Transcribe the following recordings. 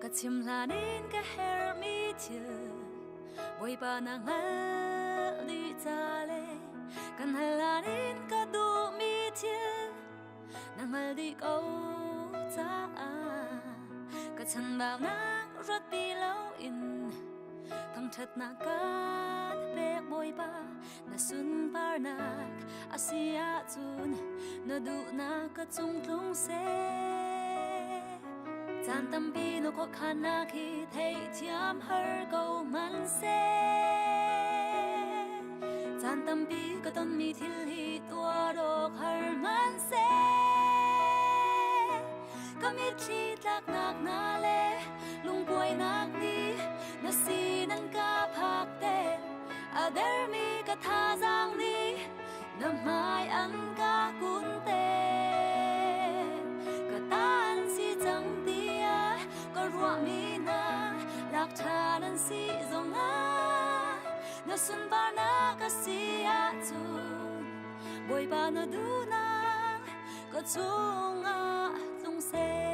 Ka chim hlan in ka herhmi thil Bawipa na hngalh dih ca le kan hal hlan in ka duhmi thil na hngal dih ko caah ka chanbaunak ruat ti loin thangṭhatnak kan pek Bawipa na sunparnak a si ahcun na duhnak ka cung tlung seh. Caan tampi na khuakhannak hi theihthiam har ko hmanhseh. Caan tampi ka tonmi thil hi tuar awk har hmanhseh. Ka mitthli tlaknak hna le lungkuainak nih na sin an ka phak te. A dermi ka thazaang nih na hmai an ka kun te. Ka tan si cang tiah ka ruahmi hna lak ṭhan an si zongah na sunparnak a si ahcun Bawipa na duhnak ka chungah tlung seh.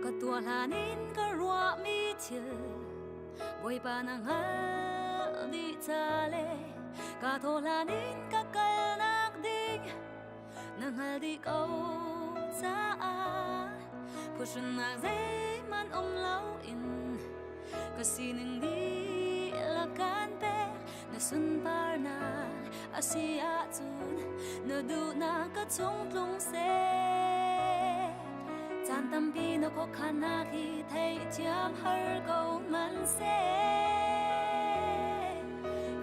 Ka tuah hlan in ka ruahmi thil Bawipa na hngalh dih ca le ka thawh hlan in ka kalnak ding na hngal dih ko caah phuhrunnak zeihmanh um loin ka sining dihlak kan pek. Na sunparnak a si ahcun na duhnak ka chung tlung seh. Caan tampi na khuakhannak hi theihthiam har ko hmanhseh.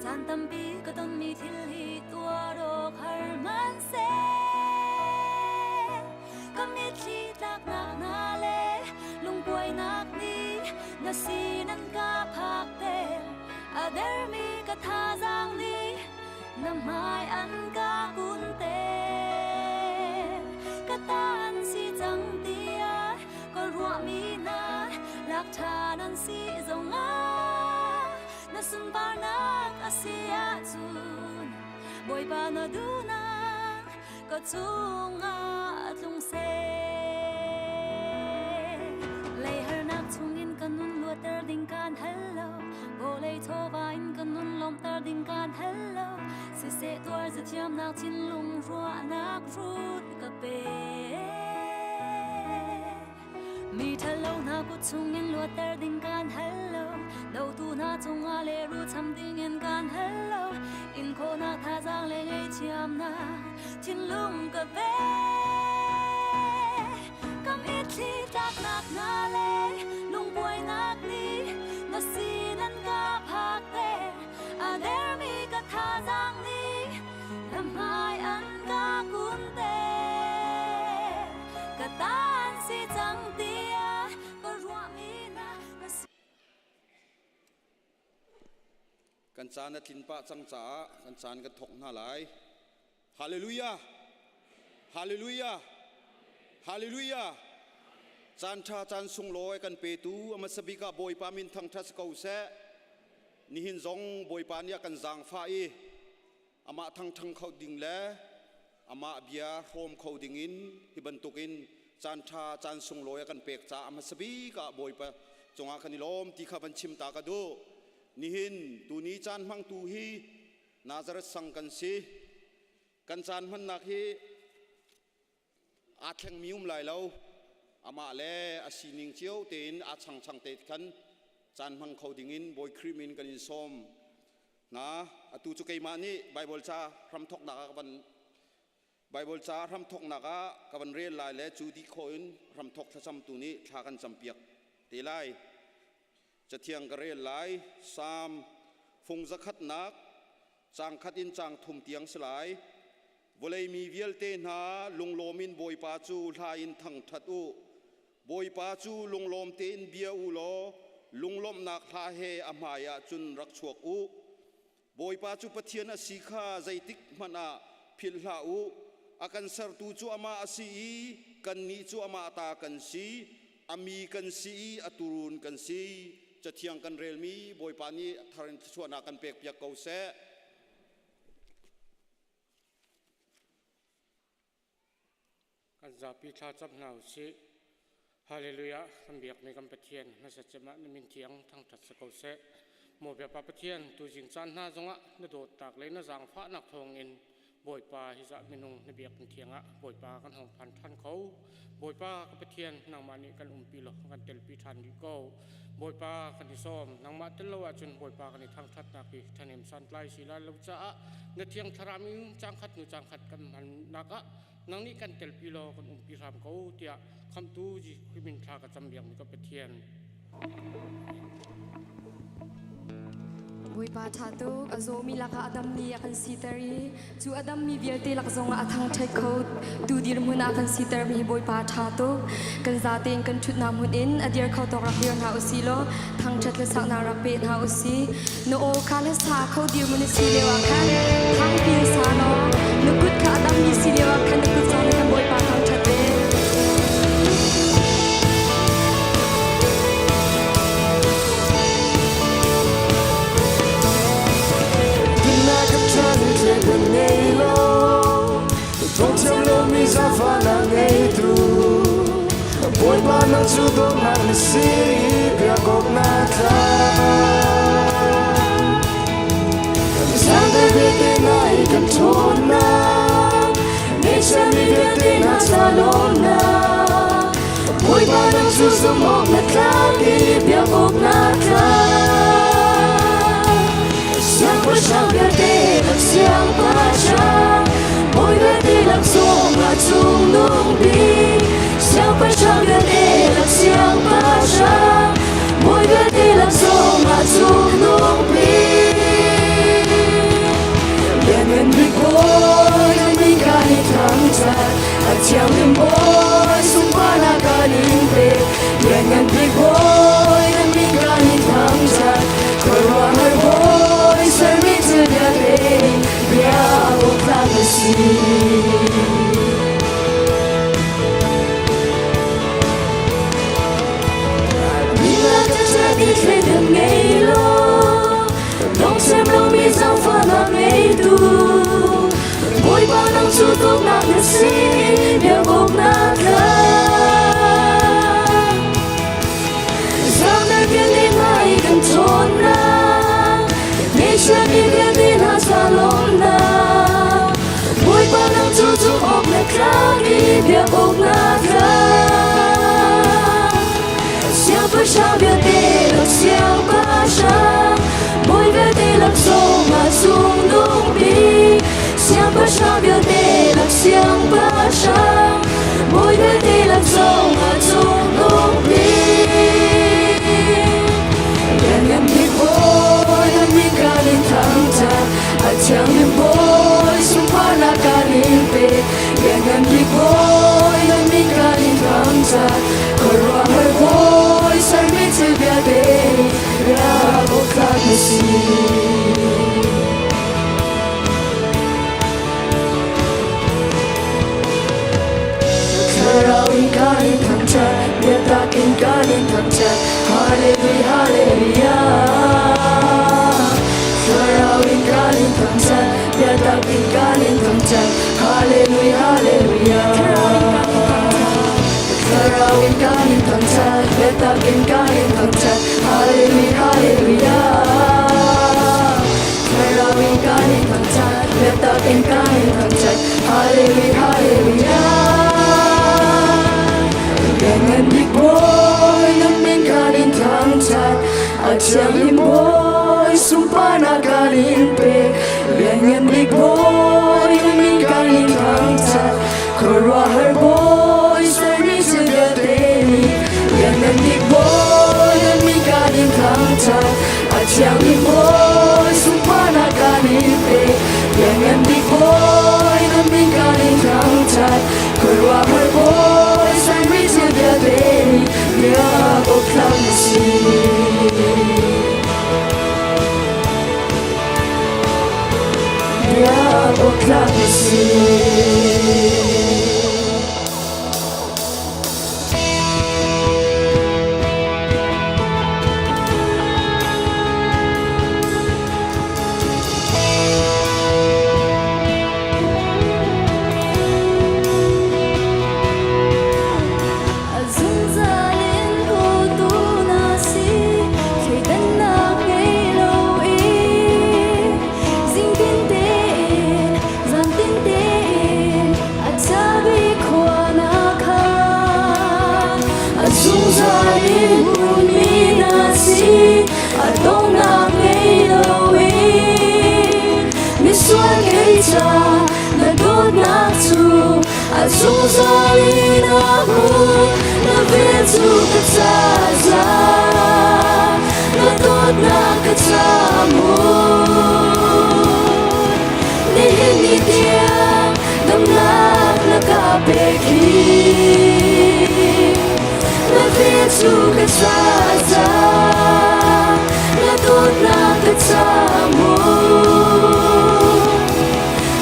Caan tampi ka tonmi thil hi tuar awk har hmanhseh. Ka mitthli tlaknak hna le lungkuainak nih na sin an ka phak ter. A dermi ka thazaang nih na hmai an ka kun ter. Ka tan si cang tiah ka ruahmi hna lak ṭhan an si zongah na sunparnak a si ahcun Bawipa na duhnak ka chungah tlung seh. Leiharnak chungin ka nun luatter ding kaan hal lo, vawlei chawva in ka nun lawmhter ding kaan hal lo, siseh tuar zathiamnak thinlung ruahnak rut ka pe. Mi ṭhalo hna kut chungin luatter ding kaan hal lo, dotu hna cungah lehrul cham dingin kaan hal lo, in khawhnak thazaang le ngaihthiamnak thinlung ka pe. Kam i thli tlaknak hna le lungbuainak nih na sin an ka phak te, a dermi ka thazaang nih na hmai an ka kun te. Ka tan si cang tiah ka ruahmi na ka si. Kan caan a tlin pah cang caah kan caan kan thawk hna lai. Hallelujah! Hallelujah! Hallelujah! Caan ṭha caan sunglawi kan petu a hmasa bik ah Bawipa min thangṭhat si ko seh. Nihin zong Bawipa nih a kan zaangfah i amah thangṭhang kho ding le amah bia hrawm kho ding in hi bantukin caan ṭha caan sunglawi a kan pek caah a hmasa bik ah Bawipa cungah kan i lawm ti kha van chim ta ka duh. Nihin tuni caan hmangtu hi Nazareth sang kan si. Kan caan hmannak hi aa thlengmi um lai lo. Amah le a sining cio tein aa changchang te khan caan hmang kho dingin Bawi Khrih min kan in sawm hna. Atu cu keimah nih Baibal ca hramthawknak ah ka van Baibal ca hramthawknak ah ka van rel lai le cu dih khawh in hramthawk thlacamtu nih thla kan campiak te lai. Cathiang ka rel lai. Salm fung zakhatnak caang khat in caang thum tiang si lai. Vawlei mi vialte hna lunglawm in Bawipa cu hla in thangṭhat u. Bawipa cu lunglawm tein bia u law lunglawmhnak hla he a hmaiah cun rak chuak u. Bawipa cu Pathian a si kha zeitik hmanh ah philh hlah u. A kan sertu cu amah a si i kannih cu amah ta kan si, a mi kan si i a tuurun kan si. Cathiang kan relmi Bawipa nih thar in thluachuahnak kan pekpiak ko seh. Kan zapi thlacam hna usih. Hallelujah. Kan biakmi kan Pathian hmasa cem ah na min thiang thangṭhat si ko seh. Maw Biapa Pathian, tuzing caan hna zongah na dawtnak le na zaangfahnak thawngin Bawipa hi zah minung na biakinn thiang ah Bawipa kan hong phan ṭhan kho. Bawipa ka Pathian, nangmah nih kan umpi law kan telpi ṭhan rih ko. Bawipa kan i sawm, nangmah tel lo ahcun Bawipa kan i thangṭhatnak hi ṭhahnem santlai si lai lo caah na thiang thlarau in cangkhat hnu cangkhat kan hmannak ah nang nih kan telpi law kan umpi hram ko tiah khamhtu Jesuh Khrih min thla ka cam biakmi ka Pathian. Bawipa ṭha tuk, a zawmi lakah a dammi a kan siter i cu a dammi vialte lak zongah a thangṭhat kho tu dirhmun ah kan sitermi hi Bawipa ṭha tuk. Kan zatein kan ṭhutnak hmun in a dir kho tawk rak dir hna usih law thangṭhat le saknak rak pe hna usih. Na aw kha hla sa kho dirhmun na si lio ah khan thangpi in sa law na kut kha a dammi si lio ah khan na kut zong in kan Bawipa thangṭhat ve. Bawipa nang cu dawtnak na si biakawk na tla Zante vialte na i kan ṭhawnnak Ngeihchiatmi vialte na ca lawmnak Bawipa nang cu zumh awk na tlak i biak awk na tlak Siangpahrang vialte lak siangpahrang Bawi vialte lak zongah cungnung bik Siangpahrang vialte lak siangpahrang Bawi vialte lak zongah cungnung bik Lianngan bik Bawi na min kan i thangṭhat A thianglim Bawi sunparnak kan in pek Lianngan bik Bawi na min kan in thangṭhat Khuaruahhar Bawi sermi thil vialte bia awk na si. Ngei lo dong sem lomi zaangfahnak ngeitu Bawipa nang cu dawtnak na si biak awk na tlak Zaangdar vialte hna i kan ṭhawnnak Ngeihchiatmi vialte hna ca lawmnak Bawipa nang cu zumh awk na tlak i biak awk na tlak Siangpahrang vialte lak siangpahrang Bawi vialte lak zongah cungnung bik Siangpahrang vialte lak siangpahrang Bawi vialte lak zongah cungnung bik Lianngan bik Bawi na min kan in thangṭhat A thianglim Bawi sunparnak kan in pek Lianngan bik Bawi na min kan in thangṭhat Khuaruahhar Bawi sermi thil vialte rak awk na si. Thlarau in kan in thangṭhat, biatak in kan in thangṭhat, Hallelujah, Hallelujah. Thlarau in kan in thangṭhat, biatak in kan in thangṭhat, Hallelujah, Hallelujah. Thlarau in kan in thangṭhat, biatak in kan in thangṭhat, Hallelujah, Hallelujah. Thlarau in kan in thangṭhat, biatak in kan in thangṭhat, Hallelujah, Hallelujah. Lianngan bik Bawi, na min kan in thangṭhat, a thianglim Bawi, sunparnak kan in pek. Lianngan bik Bawi, na min kan in thangṭhat, khuaruahhar Bawi, sermi thil vialte nih. Lianngan bik Bawi, na min kan in thangṭhat, a thianglim Bawi, sunparnak kan in pek. Lianngan bik Bawi, na min kan in thangṭhat, khuaruahhar Bawi, sermi thil vialte nih biak awk tlak na si. Biak awk tlak na si. pek hi. Na vel cu ka ca za, na dawtnak ka ca mu.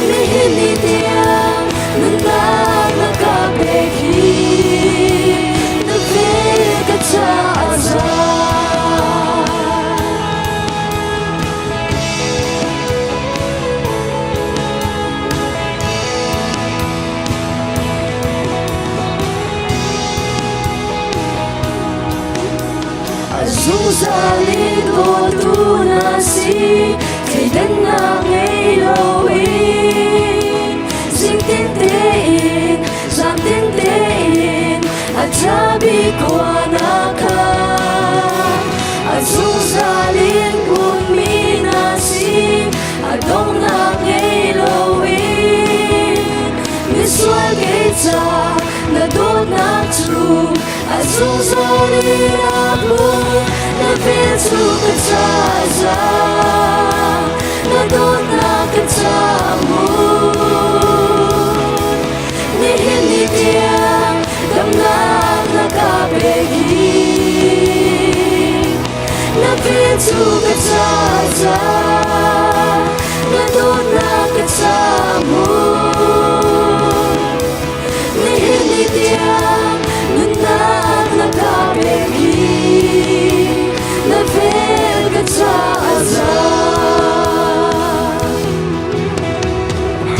Nihin ni tiang nunnak na ka pek hi, na vel ka ca za. A zungzal in dawtu na si, thleidannak ngei loin zingtin tein, zantin tein a ṭha bik khua na khan. A zungzal in hmunmi na si, a donghnak ngei loin misual kei ca na dawtnak cu a zungzal in a hmun. Na vel cu ka ca za, na dawtnak ka ca hmun. Nihin ni tiang damnak na ka pek i na vel cu ka ca za, na dawtnak ka ca hmun. Nihin ni tiang nunnak na ka pek i na vel ka ca za.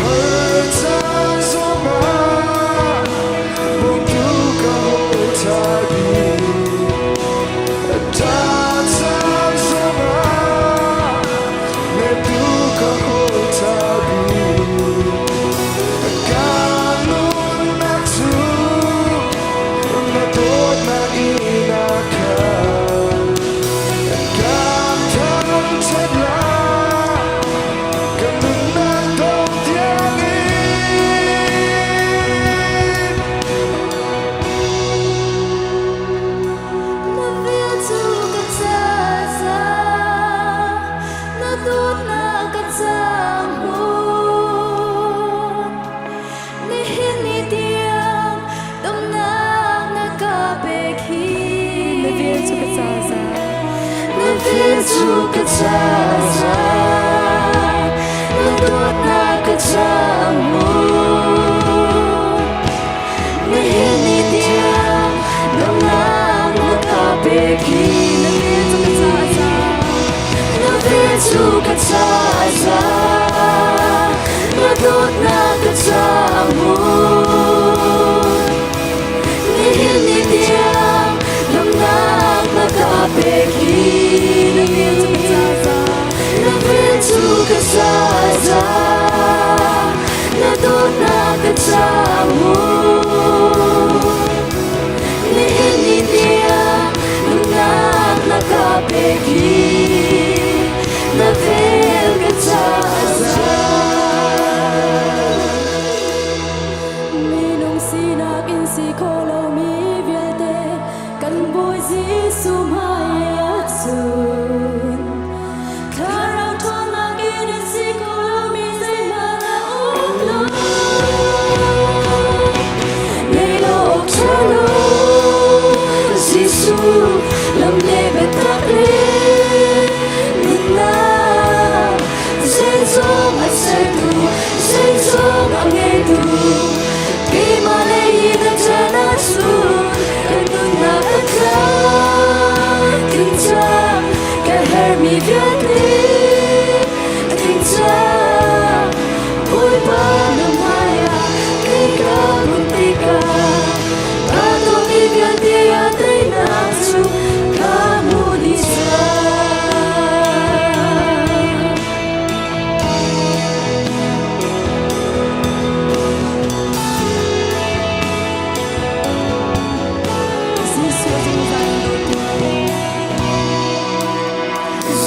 Har caan zongah bawmtu ka hawi bik. Ṭah caan zongah hnemtu ka hawi bik. Ka nunnak cu na dawtnak in a khat. Kan thangṭhat lai, ka nunnak dong tiangin. Na vel cu ka ca za, na dawtnak ka ca hmun. Nihin ni tiang damnak na ka pek hi. Na vel cu ka ca za. Na vel cu ka ca za, na dawtnak ka ca hmun. Nihin ni tiang damnak na ka pek hi. Na vel cu ka ca za. Na vel cu ka ca za, na dawtnak ka ca hmun. Nihin ni tiang damnak na ka pek hi. Na vel cu ka ca za. Na vel cu ka ca za, na dawtnak ka ca hmun. Nihin ni tiang nunnak na ka pek hi, na vel ka ca za. Minung sinak in si kho lomi vialte kan Bawi Jesuh hmai ah cun Thlarau ṭhawnnak in in si kho lomi zeihmanh a um lo. Nei lo awk ṭha lo, Jesuh lam le biatak le nunnak, zeizong a sertu, zeizong a ngeitu, keimah lei i na ṭan ahcun kan nunnak a tlamtling cang, ka herhmi vialte a tling cang. Bawipa na hmaiah kei ka hmun tikah ka tonmi vialte a teinak cu ka hmu dih cang. Jesuh zungzal in dawtu.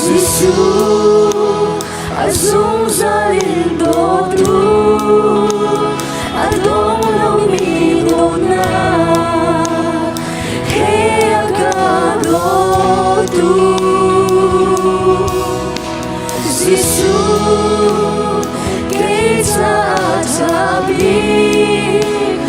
Jesuh a zungzal in dawtu, a dong lomi dawtnak he a ka dawtu. Jesuh kei caah ṭha bik.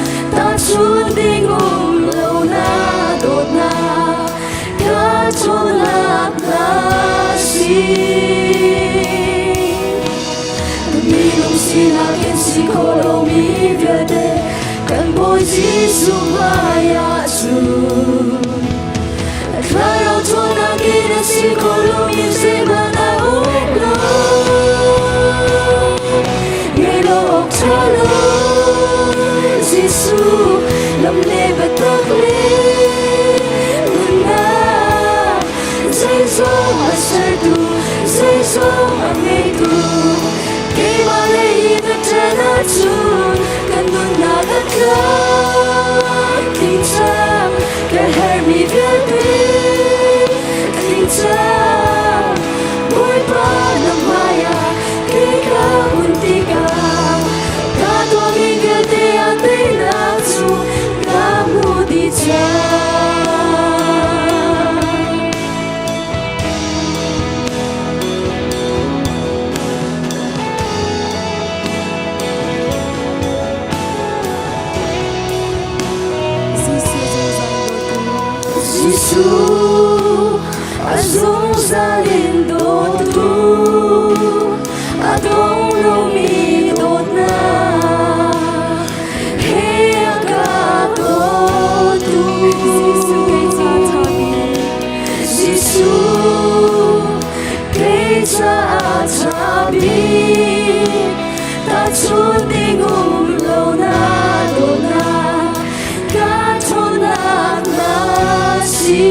bik Tahchun ding um lo na dawtnak ka ṭhawnnak na si.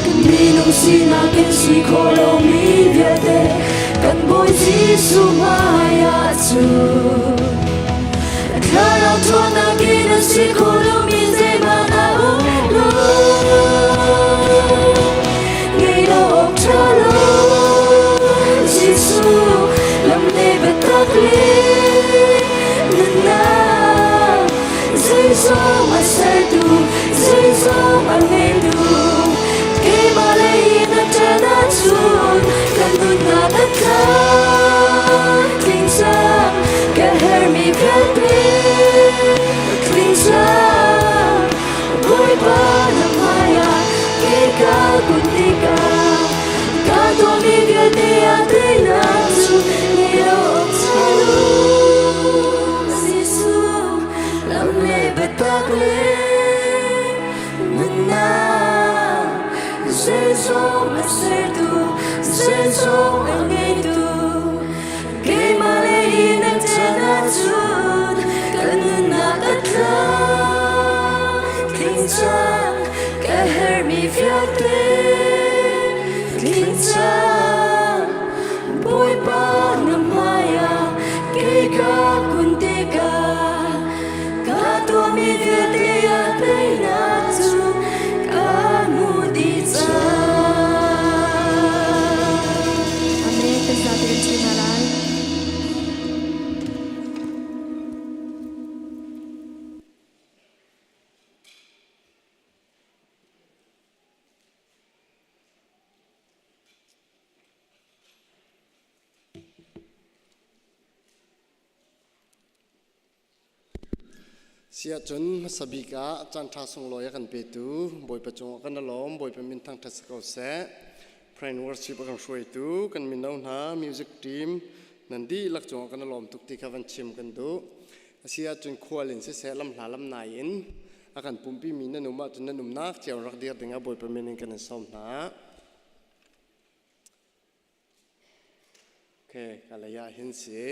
Kan minung sinak in si khawh lomi vialte kan Bawi Jesuh hmai ah cun Thlarau ṭhawnnak in a si khawh lomi zeihmanh a um lo. Ngei lo awk ṭha lo Jesuh lam le biatak le nunnak zeizong a sertu zeizong a ngeitu keimah lei in a ṭan ahcun kan nunnak a tlam tling cang ka herhmi vialte tling cang Bawipa na hmaiah ke ka kun tikah ka tuahmi vialte ah teinak cu ngei lo awk ṭha lo Jesuh lam le biatak le nunnak zeizong a sertu zeizong a ngeitu keimah lei in a ṭan ahcun kan nunnak a tlam tling cang ka herhmi vialte tling cang Bawipa na hmaiah kei ka kun tikah ka tuahmi vialte ah teinak cu ka hmu dih cang. Amen. Kan zate kan chim hna lai. Siahcun hmasa bik ah caanṭha sunglawi a kan petu Bawipa cungah kan i lawm. Bawipa min thangṭhat si ko seh. Prayer and worship a kan hruaitu kan mino hna music team nan dihlak cungah kan i lawm tuk ti kha van chim kan duh. Asi ahcun khual in siseh lamhla lamnai in a kan pumpi mi nan um ahcun nan umnak cio rak dir dingah Bawipa min in kan in sawm hna. Okay, ka lei ah hin si.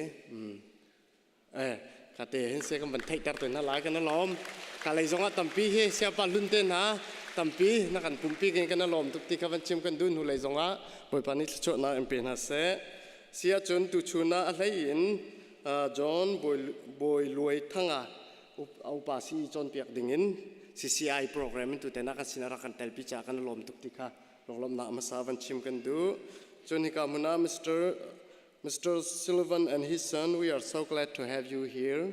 Eh, ka te hin si kan van theihter te hna lai kan lawm. Ka lei zong ah tampi hi siapa hlun te hna tampi na kan pumpi king kan lawm tuk ti kha van chim kan dun hu lei zong ah Bawipa nih thluachuahnak in pe hna seh. Si ahcun tuchun ah a hlei in John Bawi Luai Thanga upa si cawnpiak ding in CCI program in tuten ah kan sin ah rak kan telpi caah kan lawm tuk ti kha lunglawmhnak hmasa van chim kan duh. Cun hika hmun ah Mr. Mr. Sullivan and his son, we are so glad to have you here.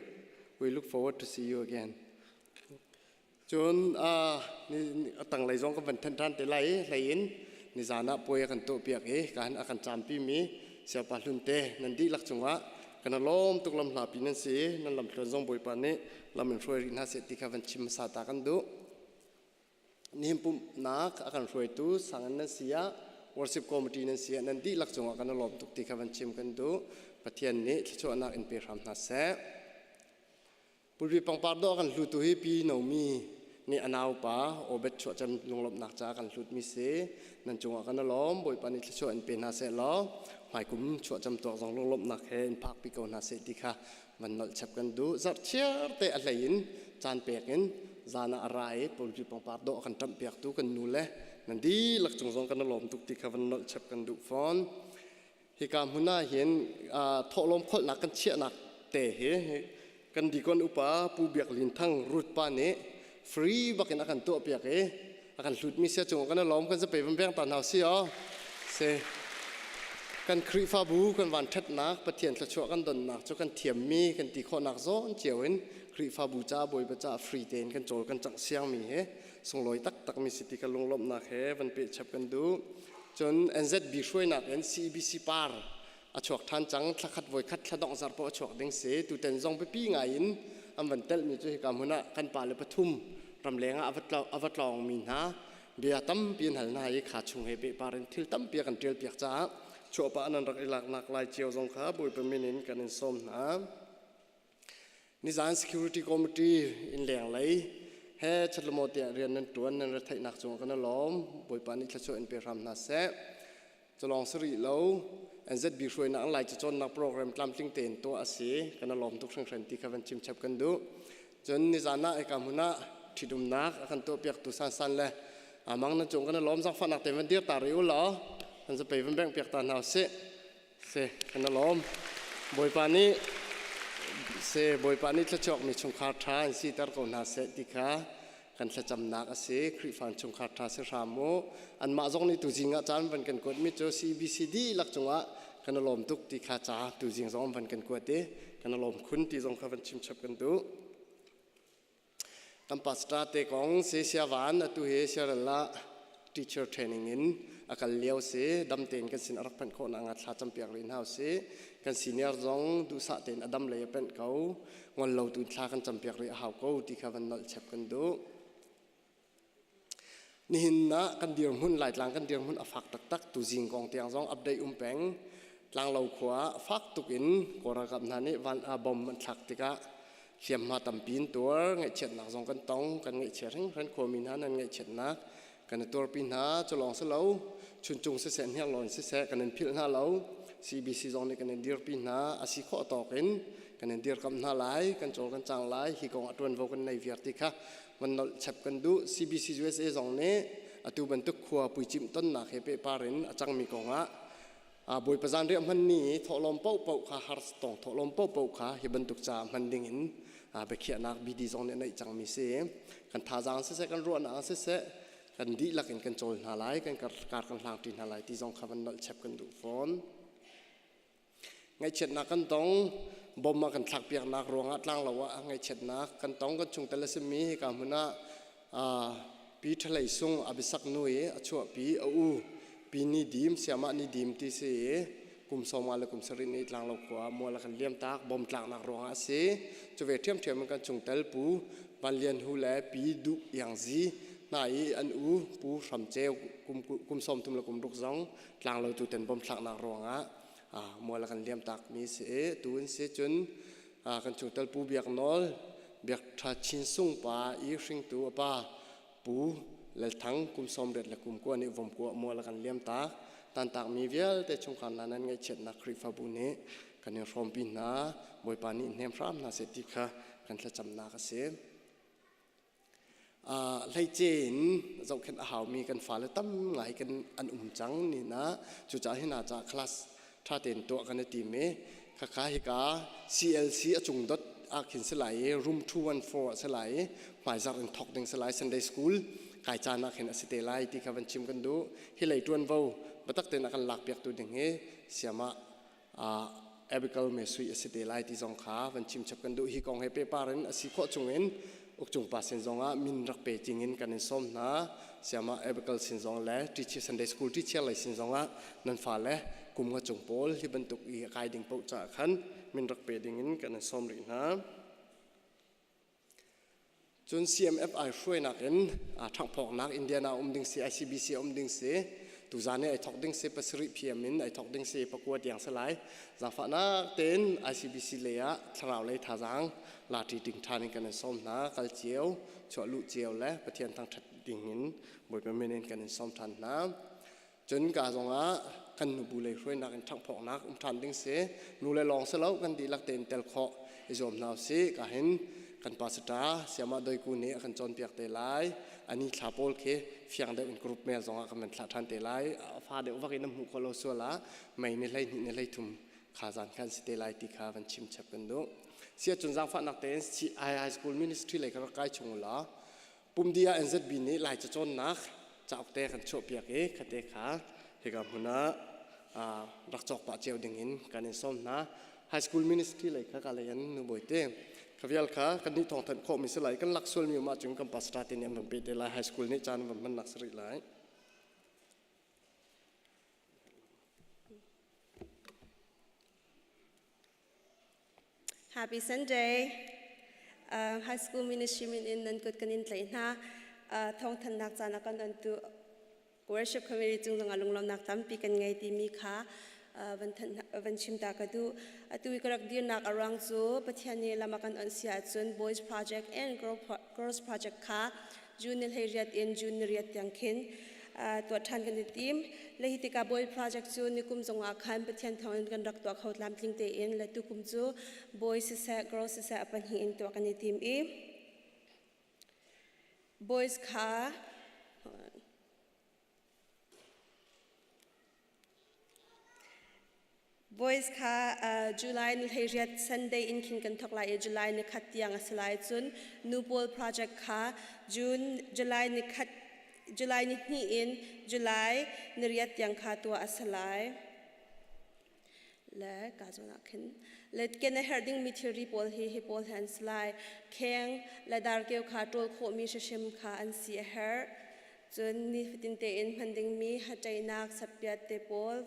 We look forward to see you again. Cun a tanglei zong kan van then ṭhan te lai i hlei in nizan ah puai a kan tuahpiak i ka han a kan caampi mi siapa hlun te nan dihlak cungah kan lawm tuk lam hlapi nan si i nan lamthluan zong Bawipa nih lam in hruai rih hna seh ti kha van chim hmasa ta kan duh. Nihin pumhnak a kan hruaitu sangan nan si ah worship committee nan si ah nan dihlak cungah kan i lawm tuk ti kha van chim kan duh. Pathian nih thluachuahnak in pe hram hna seh. Pulpi pangpar dawh kan hlutu hi Pi Nomi nih a naupa Obed chuahcam lunglawmhnak caah kan hlutmi si. Nan cungah kan i lawm. Bawipa nih thluachuah in pe hna seh law hmaikum chuahcam tuak zong lunglawmhnak he in phakpi ko hna seh ti kha van nolh chap kan duh zarhchiar te a hlei in caan pek in zan ah a ra i pulpi pangpar dawh kan ṭamh piaktu kan nu le nan dihlak cung zong kan i lawm tuk ti kha van nolh chap kan duh fawn hika hmun ah hin thawhlawm kholhnak kan chiahnak te hi kan dikon upa Pu Biak Lin Thang Ruth pa nih free bakin a kan tuah piak i a kan hlutmi sia cung kan i lawm kan zapei van veng ta hna si aw si kan Khrihfabu kan van ṭhatnak Pathian thluachuah kan donnak cu kan thiammi kan ti khawhnak zawn cio in Khrihfabu ca Bawipa ca free tein kan cawl kan cangh siangmi he sunglawi taktak mi si ti ka lunglawmhnak he van peh chap kan duh cun NZB hruainak in CEBC par a chuak ṭhan cang thlakhat voikhat thladongh zarh paoh a chuak ding si tuten zong biapi ngai in an van telhmi cu hika hmun ah kan pale pathum ramleng ah a va tlawngmi hna bia tampi an hal hna i kha chung he pehpar in thil tampi a kan ṭial piak caah chuahpah nan rak i laknak lai cio zong kha Bawipa min in kan in sawm hna. Nizan security committee in lenglei he chatlaw tiah rian nan ṭuan nan retheihnak cungah kan i lawm Bawipa nih thluachuah in pe hram hna seh. Culawng si rih lo, NZB hruainak an Lai cacawnnak program tlamtling tein tuah a si. Kan i lawm tuk hringhran ti kha van chim chap kan duh. Cun nizan ah hika hmun ah ṭhitumnak a kan tuahpiaktu Sansan le Amang nan cung kan i lawm zaangfahnak tein van dir ta rih u law kan zapei van bengh piak ta hna usih. Si, kan i lawm. Bawipa nih si Bawipa nih thluachuakmi chungkhar ṭha an siter ko hna seh ti kha kan thlacamnak a si. Khrihfa chungkhar ṭha si hram u. Anmah zong nih tuzing ah caan van kan kuatmi cu CBC dihlak cungah kan i lawm tuk ti kha ca tuzing zong van kan kuat i kan i lawm khun ti zong kha van chim chap kan duh. Kan pastor te kong si Siavan atu hi Siaral ah teacher training in a kal lio si dam tein kan sin a rak phanh khawh nak nga thla campiak rih hna si kan senior zong duhsah tein a dam lei a penh ko ngol lo tu thla kan campiak rih a hau ko ti kha van nolh chep kan duh. Nihin ah kan dirhmun Laitlang kan dirhmun a fak taktak tuzing kong tiang zong update um peng. Tlanglo khua ah fak tuk in Kawl ralkap hna nih van ah bomb an thlak tikah hliamhma tampi in tuar ngaihchiatnak zong kan tong kan ngaihchia hringhran khuami hna nan ngaihchiatnak kan i tuarpi hna cu lawng si lo chuncung siseh hniarlawn siseh kan in philh hna lo CBC zong nih kan in dirpi hna a si khawh tawk in kan in dirkamh hna lai kan cawl kan cang lai hi kong ah ṭuanvo kan nei viar ti kha van nolh chap kan duh. CBC USA zong nih atu bantuk khua puicimh tonnak he pehpar in a cangmi kongah Bawipa zanriah hman ni thawhlawm paohpaoh kha har tong thawhlawm paohpaoh kha hi bantuk ca hman ding in biakhiahnak BD zong nih a neih cangmi si. Kan thazaang siseh kan ruahnak siseh kan dihlak in kan cawl hna lai kan kar kan hlang ṭi hna lai ti zong kha van nolh chap kan duh fawn. Ngaihchiatnak kan tong. Bom a kan thlakpiaknak ruangah tlanglo ah ngaihchiatnak kan tong. Kan chungtel a simi hika hmun ah Pi Ṭhalei Sung a biasak nu i a chuahpi a u Pi Ni Dim Siamah Ni Dim ti si i kum 50 le kum 70 nih tlanglo khua ah mual a kan liam tak bom tlaknak ruangah a si. Cu ve ṭhiamṭhiam in kan chungtel Pu Van Lian Hu le Pi Duh Iang Zi hna i an u Pu Hram Ceu kum 30 le kum ruk zong tlanglo tu ten bom thlaknak ruangah mual a kan liam takmi si i tu in si cun kan chungtel Pu Biak Nawl Biak Tha Chin Sung pa i hringtu a pa Pu Lal Thang kum 80 le kum kua nih vomkua mual a kan liam tak tantakmi vialte chungkhar hna nan ngaihchiatnak Khrihfabu nih kan in hrawmpi hna Bawipa nih hnem hram hna seh ti kha kan thlacamnak a si. Hleice in zohkhenh a haumi kan fale tam ngai kan an um cang ni na cucaah hi hna caah class ṭha tein tuah kan i tim i khakha hika CLC a cung dot ah khin si lai i room 214 a si lai i hmaizarh in thawk ding si lai Sunday school kai caan ah khin a si te lai ti kha van chim kan duh hi lei ṭuanvo biatak tein a kan lakpiaktu ding hi siamah Abigail Mesui a si te lai ti zong kha van chim chap kan duh. Hi kong he pehpar in a si khawh chung in ukcung pa sin zong ah min rak pe cing in kan in sawm hna. Siama Abigail sin zong le teacher Sunday school teacher lei sin zong ah nan fale kum nga cung pawl hi bantuk i a kai ding paoh caah khan min rak pe ding in kan in sawm rih hna. Cun CMFI hruainak in ṭhanghphawknak Indiana um ding si, ICBC um ding si, tuzan i ai thawk ding si, 7 PM in ai thawk ding si, pakua tiang si lai. Zaangfahnak tein ICBC lei ah thlarau lei thazaang laṭi ding ṭhan in kan in sawm hna. Kal cio, chuah luh cio le Pathian thangṭhat ding in Bawipa min in kan in sawm ṭhan hna. Cun ka zongah kan nubu lei hruainak in ṭhanghphawknak um ṭhan ding si. Nu le lawng si lo kan dihlak tein tel khawh i zuam hna usih. Ka hin kan pastor Siamah Doiku nih a kan cawnpiak te lai. Ani thla pawl khi fiang deuh in group mail zongah kan van thlah ṭhan te lai. A fa deuh vak in a hmuh khawh lo sual ah mei ni 12 ni 13 kha zan khan si te lai ti kha van chim chap kan duh. Sia cun zaangfahnak tein CI High School Ministry lei ka rak kai chung ulaw Pumdi ah NZB nih Lai cacawnnak cauk te kan chuahpiak i khate kha hika hmun ah rak cawk pah cio ding in kan in sawm hna. High school ministry lei kha ka lei an nu bawite kha vial kha kan nih thawng thanh khawh mi si lai kan lak sual mi um ahcun kan pastor te nih an van pe te lai high school nih caan van hman nak si rih lai. Happy Sunday. High school ministry min in nan kut kan in tlaih hna. Thawngthannak caan a kan ontu worship committee cung zongah lunglawmnak tampi kan ngei timi kha van chim ta ka duh. Atu i ka rak dirnak a ruang cu Pathian nih lam a kan onh si ahcun Boys Project and Girls Project kha June ni 18 in June ni 8 tiang khin Tuah ṭhan kan i tim. Le hi tikah Bawi project cu nikum zongah khan Pathian thawngin kan rak tuah kho tlamtling tein le tukum cu Bawi siseh, girl siseh a pahnih in tuah kan i tim i boys kha Boys kha July ni 18 Sunday in khin kan thawk lai i July ni khat tiang a si lai. Cun nu pawl project kha June July ni khat July ni hnih in July ni riat tiang kha tuah a si lai. Le ka zawn ah khin le ken a herh dingmi thilri pawl hi hi pawl hi an si lai. Kheng le darkeu kha ṭawl khawhmi hrimhrim kha an si a herh. Cun nifatin tein hman dingmi haṭeinak sappiat te pawl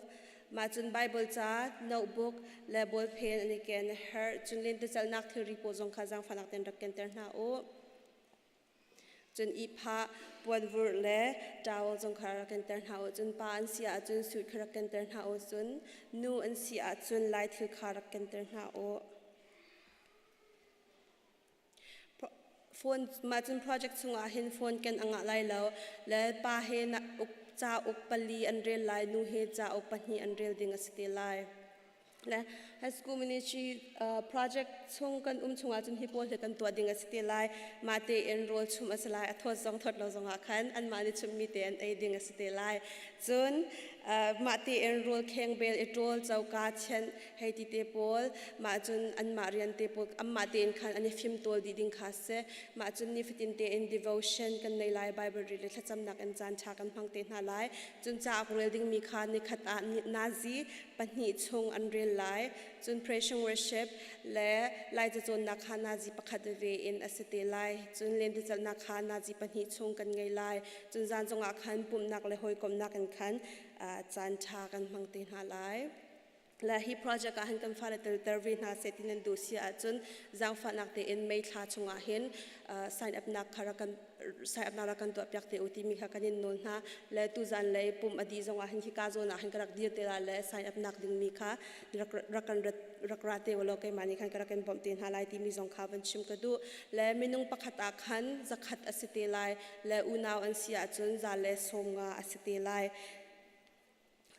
Mah cun Baibal ca, notebook le ballpen an i ken a herh. Cun lentecelhnak thilri pawl zong kha zaangfahnak tein rak kenter hna u. Cun ihphah, puanvurh le towel zong kha rak kenter hna u. Cun pa an si ahcun suit kha rak kenter hna u. Cun nu an si ahcun lai thil kha rak kenter hna u. Phone mah cun project chungah hin phone ken a ngah lai lo. Le pa he na uk cauk pali an rel lai, nu he cauk pahnih an rel ding a si te lai. Le high school ministry project chung kan um chungah cun hi pawl hi kan tuah ding a si te lai. Mah tein rawl chum a si lai, a thawt zong thawt lo zongah khan anmah nih chummi te an ei ding a si te lai. Cun mah tein rawl kheng bel i ṭawl coka thianh hei ti te pawl mah cun anmah rian te pawl anmah tein khan an i fimtawl dih ding kha si. Mah cun nifatin tein devotion kan nei lai, Bible rel le thlacamnak in caan ṭha kan hmang te hna lai. Cun cauk rel dingmi kha nikhat ah nazi pahnih chung an rel lai. Cun praise and worship le Lai cacawnnak kha nazi pakhat veve in a si te lai. Cun lentecelhnak kha nazi pahnih chung kan ngei lai. Cun zan zongah khan pumhnak le hawikomhnak in khan caan ṭha kan hmang te hna lai. Le hi project ah hin kan fale telter ve hna seh ti nan duh si ahcun zaangfahnak tein May thla chungah hin sign up nak kha rak kan sign up nak rak kan tuah piak te u timi kha kan in nawl hna. Le tuzan lei pum a dih zongah hin hika zawn ah hin ka rak dir te la le sign up nak dingmi kha rak rak kan rak ra te ulaw keimah nih khan ka rak in bawmh te hna lai timi zong kha van chim ka duh. Le minung pakhat ah khan zakhat a si te lai le unau an si ahcun za le sawm nga a si te lai.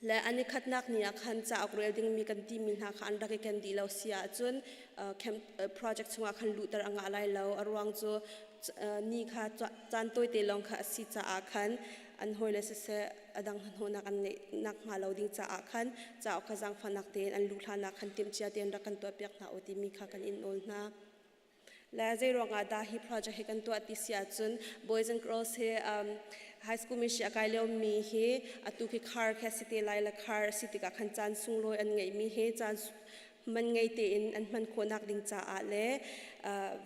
Le an i khatnak ni ah khan cauk rel dingmi kan timi hna kha an rak i ken dih lo si ahcun camp project chungah khan luhter a ngah lai lo. A ruang cu ni kha caan tawite lawng kha a si caah khan an hawile siseh a dang hnahnawhnak an ngeih nakhnga lo ding caah khan cauk kha zaangfahnak tein an luh hlanah khan timhcia tein rak kan tuahpiak hna u timi kha kan in nawl hna. Le zei ruangah dah hi project hi kan tuah ti si ahcun boys and girls hi high school mission a kai liomi hi atu khi khar khi a si te lai le khar a si tikah khan caan sunglawi an ngeihmi hi caan man ngei tein an hman khawhnak ding caah le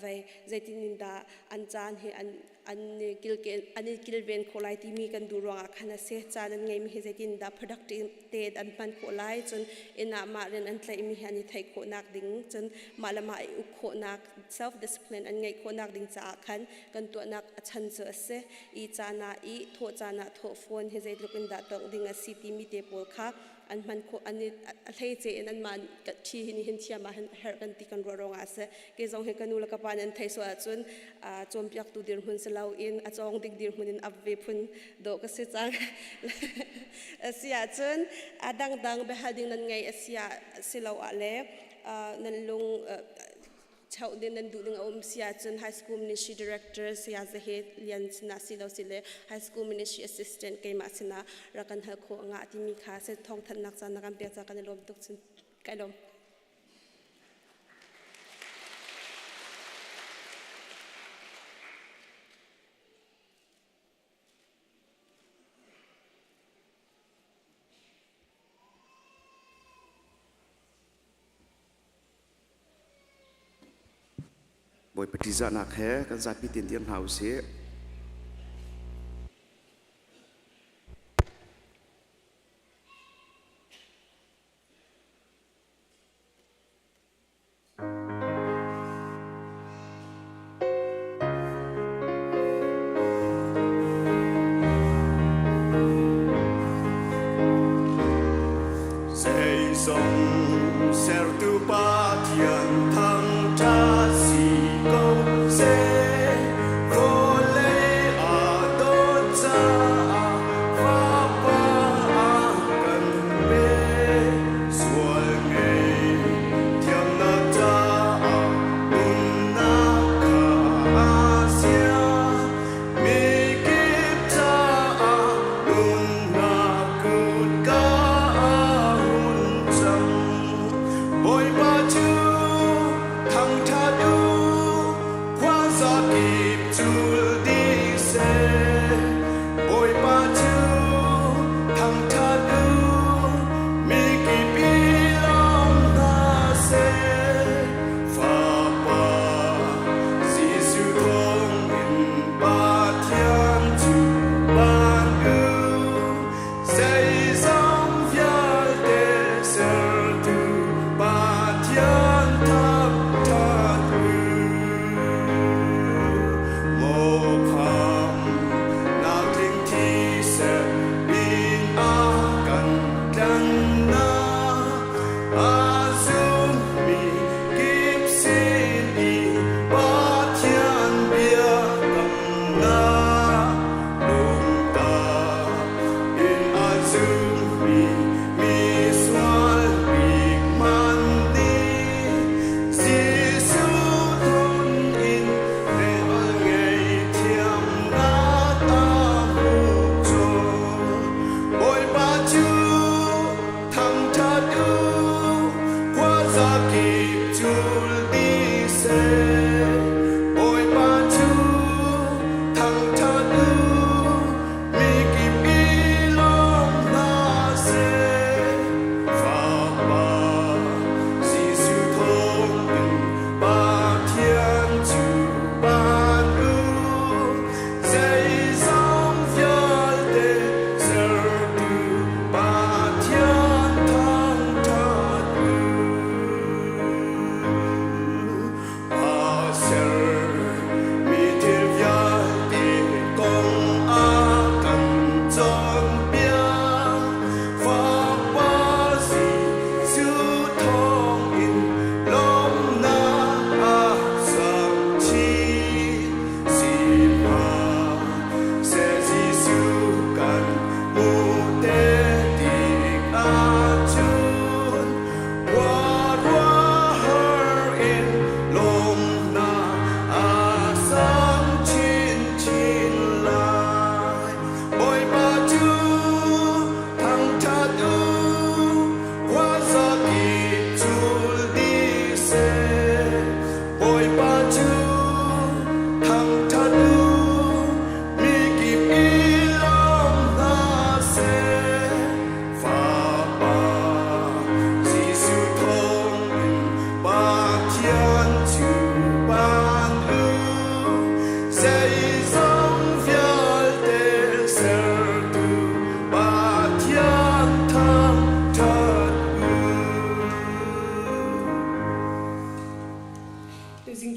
vei zeitin in dah an caan hi an an i kilken an i kilven khawh lai timi kan duh ruangah khan a si. Caan an ngeihmi hi zeitin dah productive tein an hman khawh lai, cun inn ah mah rian an tlaihmi hi an i theih khawhnak ding, cun mah le mah i uk khawhnak self discipline an ngeih khawhnak ding caah khan kan tuahnak a chan cu a si. I caan ah i thawh caan ah thawh phone hi zeitluk in dah tongh ding a si timi te pawl kha an hman khawh an i a hleice in anmah ṭhi hi nihin thiam ah hin a herh kan ti kan ruah ruangah a si. Kei zong hi ka nu le ka pa nih an theih sual ahcun cawnpiaktu dirhmun si loin a cawng ding dirhmun in ap ve phun dawh ka si cang. A si ahcun a dangdang biahal ding nan ngei a si ah si lo ah le nan lung chauh din nan duh ding a um si ahcun high school ministry director saya Zahe Lian sinah si lo si le high school ministry assistant keimah sinah rak kan hal khawh nga timi kha se thawngthanhnak caan na kan pek ca kan i lawm tuk cun kai lawm. Bawipa ṭihzahnak he kan zapi tein dir hna u sih. Zeizong sertu Pathian thangṭhat si ko seh. Vawlei aa dawt caah.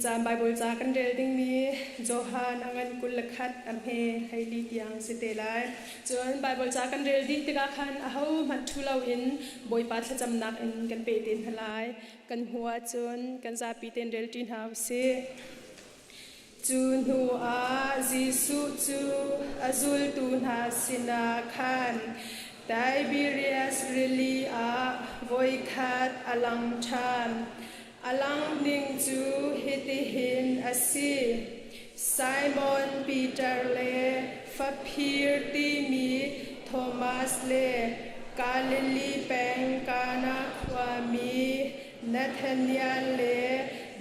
Tuzaan Baibal ca kan rel dingmi Johan a ngan 21 a hme 14 tiang si te lai. Cun Baibal ca kan rel dih tikah khan ahohmanh ṭhu loin Bawipa thlacamnak in kan pe te hna lai. Kan hmuh ahcun kan zapi tein rel ṭi hna u sih. Cu hnuah Jesuh cu a zultu hna sinah khan Tiberias rili ah voikhat a lang ṭhan. A langhning cu hitihin a si: Simon Peter le faphir timi Thomas le Galilee peng Kana khuami Nathanael le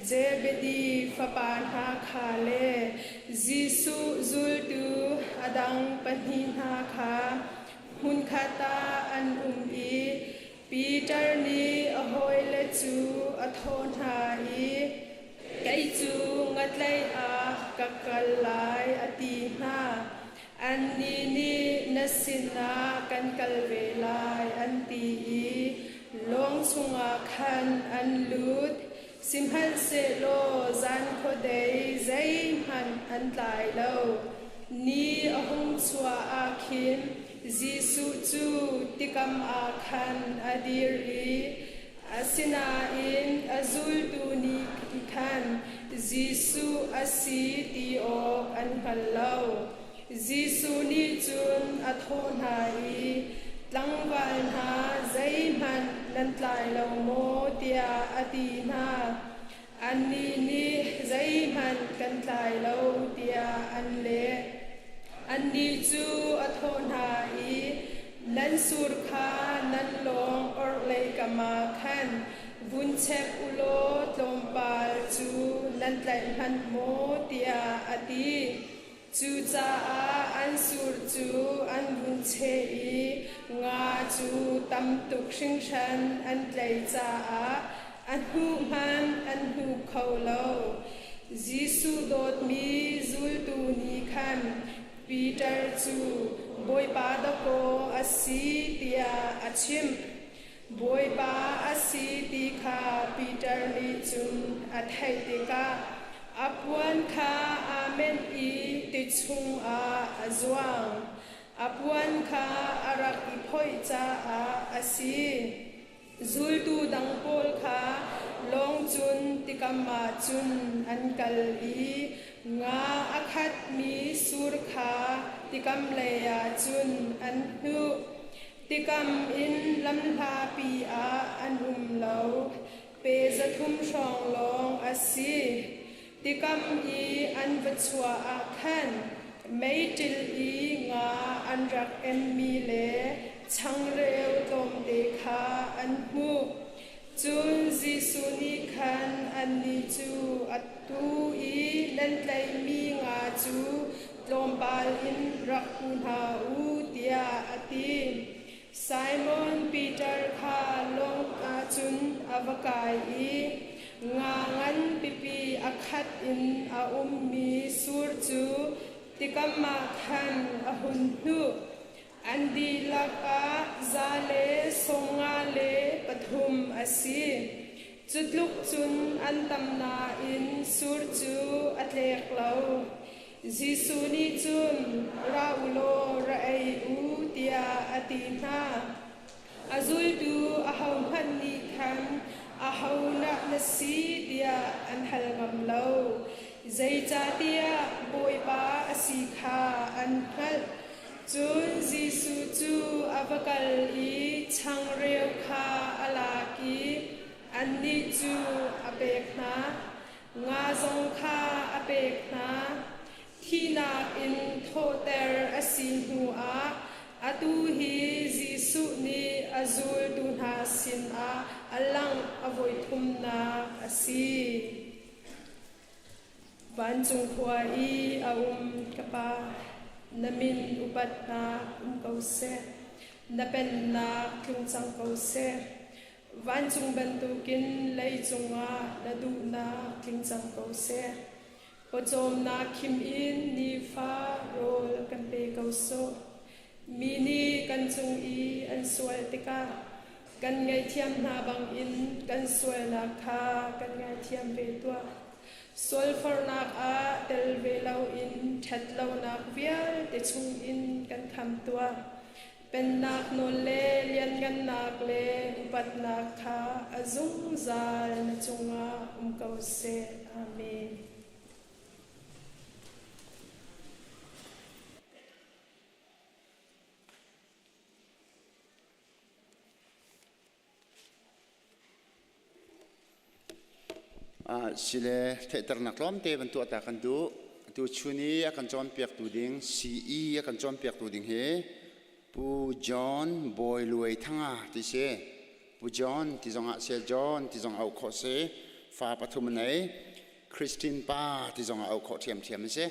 Zebedi fapa hna kha le Jesuh zultu a dang pahnih hna kha hmunkhat ah an um i Peter nih a hawile cu a thawh hna i, Kei cu ngatlaih ah ka kal lai, a ti hna. Annih nih na sinah kan kal ve lai, an ti i lawng chungah khan an lut. Sihmanhsehlaw zan khuadei zeihmanh an tlai lo. Ni a hung chuah ah khin Jesuh cu tikam ah khan a dir i asinain a zultu nih khan Jesuh a si ti awk an hngal lo. Jesuh nih cun a thawh hna i, Tlangval hna zeihmanh nan tlai lo maw? tiah a ti hna. Annih nih zeihmanh kan tlai lo tiah an leh. Annih cu a thawh hna i, Nan sur kha nan lawng orhlei kam ah khan vun chek u law tlawmpal cu nan tlaih hmanh maw tiah a ti. Cucaah an sur cu an vun cheh i nga cu tam tuk hringhran an tlaih caah a hnuh hmanh an hnu kho lo. Jesuh dawtmi zultu nih khan Peter cu Bawipa dakaw a si tiah a chimh. Bawipa a si ti kha Peter nih cun a theih tikah a puan kha aa menh i ti chungah a zuang. A puan kha a rak i phoih caah a si. Zultu dang pawl kha lawng cun tikam ah cun an kal i nga a khatmi sur kha tikam leiah cun an hnuh. Tikam in lamhlapi ah an um lo. Pe 300 hrawng lawng a si. Tikam i an va chuah ah khan meiṭil i nga an rak emmi le changreu tlawmte kha an hmuh. Cun Jesuh nih khan annih cu atu i nan tlaihmi nga cu tlawmpal in rak pu hna u tiah a ti. Simon Peter kha lawng ah cun a va kai i nga ngan pipi a khat in a ummi sur cu tikam ah khan a hun hnuh. An dihlak ah 153 a si. Cu tluk cun an tam nain sur cu a tlek lo. Jesuh nih cun, Ra u law ra ei u, tiah a ti hna. A zultu ahohmanh nih khan, Ahodah na si? tiah an hal ngam lo. Zeicahtiah Bawipa a si kha an hngalh. Cun Jesuh cu a va kal i changreu kha a lak i annih cu a pek hna. Nga zong kha a pek hna. Thihnak in thawhter a si hnuah atu hi Jesuh nih a zultu hna sinah a langh a voithumnak a si. Vancung khua i a um ka Pa, na min upatnak um ko seh. Na pennak tlung cang ko seh. Vancung bantukin leicung ah na duhnak tling cang ko seh. Pawcawmnak khim in nifa rawl kan pe ko sawh. Mi nih kan cung i an sual tikah kan ngaihthiam hna bangin kan sualnak kha kan ngaithiam ve tuah. Sualforhnak ah tel ve loin ṭhatlonak vialte chungin kan khamh tuah. Pennak nawl le lianngannak le upatnak kha a zungzal na cungah um ko seh. Amen. Sile theihternak tlawmte van tuah ta kan duh. Tu chun i a kan cawnpiaktu ding CE a kan cawnpiaktu ding hi Pu John Bawi Luai Thanga ti si. Pu John ti zong ah si, John ti zong auh khawh si. Fa pathum a nei. Christine pa ti zong ah auh khawh ṭhiamṭhiam a si.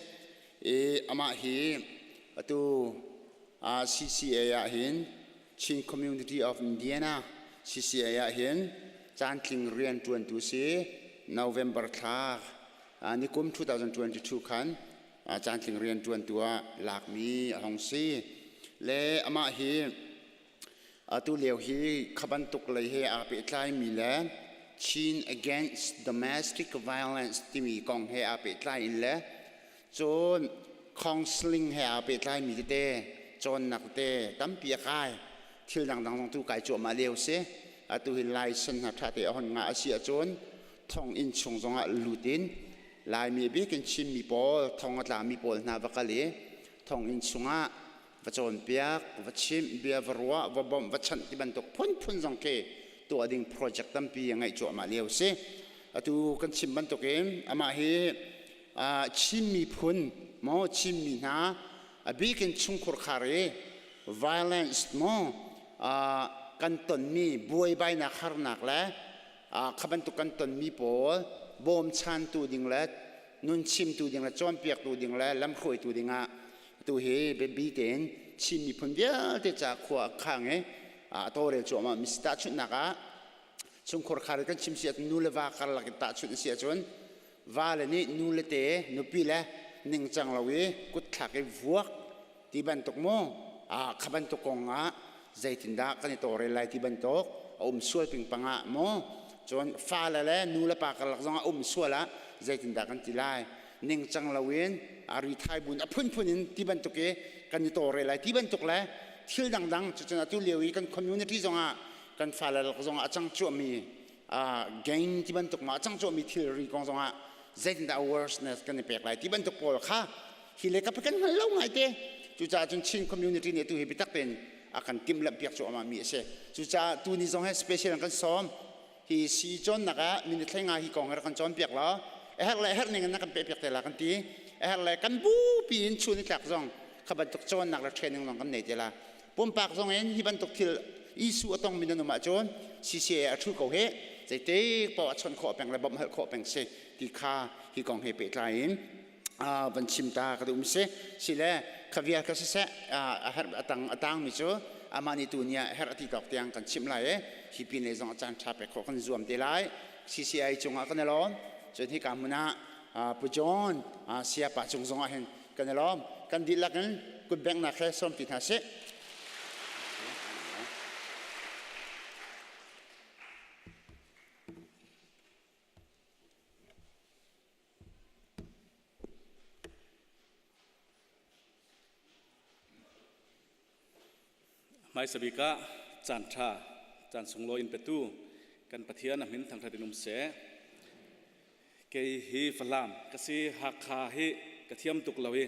I amah hi atu CCA ah hin Chin Community of Indiana CCA ah hin caantling rian ṭuantu si. November thla nikum 2022 khan caantling rian ṭuantu ah lakmi a hong si. Le amah hi atu lio hi kha bantuk lei he aa pehtlaimi le Chin Against Domestic Violence timi kong he aa pehtlai in le cun counseling he aa pehtlaimi tete cawnnak tete tampi a kai. Thil dangdang zong tu kai cuahmah lio si. Atu hi license hna ṭha te a hon ngah a si ahcun thonginn chung zongah lut in Laimi bik in Chinmi pawl thong a tlami pawl hna va kal i thonginn chungah va cawnpiak, va chimh, bia va ruah, va bawmh, va chanh ti bantuk phunphun zong khi tuah ding project tampi a ngeih cuahmah lio si. Atu kan chim bantukin amah hi Chin miphun maw Chinmi hna a bik in chungkhur khar i violence maw kan tonmi buaibainak harnak le kha bantuk kan tonmi pawl bawmchantu ding le nun chimtu ding le cawnpiaktu ding le lamhruaitu dingah atu hi biapi tein Chin miphun vialte ca khua a khang i a tawlrel cuahmah mi si. Tahchunhnak ah chungkhur khar i kan chim si ahcun nu le va karlak in tahchunh a si ahcun va le nih nu le te nupi le ningcang lo i kutthlak i vuak ti bantuk mu kha bantuk kong ah zeitindah kan i tawlrel lai ti bantuk a um sual pingpang ah mu cun fale le nu le pa karlak zong ah um sual ah zeitindah kan ti lai ningcang loin a ri thai bun a phunphun in ti bantuk i kan i tawlrel lai ti bantuk le thil dangdang cucun atu lio i kan community zongah kan fale lak zongah a cang cuahmi gang ti bantuk ma a cang cuahmi thilri kong zongah zeitindah awareness kan i pek lai ti bantuk pawl kha hi le ka kan hngal lo ngai te. Cucaah cun Chin community nih atu hi biatak tein a kan timhlamh piak cuahmah mi a si. Cucaah tu ni zong he special an kan sawm. Hi si cawnnak ah minute hlei nga hi kong he rak kan cawnpiak law a herh le herh ning in na kan pehpiak te la kan ti. A herh le kan bupi in chun i tlak zong kha bantuk cawnnak le training zong kan nei te la. Pumpak zong in hi bantuk thil issue a tong mi nan um ahcun CCA a thu ko he zeite paoh a chawnh khawh peng le bawmh hal khawh peng si ti kha hi kong he pehtlai in van chim ta ka duh mi si. Sile khavial ka siseh a herh atang atang mi cu amah nih tu ni ah herh ati tawk tiang kan chimh lai i hi pin lei zong a caan ṭha pek khawh kan zuam te lai. CCI cungah kan i lawm. Cun hika hmun ah Pu John Siapa cung zong ah hin kan i lawm. Kan dihlak in kutbengnak he sawm ti hna sih. Hmaisa bik ah caan ṭha, caan sunglawi in petu kan Pathian a min thangṭhat in um seh. Kei hi Falam ka si. Hakha hi ka thiam tuk lo i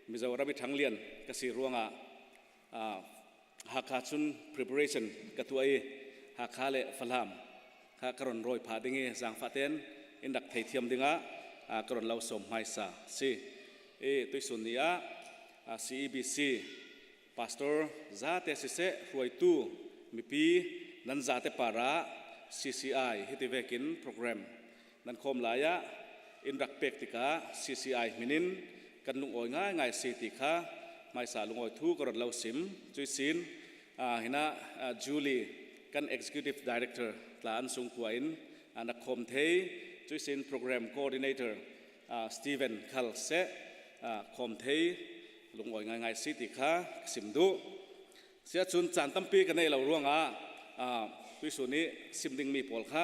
Mizoram i ṭhanglian ka si ruangah Hakha cun preparation ka tuah i Hakha le Falam kha ka ron rawi phah ding i zaangfah tein in rak theithiam dingah ka ron lo sawm hmaisa si. I tuisun ni ah CEBC pastor zate siseh hruaitu mipi nan zate para CCI hiti vekin program nan khawm lai ah in rak pek tikah CCI minin kan lungawi ngaingai si ti kha hmaisa lungawi thu ka ron lo sim. Cuisin hina Julie kan executive director tla an sung kua in na khawm thei. Cuisin program coordinator Steven Khal se khawm thei lungawi ngaingai si ti kha sim duh. Siacun caan tampi ka nei lo ruangah tuisun i sim dingmi pawl kha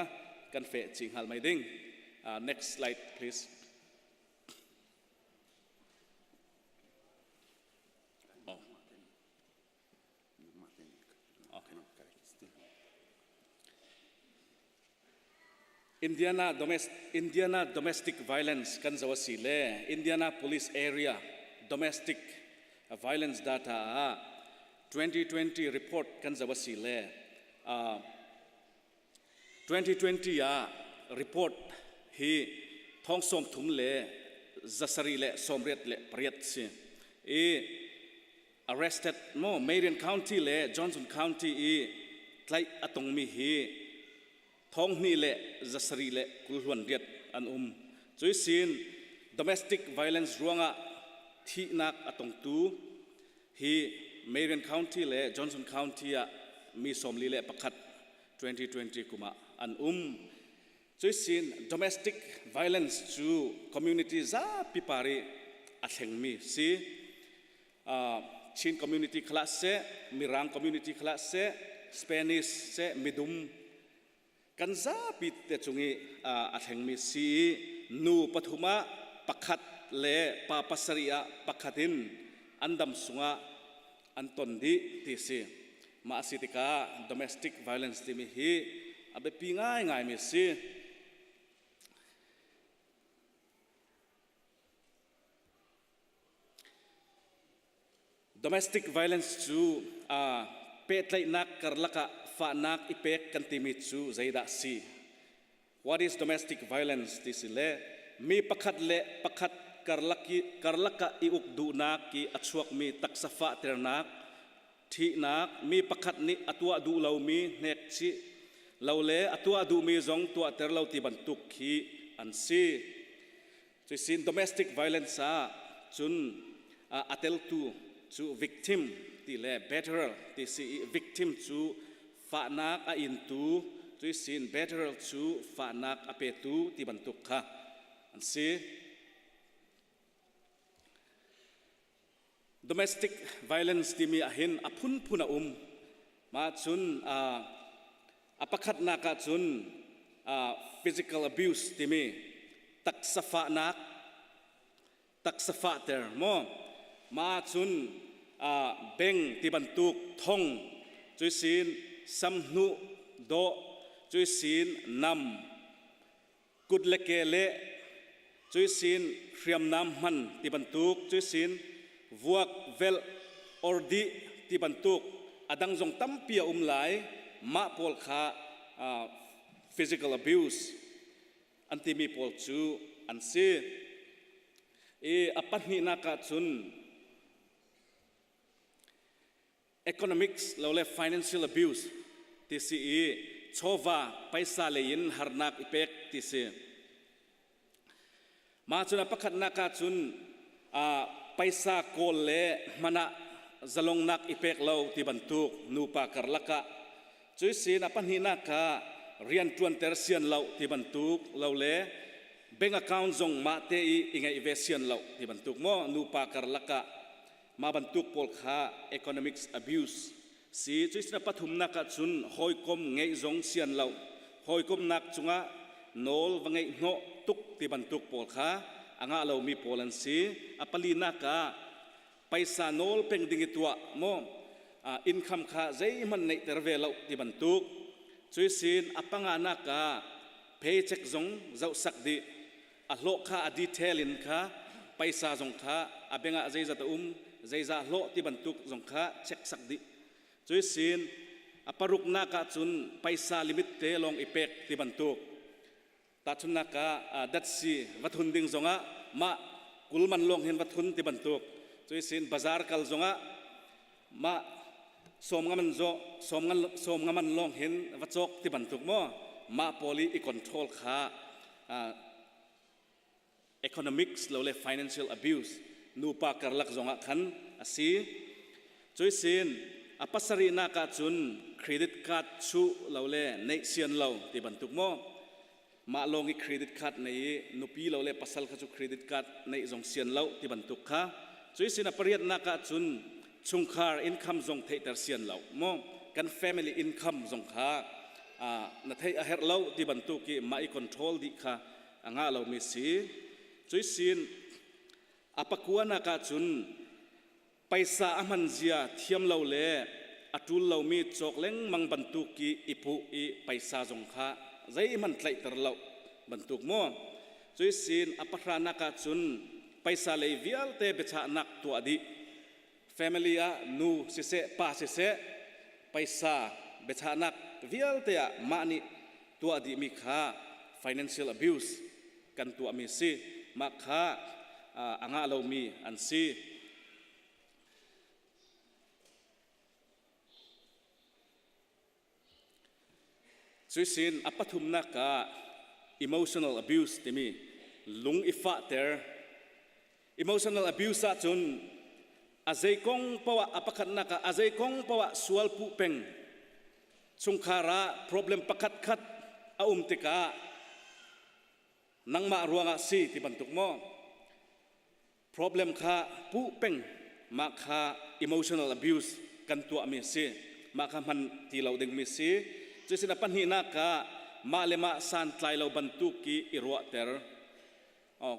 kan feh chih hngal mai ding. Next slide please. Indiana domestic, Indiana domestic violence kan zo asi le Indiana Police Area domestic violence data ah 2020 report kan zo asi le 2020 ah report hi thong som thum le zasari le somriat le pariat si i arrested mo Marion County le Johnson County i tlaih a tongmi hi thong hnih le zasari le kulhluan riat an um. Cui sin domestic violence ruangah thihnak a tongtu hi Marion County le Johnson County ah mi sawmli le pakhat 2020 kum ah an um. Cui sin domestic violence cu community zapi pari a thlengmi si. Chin community khala seh, Mirang community khala seh, Spanish seh, midum kan zapi te cung i a thlengmi si i nu pathum ah pakhat le pa pasarih ah pakhat in an dam sungah an ton dih ti si. Mah a si tikah domestic violence timi hi a biapi ngaingaimi a si. Domestic violence cu pehtlaihnak karlak ah fahnak i pek kan timi cu zeidah si? What is domestic violence ti si le mi pakhat le pakhat karlak i karlak ah i uk duhnak i a chuakmi taksa fahternak, ṭhihnak, mi pakhat nih a tuah duh lomi hnekchih lo le a tuah duhmi zong tuahter lo ti bantuk khi an si. Cuisin domestic violence ah cun a teltu cu victim ti le batterer ti si i victim cu fahnak a intu cuisin batterer cu fahnak a petu ti bantuk kha an si. Domestic violence timi ahhin a phunphun a um. Mah cun a pakhatnak ah cun physical abuse timi taksa fahnak taksa fahter maw mah cun beng ti bantuk thong cuisin samhnuh dawh cuisin nam kut le ke le cuisin hriamnam hman ti bantuk cuisin vuak velh ordih ti bantuk a dang zong tampi a um lai. Mah pawl kha physical abuse an timi pawl cu an si. I a pahnihnak ah cun economics lo le financial abuse ti si i chawva paisa lei in harnak i pek ti si. Mah cun a pakhatnak ah cun paisa kawl le hman ah zalongnak i pek lo ti bantuk nupa karlak ah cui sin a pahnihnak ah rian ṭuanter sian lo ti bantuk lo le bank account zong mah te i i ngeih ve sian lo ti bantuk maw nupa karlak ah Mah bantuk pawl kha economics abuse si. Cuisina pathumnak ah cun hawikom ngeih zong sian lo, hawikomnak cungah nawl va ngeih hnawh tuk ti bantuk pawl kha a ngah lomi pawl an si. A palinak ah paisa nawl peng ding i tuah maw income kha zeihmanh neihter ve lo ti bantuk. Cuisin a panganak ah paycheck zong zohsak dih. A hlawh kha a detail in kha paisa zong kha a beng ah zeizat a um zeizah hlawh ti bantuk zong kha check sak dih. Cui sin a paruknak ah cun paisa limit te lawng i pek ti bantuk. Tahchunnak ah datsi va thun ding zongah mah kulman lawng hin va thun ti bantuk. Cui sin bazar kal zongah mah sawm ngaman zo sawm ngan sawm ngaman lawng hin va cawk ti bantuk maw mah pawl i i control kha economics lo le financial abuse nupa karlak zongah khan a si. Cui sin a pasarihnak ah cun credit card chuh lo le neih sian lo ti bantuk maw mah lawng i credit card nei i nupi lo le pasal kha cu credit card neih zong sian lo ti bantuk kha. Cui sin a pariatnak ah cun chungkhar income zong theihter sian lo maw kan family income zong kha na theih a herh lo ti bantuk i mah i control dih kha a ngah lomi si. Cui sin a pakuanak ah cun paisa a hman zia thiam lo le. a ṭul lomi cawk lengmang bantuk i i puh i paisa zong kha zeihmanh tlaihter lo bantuk maw. Cui sin a pahranak ah cun paisa lei vialte biachahnak tuah dih. Family ah nu siseh pa siseh paisa biachahnak vialte ah mah nih tuah dihmi kha financial abuse kan tuahmi si. Mah kha a ngah lomi an si. Cuisin a pathumnak ah emotional abuse timi lung i fahter. Emotional abuse ahcun a zei kong poah a pakhatnak ah a zei kong poah sual puh peng. Chungkhar ah problem pakhat khat a um tikah nangmah ruangah si ti bantuk maw? Problem kha puh peng mah kha emotional abuse kan tuahmi a si. Mah kha hman ti lo dingmi si. Cusin a pahnihnak ah mah le mah santlai lo bantuk i i ruahter. Oh,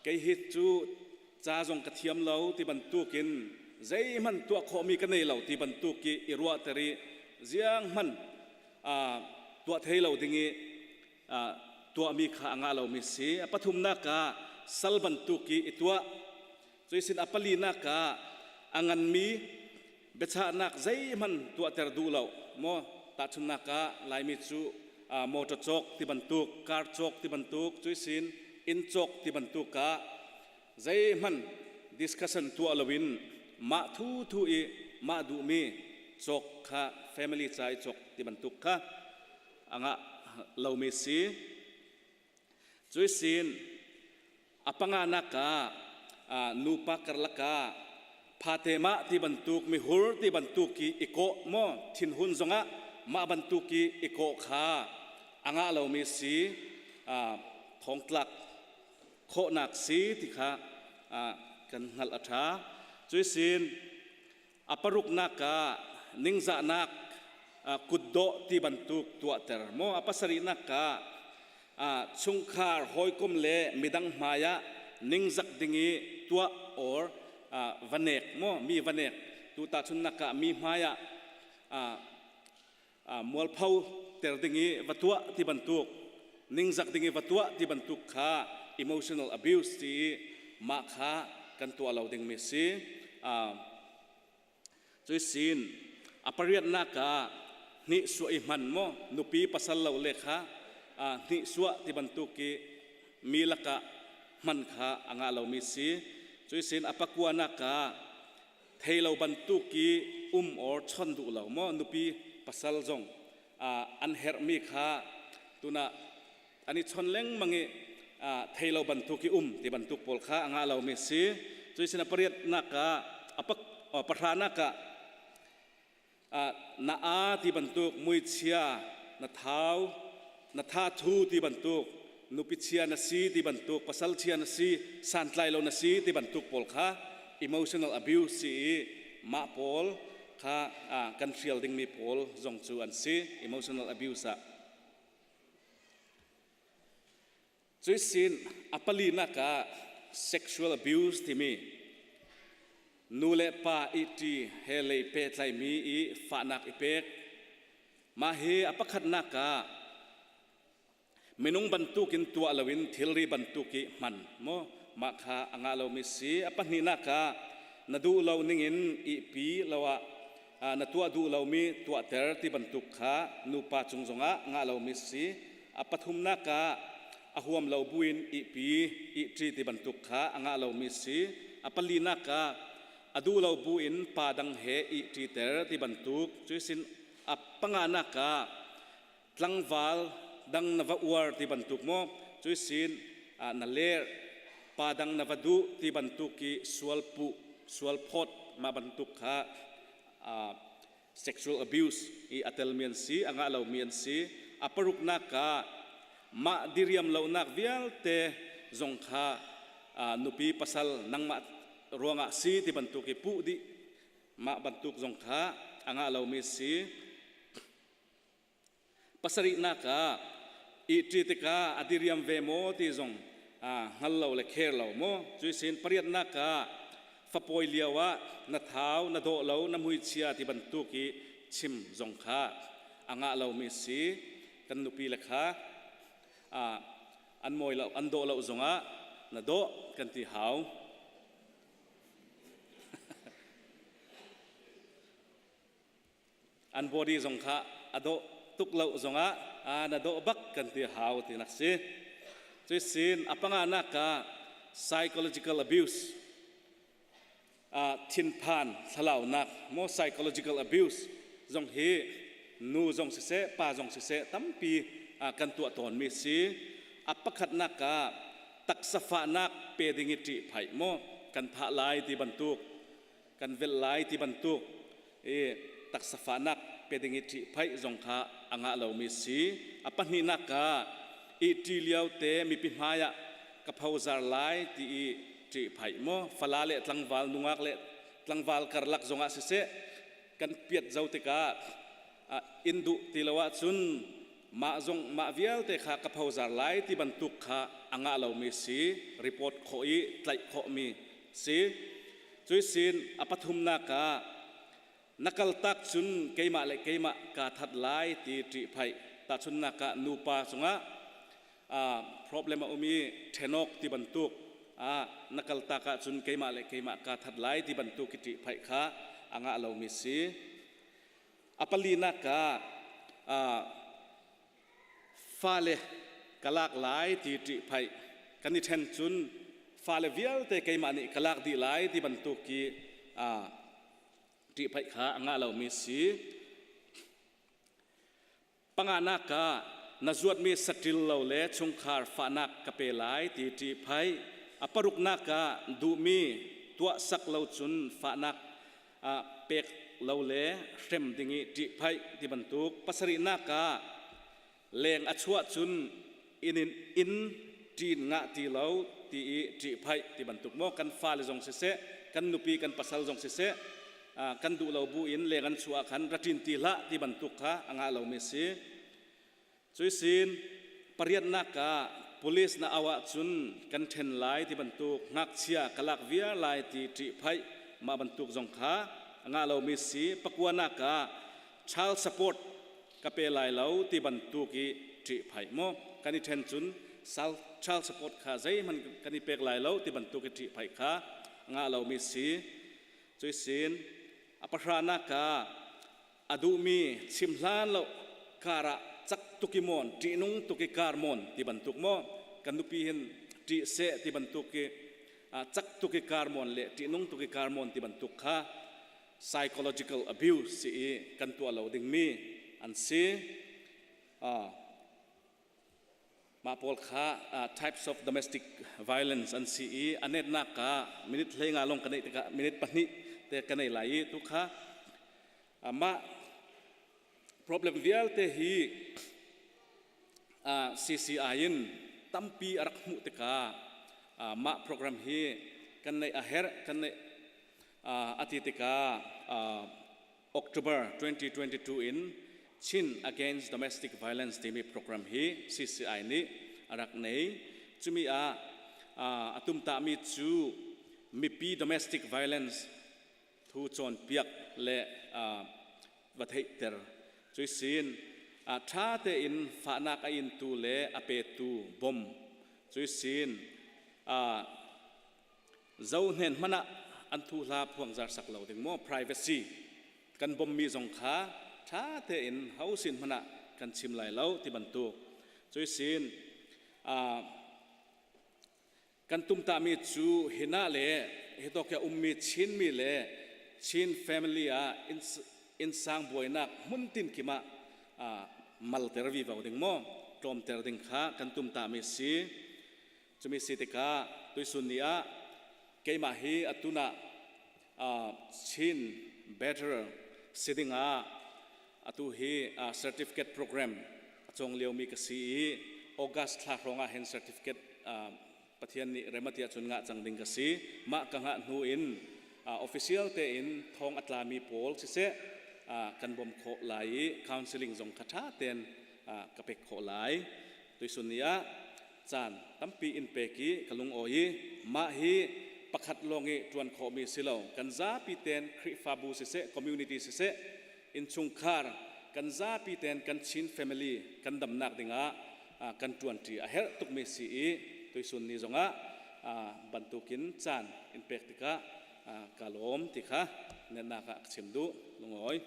kei hi cu ca zong ka thiam lo ti bantukin zeihmanh tuah khawhmi ka nei lo ti bantuk i i ruahter i ziang hmanh tuah thei lo ding i tuahmi kha a ngah lomi si. A pathumnak ah sal bantuk i i tuah. Cuisin a palinak ah a nganmi biachahnak zeihmanh tuahter duh lo. Maw tahchunnak ah Laimi cu motor cawk ti bantuk, car cawk ti bantuk, cuisin inn cawk ti bantuk ah zeihmanh discussion tuah loin mah thu thu i mah duhmi cawk kha family ca i cawk ti bantuk kha a ngah lomi si. Cuisin a panganak ah nupa karlak ah phate mah ti bantuk mihur ti bantuk i i kawh maw thinhun zongah mah bantuk i i kawh kha a ngah lomi si thongtlak khawhnak si ti kha kan hngalh a ṭha. Cuisin A paruknak ah ningzahnak kutdawh ti bantuk tuahter maw? A pasarihnak ah chungkhar hawikom le midang hmai ah ningzak ding i tuah or va nek maw? Mi va nek. Tu tahchunnak ah mi hmai ah mualpho ter ding i va tuah ti bantuk ningzak ding i va tuah ti bantuk kha emotional abuse ti i mah kha kan tuah lo dingmi si. Cui sin a pariatnak ah hnih suah i hman maw nupi pasal lo le kha hnih suah ti bantuk i mi lakah hman kha a ngah lomi si. Cui sin a pakuanak ah thei lo bantuk i um or chon duh lo maw nupi pasal zong an herhmi kha tuna an i chon lengmang i thei lo bantuk i um ti bantuk pawl kha a ngah lomi si. Cui sin a pariatnak ah a pahranak ah na aa ti bantuk muichia na thau na tha thu ti bantuk nupi chia na si ti bantuk pasal chia na si santlai lo na si ti bantuk pawl kha emotional abuse si i mah pawl kha kan hrial dingmi pawl zong cu an si emotional abuse ah. Cuisin a palinak ah sexual abuse timi nu le pa ihṭi he lei pehtlaimi i fahnak i pek. Mah hi a pakhatnak ah minung bantukin tuah loin thilri bantuk i hman maw mah kha a ngah lomi si. A pahnihnak ah na duh lo ningin ihpi lo ah na tuah duh lomi tuahter ti bantuk kha nupa cung zongah ngah lomi si. A pathumnak ah a huam lo buin ihpi, ihṭi ti bantuk kha a ngah lomi si. A palinak ah a duh lo buin pa dang he ihṭiter ti bantuk. Cuisin a panganak ah tlangval dang na va uar ti bantuk maw cuisin na ler pa dang na va duh ti bantuk i sual puh sual phawt mah bantuk kha sexual abuse i a telmi an si, a ngah lomi an si. A paruknak ah mah diriam lonak vialte zong kha nupi pasal nangmah ruangah si ti bantuk i puh dih mah bantuk zong kha a ngah lomi si. Pasarihnak ah ihṭi tikah a diriam ve maw ti zong hngal lo le kher lo maw. Cuisin pariatnak ah Fapawi lio ah na thau, na dawh lo, na muichia ti bantuk i chim zong kha a ngah lomi si. Kan nupi le kha an mawi lo, an dawh lo zongah na dawh kan ti hau. An body zong kha a dawh tuk lo zongah a na dawh bak kan ti hau ti nak si. Cui sin a panganak ka psychological abuse, thinphan thlalaunak mo, psychological abuse zong hi nu zong siseh, pa zong siseh, tampi kan tuah tawn mi si. A pakhatnak ka taksa fahnak pe ding i ṭih phaih mo, kan thah lai ti bantuk, kan velh lai ti bantuk i taksa fahnak pe ding i ṭihphaih zong kha a ngah lomi si. A pahnihnak ka ihṭi lio te mipi hmai ah ka phozar lai ti i ṭihphaih maw, fala le tlangval, nungak le tlangval karlak zongah siseh, kan piat zo tikah in duh ti lo ahcun mah zong mah vialte kha ka phozar lai ti bantuk kha a ngah lomi si, report khawh i tlaih khawhmi si. Cui sin a pathumnak ah na kaltak cun keimah le keimah kaa that lai ti ṭihphaih. Tahchunnak ah nupa cungah problem a um i ṭhenawk ti bantuk ah na kaltak ahcun keimah le keimah kaa that lai ti bantuk i ṭihphaih kha a ngah lomi si. A palinak ah fale ka lak lai ti ṭihphaih, kan i ṭhen cun fale vialte keimah nih ka lak dih lai ti bantuk i ṭihphaih kha a ngah lomi si. Panganak ah na zuatmi saṭil lo le chungkhar fahnak ka pe lai ti ṭihphaih. A paruknak ah duhmi tuah sak lo cun fahnak pek lo le hrem ding i ṭihphaih ti bantuk. Pasarihnak ah leng a chuah cun inn in inn ṭin ngah ti lo ti i ṭihphaih ti bantuk maw, kan fale zong siseh, kan nupi kan pasal zong siseh, kan duh lo bu in leng an chuah khan ra ṭin ti hlah ti bantuk kha a ngah lomi si. Cuisin pariatnak ah police na au ahcun kan ṭhen lai ti bantuk, ngakchia ka lak viar lai ti ṭihphaih, mah bantuk zong kha a ngah lomi si. Pakuanak ah child support ka pe lai lo ti bantuk i ṭihphaih maw, kan i ṭhen cun child support kha zeihmanh kan i pek lai lo ti bantuk i ṭihphaih kha a ngah lomi si. Cuisin a pahranak ah a duhmi chim hlan lo kar ah cak tuk i mawn, ṭihnung tuk i kar mawn ti bantuk maw, kan nupi hin ṭih seh ti bantuk i cak tuk i kar mawn le ṭihnung tuk i kar mawn ti bantuk kha psychological abuse si i kan tuah lo dingmi an si. Mah pawl kha types of domestic violence an si i a netnak ah minute 15 lawng ka neih tikah minute 2 te ka nei lai i tu kha mah problem vialte hi CCI in tampi a rak hmuh tikah mah program hi kan neih a herh kan neih a ti tikah October 2022 in Chin Against Domestic Violence timi program hi CCI nih a rak nei. Cumi ah a tumtahmi cu mipi domestic violence thu cawnpiak le va theihter. Cuisin ṭha tein fahnak a intu le a petu bom. Cuisin zo hnen hmanh ah an thu hla phuangzar sak lo ding maw, privacy kan bommi zong kha ṭha tein ho sin hmanh ah kan chim lai lo ti bantuk. Cuisin kan tumtahmi cu hina le hitokya ummi Chinmi le Chin family ah innsang buainak hmuntin kim ah malter vivo ding maw, tlawmter ding kha kan tumtahmi si. Cumi si tikah tuisun ni ah keimah hi atun ah Chin Better si dingah atu hi certificate program a cawng liomi ka si i August thla hrawng ah hin certificate Pathian nih rem a ti ahcun ngah cang ding ka si. Mah ka ngah hnu in official tein thong a tlami pawl siseh kan bawmh khawh lai i counseling zong kha ṭha tein ka pek khawh lai. Tuisun ni ah caan tampi in pek i ka lungawi i mah hi pakhat lawng i ṭuan khawhmi si lo. Kan zapi ten Khrihfabu siseh, community siseh, innchungkhar kan zapi ten kan Chin family kan damnak dingah kan ṭuanṭi a herh tukmi si i tuisun ni zongah bantukin caan in pek tikah ka lawm ti kha netnak ah ka chim duh. Lungawi.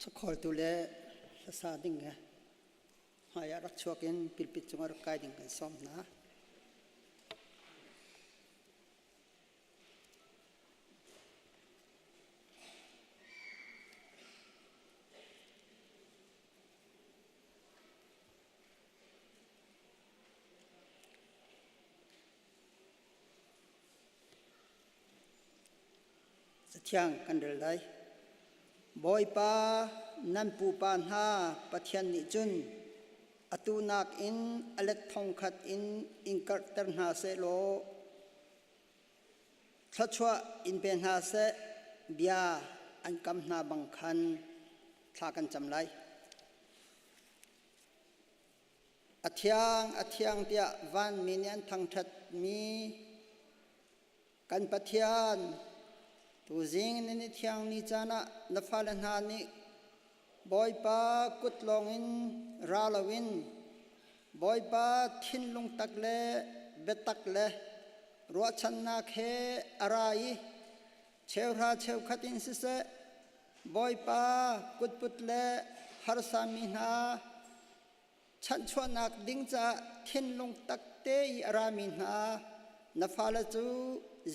Chawkholtu le hlasa ding he hmai ah rak chuak in pilpit cungah rak kai ding kan sawm hna. Cathiang kan rel lai. Bawipa nan pupa hna Pathian nih cun atu nakin a let thongkhat in in karhter hna sehlaw thluachuah in pe hna seh bia an kam hna bang khan thla kan cam lai. A thiang, a thiang tiah vanmi nih an thangṭhatmi kan Pathian, tuzing na ni thiang ni caan ah na fale hna nih Bawipa kut lawngin ra loin Bawipa thinlung tak le biatak le ruahchannak he a ra i cheuhra cheukhat in siseh Bawipa kutput le harsami hna chanhchuahnak ding caah thinlung takte i a rami hna na fale cu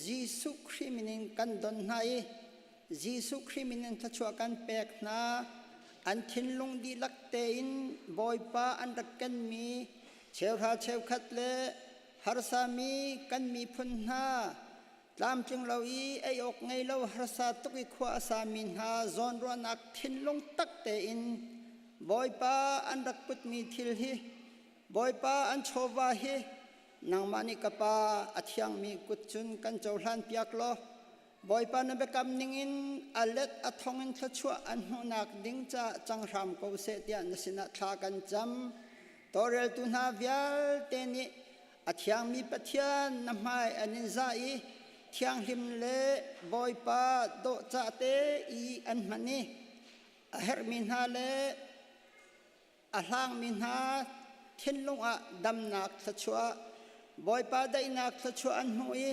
Jesuh Khrih min in kan don hna i Jesuh Khrih min in thluachuah kan pek hna. An thinlung dihlak tein Bawipa an rak kenmi cheuhra cheukhat le harsami kan miphun hna tlamtling lo i ei awk ngei lo harsa tuk i khua a sami hna zawnruahnak thinlung tak tein Bawipa an rak putmi thil hi Bawipa an chawva hi nangmah nih ka pa a thiangmi kut cun kan cohlan piak law Bawipa na biakam ningin a let a thong in thluachuah an hmuhnak ding caah cang hram ko seh tiah na sinah thla kan cam. Tawlreltu hna vialte nih A thiangmi Pathian na hmai an in zah i thianghlim le Bawipa dawhcah te i an hman i a herhmi hna le a hlangmi hna thinlung ah damnak thluachuah Bawipa daihnak thluachuah an hmuh i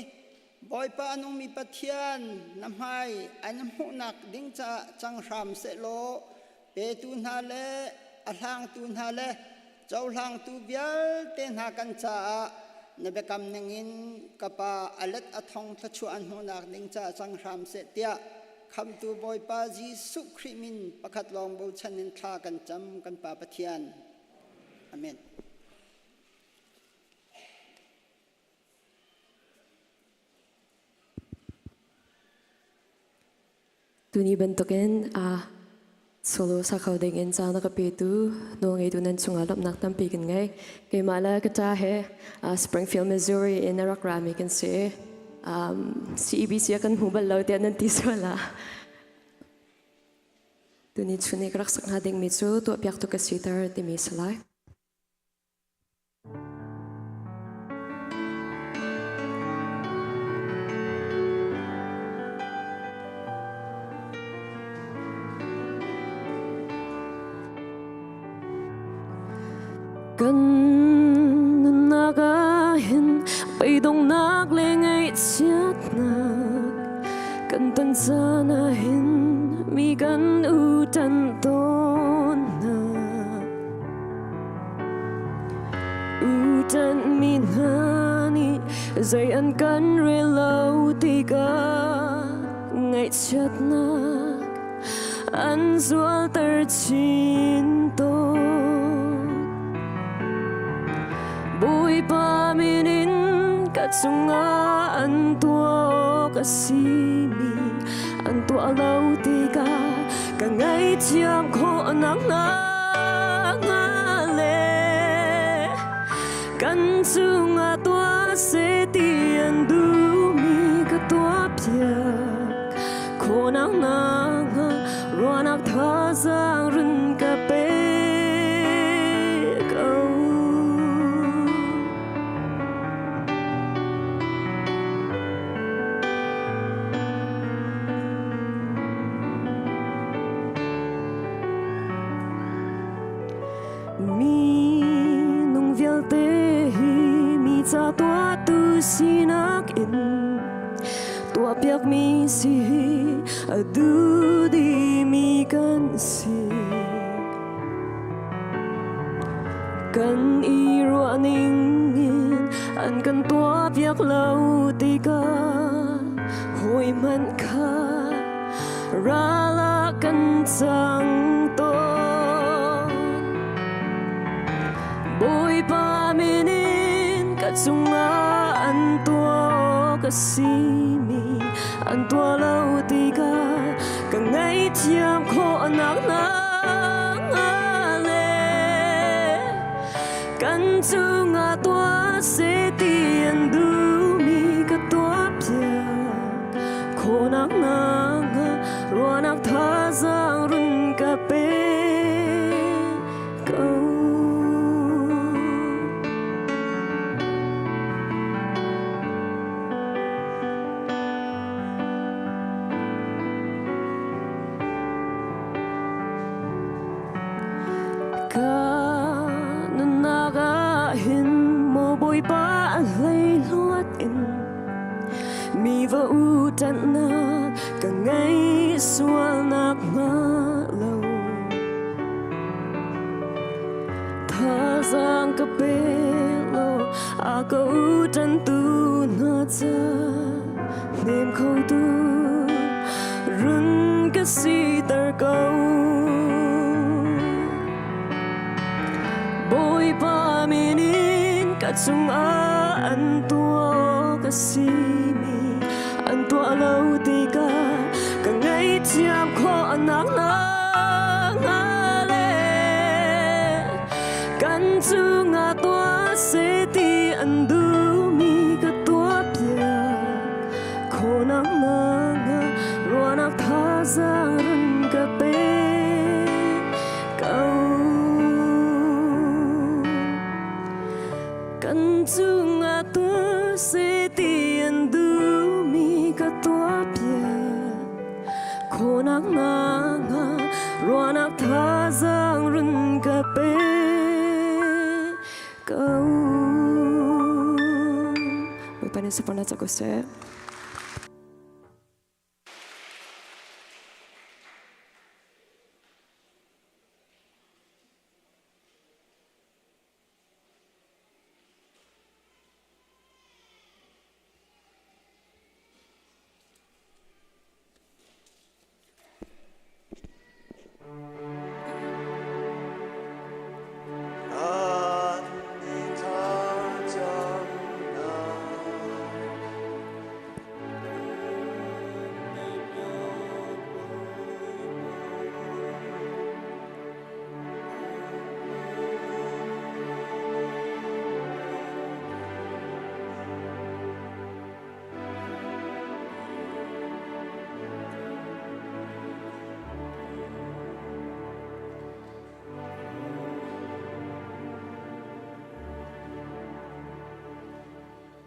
Bawipa a nungmi Pathian na hmai an hmuhnak ding caah cang hram sehlaw petu hna le a hlangtu hna le cohlangtu vialte hna kan caah na biakam ningin ka pa a let a thong thluachuah an hmuhnak ding caah cang hram seh tiah khamtu Bawipa Jesuh Khrih min pakhat lawng bochan in thla kan cam kan Pa Pathian. Amen. Tuni bantukin a solo sa kho ding in caan a ka petu nawlngeitu nan cungah lawmhnak tampi kan ngei. Keimah le ka ṭa he Springfield, Missouri in a rak rami kan si. CEBC a kan hmu bal lo tiah nan ti sual ah. Tuni chun i ka rak sak hnga dingmi cu tuahpiak tu ka siter timi si lai. Kan nunnak ah hin beidonghnak le ngaihchiatnak kan ton caan ah hin mi kan u tan tawn hna. Uṭanhmi hna nih zei an kan rel lo tikah ngaihchiatnak an zualter chin tawn. Bawipa min in ka cungah an tuah awk a simi an tuah lo tikah ka ngaihthiam khawh nakhnga le kan cungah tuah seh ti an duhmi. Khawhnak nakhnga ruahnak thazaang run ka pe ko. Minung vialte hi mi ca tuahtu sinak in tuahpiakmi si hi a duh dihmi kan si. Kan i ruah ning in an kan tuahpiak lo tikah hawi hmanh kha ral ah kan cang tawn. Bawipa min in ka cungah an tuah awk a simi an tuah lo tikah ka ngaihthiam khawhnak hna le kan cungah tuah seh ti an duhmi ka tuahpiak khawhnak nakhnga ruahnak thazaang run ka pe ko. Ka nunnak ah hin maw Bawipa a hleihluat in mi va u ṭanhnak ka ngei sualnak hnga lo. Thazaang ka pe law a ka u ṭanhtu hna ca hnem khotu run ka siter ko. Bawipa min in ka cungah an tuah awk a simi an tuah lo tikah ka ngaihthiam khawhnak hna le kan cungah tuah seh ti an duhmi ka tuahpiak khawhnak nakhnga ruahnak thazaang run ka pe ko. Kan cungah tuah seh ti an duhmi ka tuahpiak khawhnak nakhnga ruahnak thazaang run ka pe ko. Bawipa nih support na ko seh.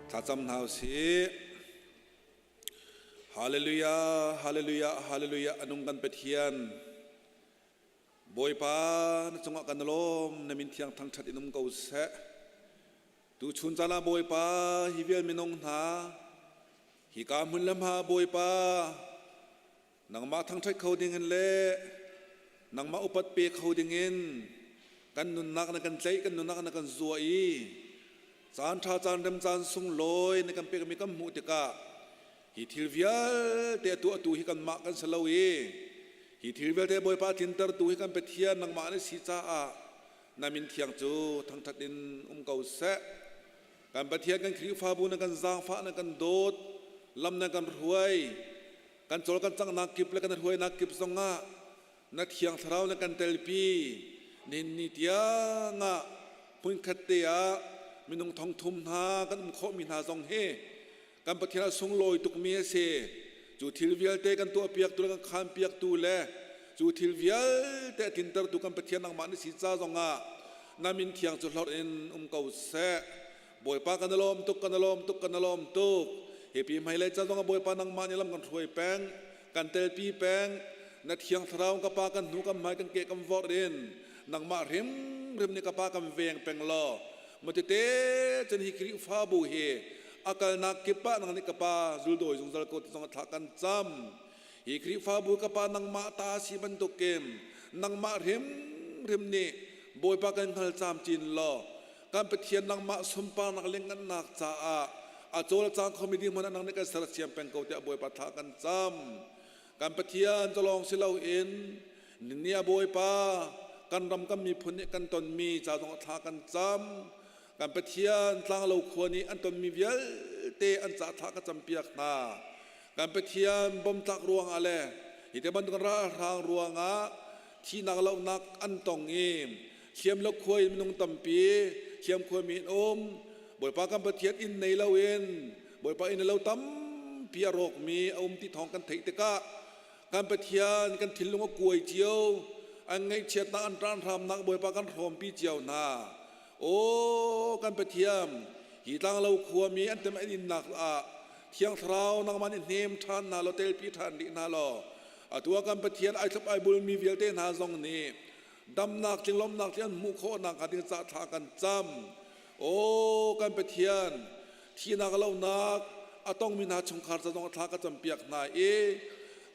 Thlacam hna usih. Hallelujah, hallelujah, hallelujah, anung kan Pathian. Bawipa na cungah kan lawm, na min thiang thangṭhat in um ko seh. Tuchun caan ah Bawipa hi vial minung hna, hika hmun le hma Bawipa, nangmah thangṭhat kho dingin le nangmah upat pe kho dingin kan nunnak na kan tlaih, kan nunnak na kan zuah i caan ṭha caan rem caan sunglawi na kan pekmi kan hmuh tikah hi thil vialte a tuahtu hi kanmah kan si lo i hi thil vialte Bawipa tlintertu hi kan Pathian nangmah na si caah na min thiang cu thangṭhat in um ko seh. Kan Pathian kan Khrihfabu na kan zaangfah na kan dawt lam na kan hruai kan cawl kan canghnak kip le kan hruainak kip zongah na thiang thlarau na kan telpi nihin ni tiangah hmunkhat te ah minung thong thum hna kan um khawhmi hna zong hi kan Pathian a sunglawi tukmi a si. Cu thil vialte kan tuahpiaktu le kan khanpiaktu le cu thil vialte a tlintertu kan Pathian nangmah na si ca zongah na min thiang cu hlorh in um ko seh. Bawipa kan i lawm tuk, kan i lawm tuk, kan i lawm tuk. Hi pi hmailei ca zongah Bawipa nangmah nih lam kan hruai peng, kan telpi peng. Na thiang thlarau ka pa kan hnu kan hmai kan ke kan vorh in nangmah hrimhrim nih ka pa kan veng peng law matete cun hi Khrihfabu hi a kalnak kip ah nang nih ka pa zuldawi zungzal ko ti zong thla kan cam. Hi Khrihfabu ka pa nangmah ta si bantukin nangmah hrimhrim nih Bawipa kan hngal camcin law kan Pathian nangmah sunparnak le ngannak caah a cawlcang khomi ding hmanh nang nih kan sersiam peng ko tiah Bawipa thla kan cam. Kan Pathian calawng si loin ni a Bawipa kan ram kan miphun nih kan tonmi ca zong thla kan cam. Kan Pathian tlanglo khua nih an tonmi vialte an ca thla ka campiak hna. Kan Pathian bomtlak ruangah le hi te bantuk ralhrang ruangah thihnak lohnak an tong i hliam lo khua in minung tampi hliam khua mi in um Bawipa kan Pathian inn nei loin Bawipa inn lo tampi a rawkmi a um ti thawng kan theih tikah kan Pathian kan thinlung a kuai cio an ngaihchiatnak an ṭanhramnak Bawipa kan hrawmpi cio hna Aw kan Pathian hi tlanglo khuami an tem an innak ah Thiang Thlarau nangmah nih hnem ṭhan hna law telpi ṭhan rih hna law atu ah kan Pathian ai thlop ai bulmi vialte hna zong nih damnak tlinglawmnak tling an hmuh khawh nakhnga ding ca thla kan cam. Aw kan Pathian thihnak lonak a tongmi hna chungkhar ca zong thla ka campiak hna i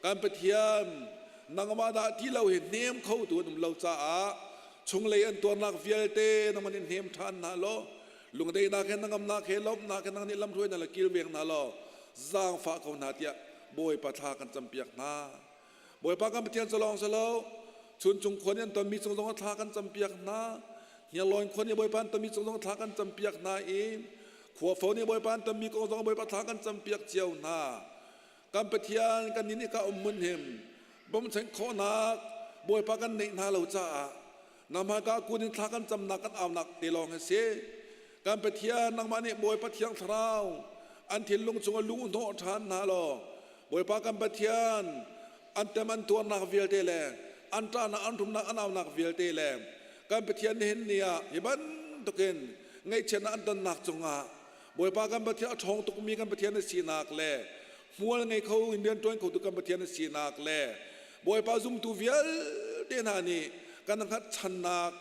kan Pathian nangmah dah ti lo hi hnem kho tu an um lo caah chunglei an tuarnak vialte nangmah nih hnem ṭhan hna law lungdaihnak he hnangamnak he lawmhnak he nang nih lamhruai hna le kilveng hna law zaangfah ko hna tiah Bawipa thla kan campiak hna. Bawipa kan Pathian cu lawng si lo Chuncung khua nih an tonmi cung zongah thla kan campiak hna. Hniarlawn khua nih Bawipa an tonmi cung zongah thla kan campiak hna i Khuafo nih Bawipa an tonmi kong zongah Bawipa thla kan campiak cio hna. Kan Pathian kan nih nih ka um mun him bawmchan khawhnak Bawipa kan neih hna lo caah nangmah ka kun in thla kan camnak kan aunak te lawng hi si. Kan Pathian nangmah nih Bawipa Thiang Thlarau an thinlung chungah luh hnawh ṭhan hna law Bawipa kan Pathian an tem an tuarnak vialte le an ṭahnak an rumnak an aunak vialte le kan Pathian nihin ni ah hi bantukin ngaihchiatnak an tonnak cungah Bawipa kan Pathian a ṭhawng tukmi kan Pathian na sinak le hmual ngei kho in rian ṭuan khotu kan Pathian na sinak le Bawipa zumtu vialte hna nih kan hngatchannak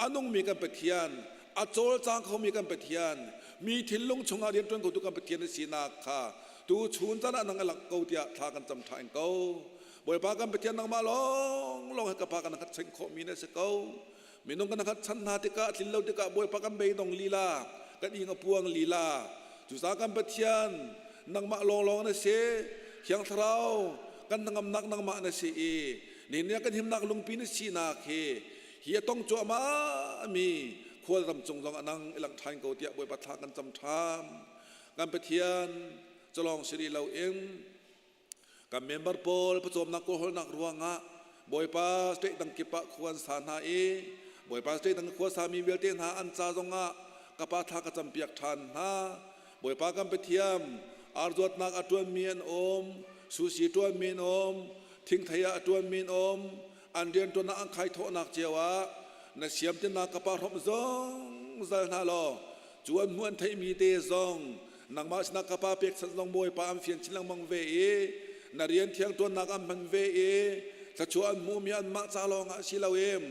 a nungmi kan Pathian a cawlcang khomi kan Pathian mi thinlung chungah rian ṭuan khotu kan Pathian na sinak kha tu chun caan ah nang a langh ko tiah thla kan cam ṭhain ko. Bawipa kan Pathian nangmah lawng lawng he ka pa kan hngatchan khawhmi na si ko. Minung kan hngatchan hna tikah tlin lo tikah Bawipa kan beidong lila, kan ing a puang lila. Cucaah kan Pathian nangmah lawnglawng na si. Thiang Thlarau kan hnangamnak nangmah na si i nihin kan himnak lungpi na sinak hi hi a tong cuahmah mi khualram cung zong anang i lang ṭhan ko tiah Bawipa thla kan cam ṭhan. Kan Pathian calawng si rih loin kan member pawl pawcawmnak kawlhawlnak ruangah Bawipa state dang kip ah khua an sa hna i Bawipa state dang khua sami vialte hna an ca zongah ka pa thla ka campiak ṭhan hna. Bawipa kan Pathian arzuatnak a ṭuanmi an um, sushi ṭuanmi an um, thingthei ah a ṭuanmi an um, an rianṭuannak an khaithawhnak cio ah na siamtinnak ka pa hrawmh zungzal hna law cu an hmuh an theihmi te zong nangmah sinah ka pa pekchanh zong Bawipa an fian chin lengmang ve i na rian thiang ṭuannak an hman ve i thluachuah an hmuhmi anmah ca lawngah si loin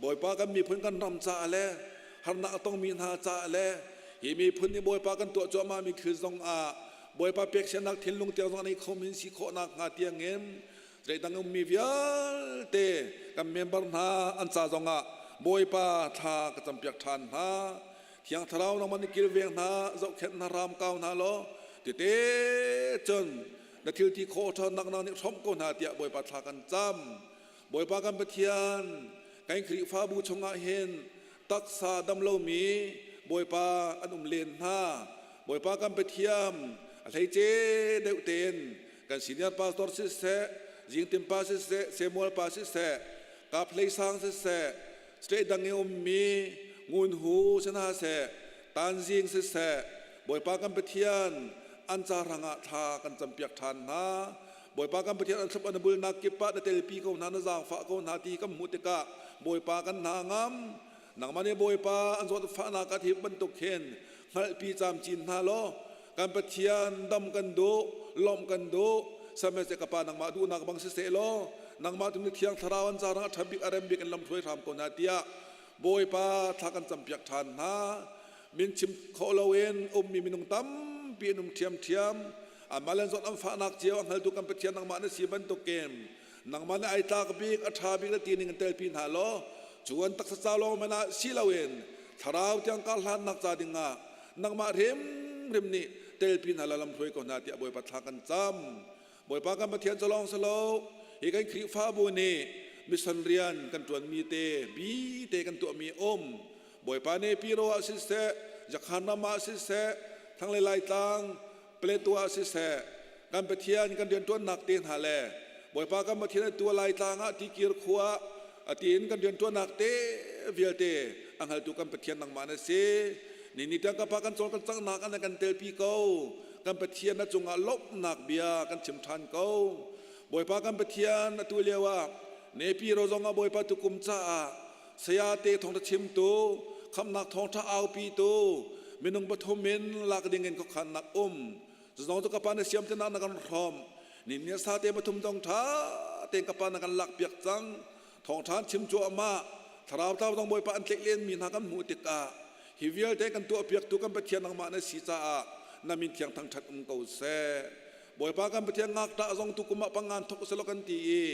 Bawipa kan miphun kan ram caah le harnak a tongmi hna caah le hi miphun nih Bawipa kan tuah cuahmahmi thil zongah Bawipa peksiannak thinlung tiang zong an ei khomi si khawhnak hnga tiangin zeidang ummi vialte kan member hna an ca zongah Bawipa thla ka campiak ṭhan hna. Thiang Thlarau nangmah nih kilveng hna, zohkhenh hna, ram kau hna law tete cun na thil ti khawh ṭhawnnak nang nih hrawmh ko hna tiah Bawipa thla kan cam. Bawipa kan Pathian, kan Khrihfabu chungah hin taksa dam lomi Bawipa an um len hna. Bawipa kan Pathian, a hleice deuh tein kan senior pastor siseh, Jingtim pa siseh, Samuel pa siseh, Kap Hlei Sang siseh, state dang i ummi Ngun Hu si hna seh, Tanzing siseh, Bawipa kan Pathian an ca hrangah thla kan campiak ṭhan hna. Bawipa kan Pathian an thlop an bulnak kip ah na telpi ko hna, na zaangfah ko hna ti kan hmuh tikah Bawipa kan hna ngam. Nangmah nih Bawipa an zawtfahnak a thim bantuk hin hngalhpi camcin hna law kan Pathian dam kan duh, lawmh kan duh. Sihmanhsehlaw ka Pa nangmah duhnak bang siseh law nangmah tu nih Thiang Thlarau an zarang a ṭha bik a rem bik in lamhruai hram ko hna tiah Bawipa thla kan campiak ṭhan hna. Min chim khawh loin ummi minung tampi an um ṭhiamṭhiam. Anmah le an zawt an fahnak cio a hngaltu kan Pathian nangmah na si bantukin nangmah nih ai tlak bik, a ṭha bik na ti ning in telpi hna law cu an taksa ca lawng hmanh ah si loin thlarau tiang kar hlannak ca dingah nangmah hrimhrim nih telpi hna la lamhruai ko hna tiah Bawipa thla kan cam. Bawipa kan Pathian cu lawng si lo, hi kan Khrihfabu nih mission rian kan ṭuanmi te bi te kan tuahmi um. Bawipa nih Piro ah siseh, Jakhan ram ah siseh, thlanglei Laitlang, Paletwa ah siseh, kan Pathian kan rianṭuannak te hna le Bawipa kan Pathian atu Laitlang ah tikir khua a tiin kan rianṭuannak te vialte a hngaltu kan Pathian nangmah na si. Ni ni tiang ka pa kan cawl kan cangnak an kan telpi ko. Kan Pathian na cungah lawmhnak bia kan chim ṭhan ko. Bawipa kan Pathian atu lio ah Nepi ro zong ah Bawipa tukum caah sayate thawngṭha chimtu, khamhnak thawngṭha aupitu, minung pathum in lak dingin khuakhannak um. Zong cu ka pa na siam te na kan hrawm. Ni ni sate pathum dong ṭha tein ka pa na kan lak piak cang. Thawngṭha chim cuahmah. Thlarau tlau dong Bawipa an tlaih len mi hna kan hmuh tikah hi vialte kan tuah piaktu kan Pathian nangmah na si caah na min thiang thangṭhat um ko seh. Bawipa kan Pathian ngakṭah zong tukum ah pangan thok uselaw kan ti i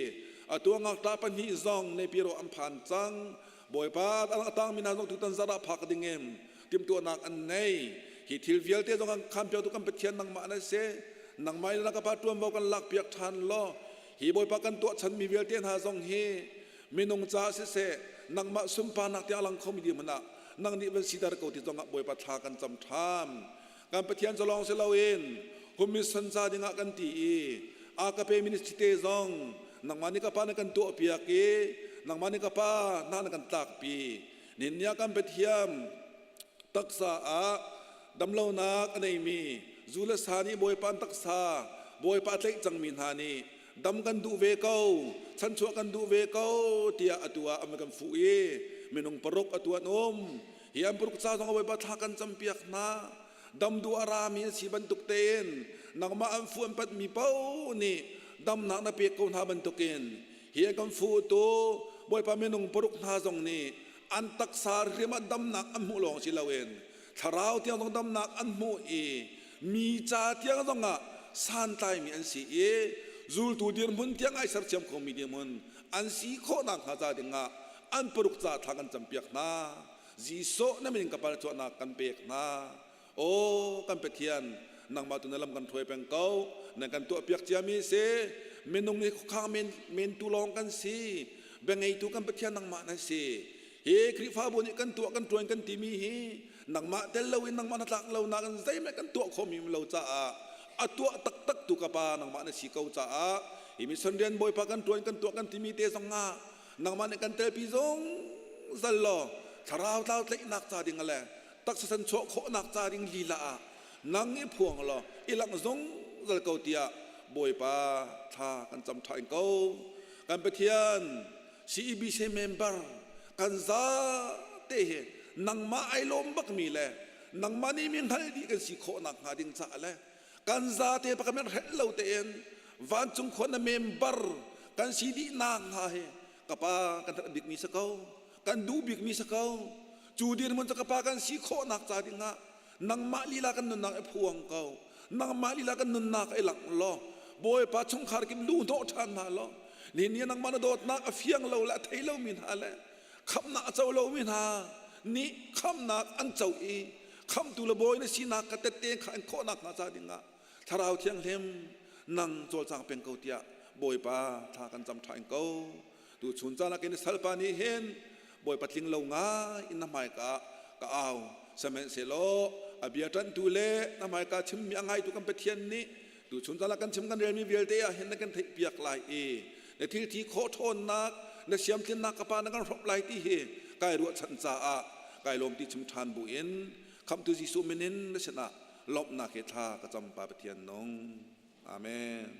atu ngakṭah pahnih zong Nepiro an phan cang. Bawipa a tangmi hna zong tutan zarh ah phak dingin timhtuahnak an nei. Hi thil vialte zong an khampiaktu kan Pathian nangmah na si. Nangmah in na ka pa ṭuanvo kan lakpiak ṭhan law hi Bawipa kan tuah chanmi vialte hna zong hi minung caah siseh nangmah sunparnak tiang lang khomi dirhmun ah nang nih van siter ko ti zongah Bawipa thla kan cam ṭhan. Kan Pathian cu lawng si loin humission ca dingah kan ti i a ka pe ministry te zong nangmah nih ka pa na kan tuahpiak i nangmah nih ka pa hna na kan tlakpi. Ninnia kan Pathian taksa ah damlonak a neimi zu le sa nih Bawipa an taksa Bawipa a tlaih cangmi hna nih dam kan duh ve ko, chanchuah kan duh ve ko tiah atu ah an kan fuh i minung paruk atu an um. Hi an paruk ca zong Bawipa thla kan campiak hna. Dam duh a rami an si bantuk tein nangmah an fu an patmi paoh nih damnak na pek ko hna bantukin hi an kan fuh tu Bawipa minung paruk hna zong nih an taksa hrim ah damnak an hmuh lawng si loin thlarau tiang zong damnak an hmuh i mi ca tiang zong ah santlaimi an si i zultu dirhmun tiang ai sersiam khomi dirhmun an si khawh nakhnga ca dingah an paruk ca thla kan campiak hna. Jesuh na min ka pal cuahnak kan pek hna. Aw kan Pathian, nangmah tu na lam kan hruai peng ko. Nan kan tuahpiak ciami si. Minung hi khuakhang men, men tu lawng kan si. Biangeitu kan Pathian nangmah na si. Hi Khrihfabu nih kan tuah kan ṭuan kan timi hi nangmah tel loin nangmah na tlak lo nak in zeihmanh kan tuah khomi lo caah a tuah taktak tu ka pa nangmah na si ko caah hi mission rian Bawipa kan ṭuan kan tuah kan timi te zong ah nangmah nih kan telpi zungzal law thlarau tlau tlaihnak ca ding le taksa san chuah khawhnak ca ding lila ah nang i phuang law i langh zungzal ko tiah Bawipa thla kan cam ṭhain ko. Kan Pathian CEBC member kan za te hi nangmah ai lawm bakmi le nangmah nih mi hngal dih kan si khawh nak hnga ding caah le kan zate pakhat men hrelh lo tein vancung khua na member kan si dih nak hnga hi ka pa kan that bikmi si ko, kan duh bikmi si ko. Cu dirhmun cu ka pa kan si khawh nak ca ding ah nangmah lila kan nunnak i phuang ko, nangmah lila kan nunnak i langh law Bawipa chungkhar kim lu hnawh ṭhan hna law ni ni nangmah na dawtnak a fiang lo le a thei lomi hna le khamhnak a co lomi hna nih khamhnak an co i khamhtu le bawi na sinak ka tette kha an khawhnak hnga ca dingah Thlarau Thianghlim nang cawlcang peng ko tiah Bawipa thla kan cam ṭhain ko. Tu chun caan ah khin salpa nih hin Bawipa tling lo ngai in na hmaika ka au. Sihmanhsehlaw a bia ṭanhtu le na hmaika chimmi a ngaitu kan Pathian nih tu chun caan ah kan chim kan relmi vialte ah hin na kan theihpiak lai i na thil thi khawh ṭhawnnak na siamtlinnak ka pa na kan hrawmh lai ti hi kai ruahchan caah kai lawm ti chim ṭhan bu in khamhtu Jesuh min in na sinah lawmhnak he thla ka cam pa Pathian nung. Amen.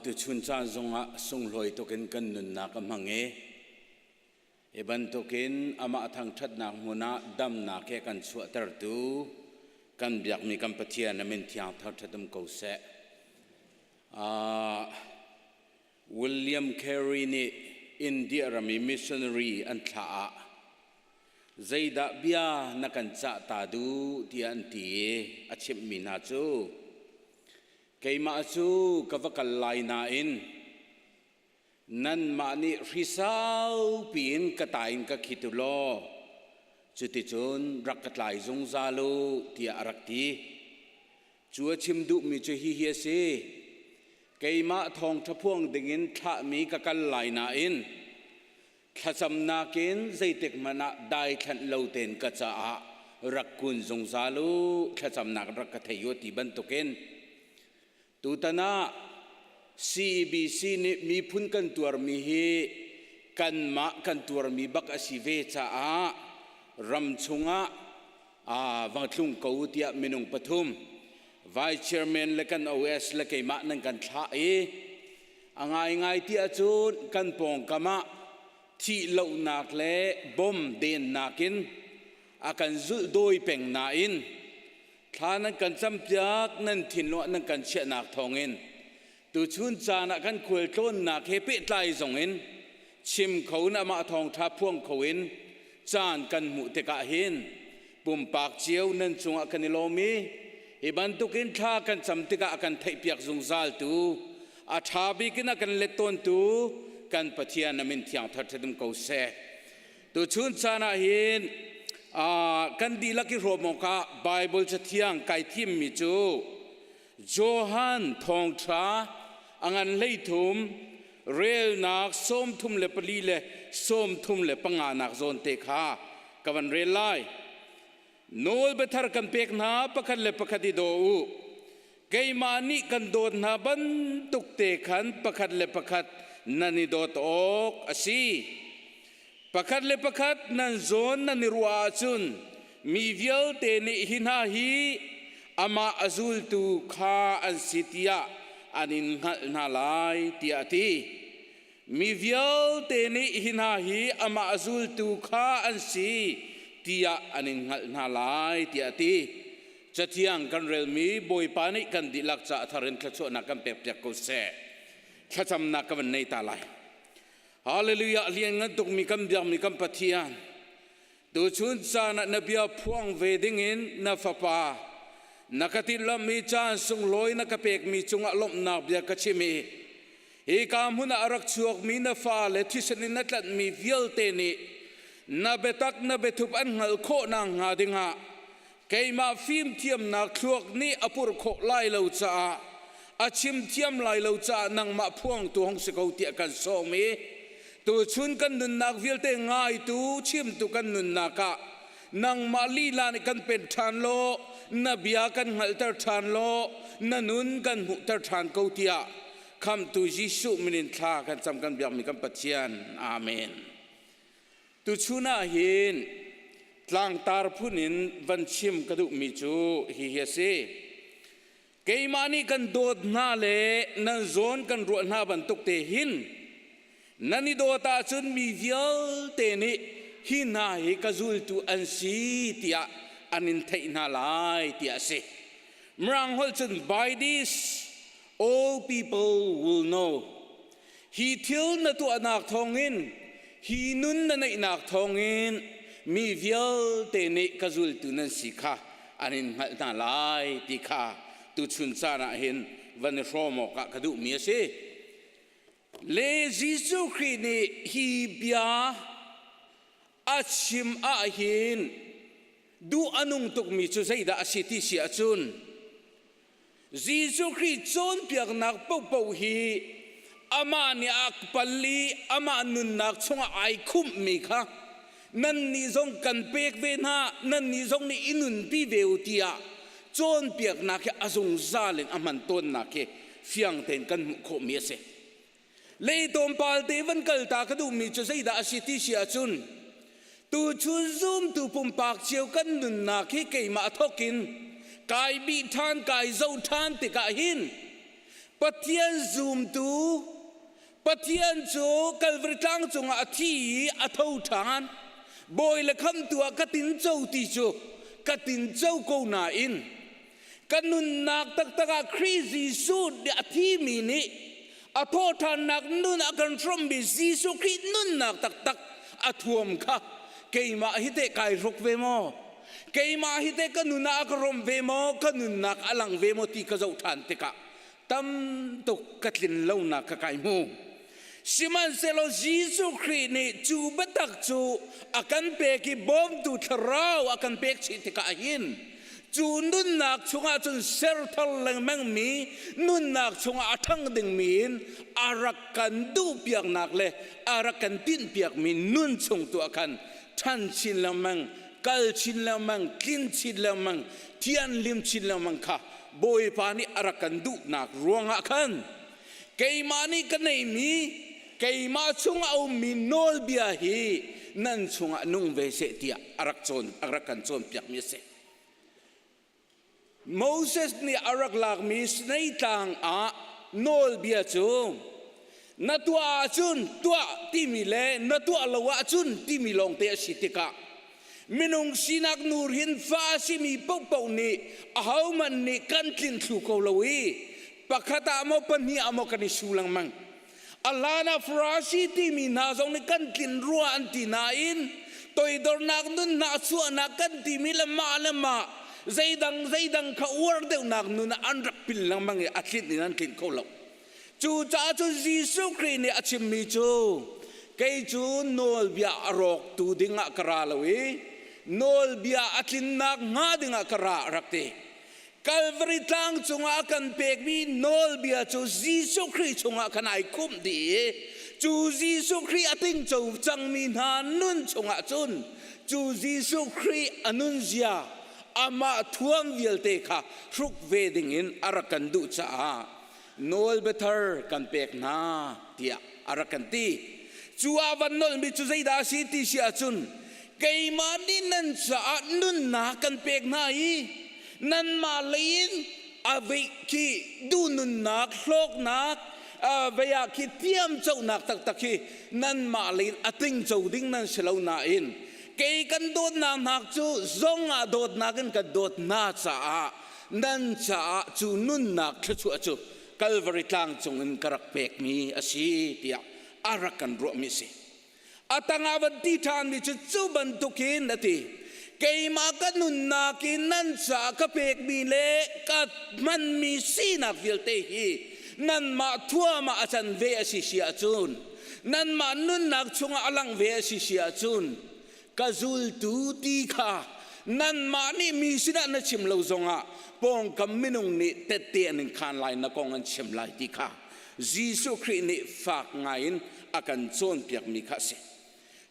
Tuchun caan zongah sunglawi tukin kan nunnak a hmang i hi bantukin amah thangṭhatnak hmun ah damnak he kan chuahtertu kan biakmi kan Pathian a min thiang thangṭhat um ko seh. William Carey nih India ram i missionary an thlah ah zeidah bia na kan cah ta duh tiah an ti i a chimhmi hna cu keimah cu ka va kal lai nain nanmah nih hrisau piin ka ta in ka khit u law cuticun rak ka tlai zungzal u tiah a rak ti. Cu a chim duhmi cu hihi a si. Keimah thawngṭha phuang dingin thlahmi ka kal lai nain thlacamnak in zeitik hmanh ah daithlanh lo tein ka caah rak kun zungzal u, thlacamnak rak ka thei u ti bantukin tutan ah CEBC nih miphun kan tuarmi hi kanmah kan tuarmi bak a si ve caah ram chungah vang tlung ko tiah minung pathum vice chairman le kan OS le keimah nan kan thlah i a ngaingai ti ahcun kan pawngkam ah thih lohnak le bom dennak in a kan zulh dawi peng nain thla nan kan campiak nan thinlung ah nan kan chiahnak thawngin tuchun caan ah kan khualtlawnnak he pehtlai zong in chim kho in amah thawngṭha phuang kho in caan kan hmuh tikah hin pumpak cio nan cungah kan i lawm i hi bantukin thla kan cam tikah a kan theihpiak zungzaltu a ṭha bik in a kan let tawntu kan Pathian a min thiang thar ṭhat ko seh. Tuchun caan ah hin kan dihlak i hrawm awkah Baibal Cathiang kai thimmi cu Johan thawngṭha a ngan 13 relnak 34 le 35 nak zawn te kha ka van rel lai. Nawl biathar kan pek hna pakhat le pakhat i daw u. Keimah nih kan dawt hna bantuk te khan pakhat le pakhat nan i dawt awk a si. Pakhat le pakhat nan zawn nan i ruah ahcun mi vialte nih hi hna hi amah a zultu kha an si tiah an in hngalh hna lai tiah a ti. Mi vialte nih hi hna hi amah a zultu kha an si tiah an in hngalh hna lai tiah a ti. Cathiang kan relmi Bawipa nih kan dihlak ca a thar in thluachuahnak kan pekpiak ko seh. Thlacamnak ka van nei ta lai. Hallelujah lian ngan tukmi kan biakmi kan Pathian tuchun caan ah na bia phuang ve dingin na fapa na ka tilawmmi caan sunglawi na ka pekmi cungah lawmhnak bia ka chim i hi ka hmun ah a rak chuakmi na fa le thisen in na tlanhmi vialte nih na biatak na biathup an hngalh khawh nakhnga dingah keimah fimthiamnak thluak nih a purh khawh lai lo caah a chim thiam lai lo caah nangmah phuangtu hong si ko tiah kan sawm i tuchun kan nunnak vialte ngaitu chimtu kan nunnak ah nangmah lila nih kan pen ṭhan law na bia kan hngalhter ṭhan law na nun kan hmuhter ṭhan ko tiah khamtu Jesuh min in thla kan cam kan biakmi kan Pathian amen Tuchun ah hin tlangtar phun in van chim ka duhmi cu hihi a si. Keimah nih kan dawt hna le nan zawn kan ruah hna bantuk te hin nan i dawt ahcun mi vialte nih hi hna hi ka zultu an si tiah an in theih hna lai tiah a si. Mirang holh cun by this all people will know. Hi thil na tuahnak thawngin, hi nun na neihnak thawngin mi vialte nih ka zultu nan si kha an in hngalh hna lai ti kha tuchun caan ah hin van i hrawm awkah ka duhmi a si. Le Jesuh Khrih nih hi bia a chim ahhin duh a nung tukmi cu zeidah a si ti si ahcun Jesuh Khrih cawnpiaknak paohpaoh hi amah nih a pal i amah nunnak chungah ai khumhmi kha nannih zong kan pek ve hna, nannih zong nih i nunpi ve u tiah cawnpiaknak hi a zungzal in a hman tawnnak hi fiang tein kan hmuh khawhmi a si. Leitlawmpal te van kal ta ka duhmi cu zeidah a si ti si ahcun tuchun zumtu pumpak cio kan nunnak hi keimah thawk in kai bih ṭhan kai zoh ṭhan tikah hin. Pathian zumtu Pathian cu Kalvari tlang cungah a thi i a tho ṭhan. Bawi le khamtu ah ka tinco ti cu ka tinco ko nain ka nunnak taktak ah Khrih Jesuh nih a thimi nih a thawhṭhannak nun a kan hrawmmi Jesuh Khrih nunnak taktak a thuam kha keimah hi teh kai hruk ve maw? Keimah hi teh ka nun ah a ka rom ve maw? Ka nunnak a lang ve maw ti ka zoh ṭhan tikah tam tuk ka tlin lonak ka kai hmu. Sihmanhsehlaw Jesuh Khrih nih cu biatak cu a kan pek i bawmtu thlarau a kan pek chih tikah hin cu nunnak chungah cun serthar lengmangmi nunnak chungah a ṭhang dingmi in a rak kan duhpiaknak le a rak kan tinhpiakmi nun chung tu ah khan ṭhan chin lengmang, kal chin lengmang, tlin chin lengmang, thianhlim chin lengmang kha Bawipa nih a rak kan duhnak ruangah khan keimah nih ka neihmi keimah chung a ummi nawlbia hi nan chungah nung ve seh tiah a rak cawn a rak kan cawnpiakmi a si. Moses nih a rak lakmi Sinai tlang ah nawlbia cu na tuah ahcun tuah timi le na tuah lo ahcun timi lawngte a si tikah minung sinak nur hin fa a simi paohpaoh nih ahohmanh nih kan tlin thlu ko lo i pakhat ah maw pahnih ah maw kan i su lengmang. A hlan ah Farasi timi hna zong nih kan tlin rua an ti nain toidornak nun hna chuahnak kan timi le mah le mah zeidang zeidang kha uar deuhnak nun ah an rak pil lengmang i a tlinh in an tlinh kho lo. Cucaah cun Jesuh Khrih nih a chimmi cu kei cu nawlbia a rawktu dingah ka ra lo i nawlbia a tlinnak hnga dingah ka ra a rak ti. Kalvari tlang cungah a kan pekmi nawlbia cu Jesuh Khrih chungah khan ai khumh dih i cu Jesuh Khrih a tingco cangmi hna nun chungah cun cu Jesuh Khrih a nunzia amah thuam vialte kha hruk ve dingin a rak kan duh caah nawlbia thar kan pek hna tiah a rak kan ti. Cu ah van nolhmi cu zeidah a si ti si ahcun keimah nih nan caah nunnak kan pek hna i nanmah lei in a veih khi duhnunnak hlawknak vei ah khi thiamconak taktak hi nanmah lei in a tingco ding nan si lo nain kei kan dawtnak hna cu zong ah dawtnak in kan dawt hna caah nan caah cu nunnak thluachuah cu Kalvari tlang cungin ka rak pekmi a si tiah a rak kan ruahmi a si. A tangah van ti ṭhanmi cu cu bantukin a ti. Keimah ka nunnak in nan caah ka pekmi le ka hmanmi sinak vialte hi nanmah thuam ah a can ve a si si ahcun nanmah nunnak chungah a lang ve a si si ahcun ka zultu ti kha nanmah nih mi sinah na chim lo zongah pawngkam minung nih tette an in khaan lai na kong an chim lai ti kha Jesuh Khrih nih fak ngaiin a kan cawnpiakmi kha a si.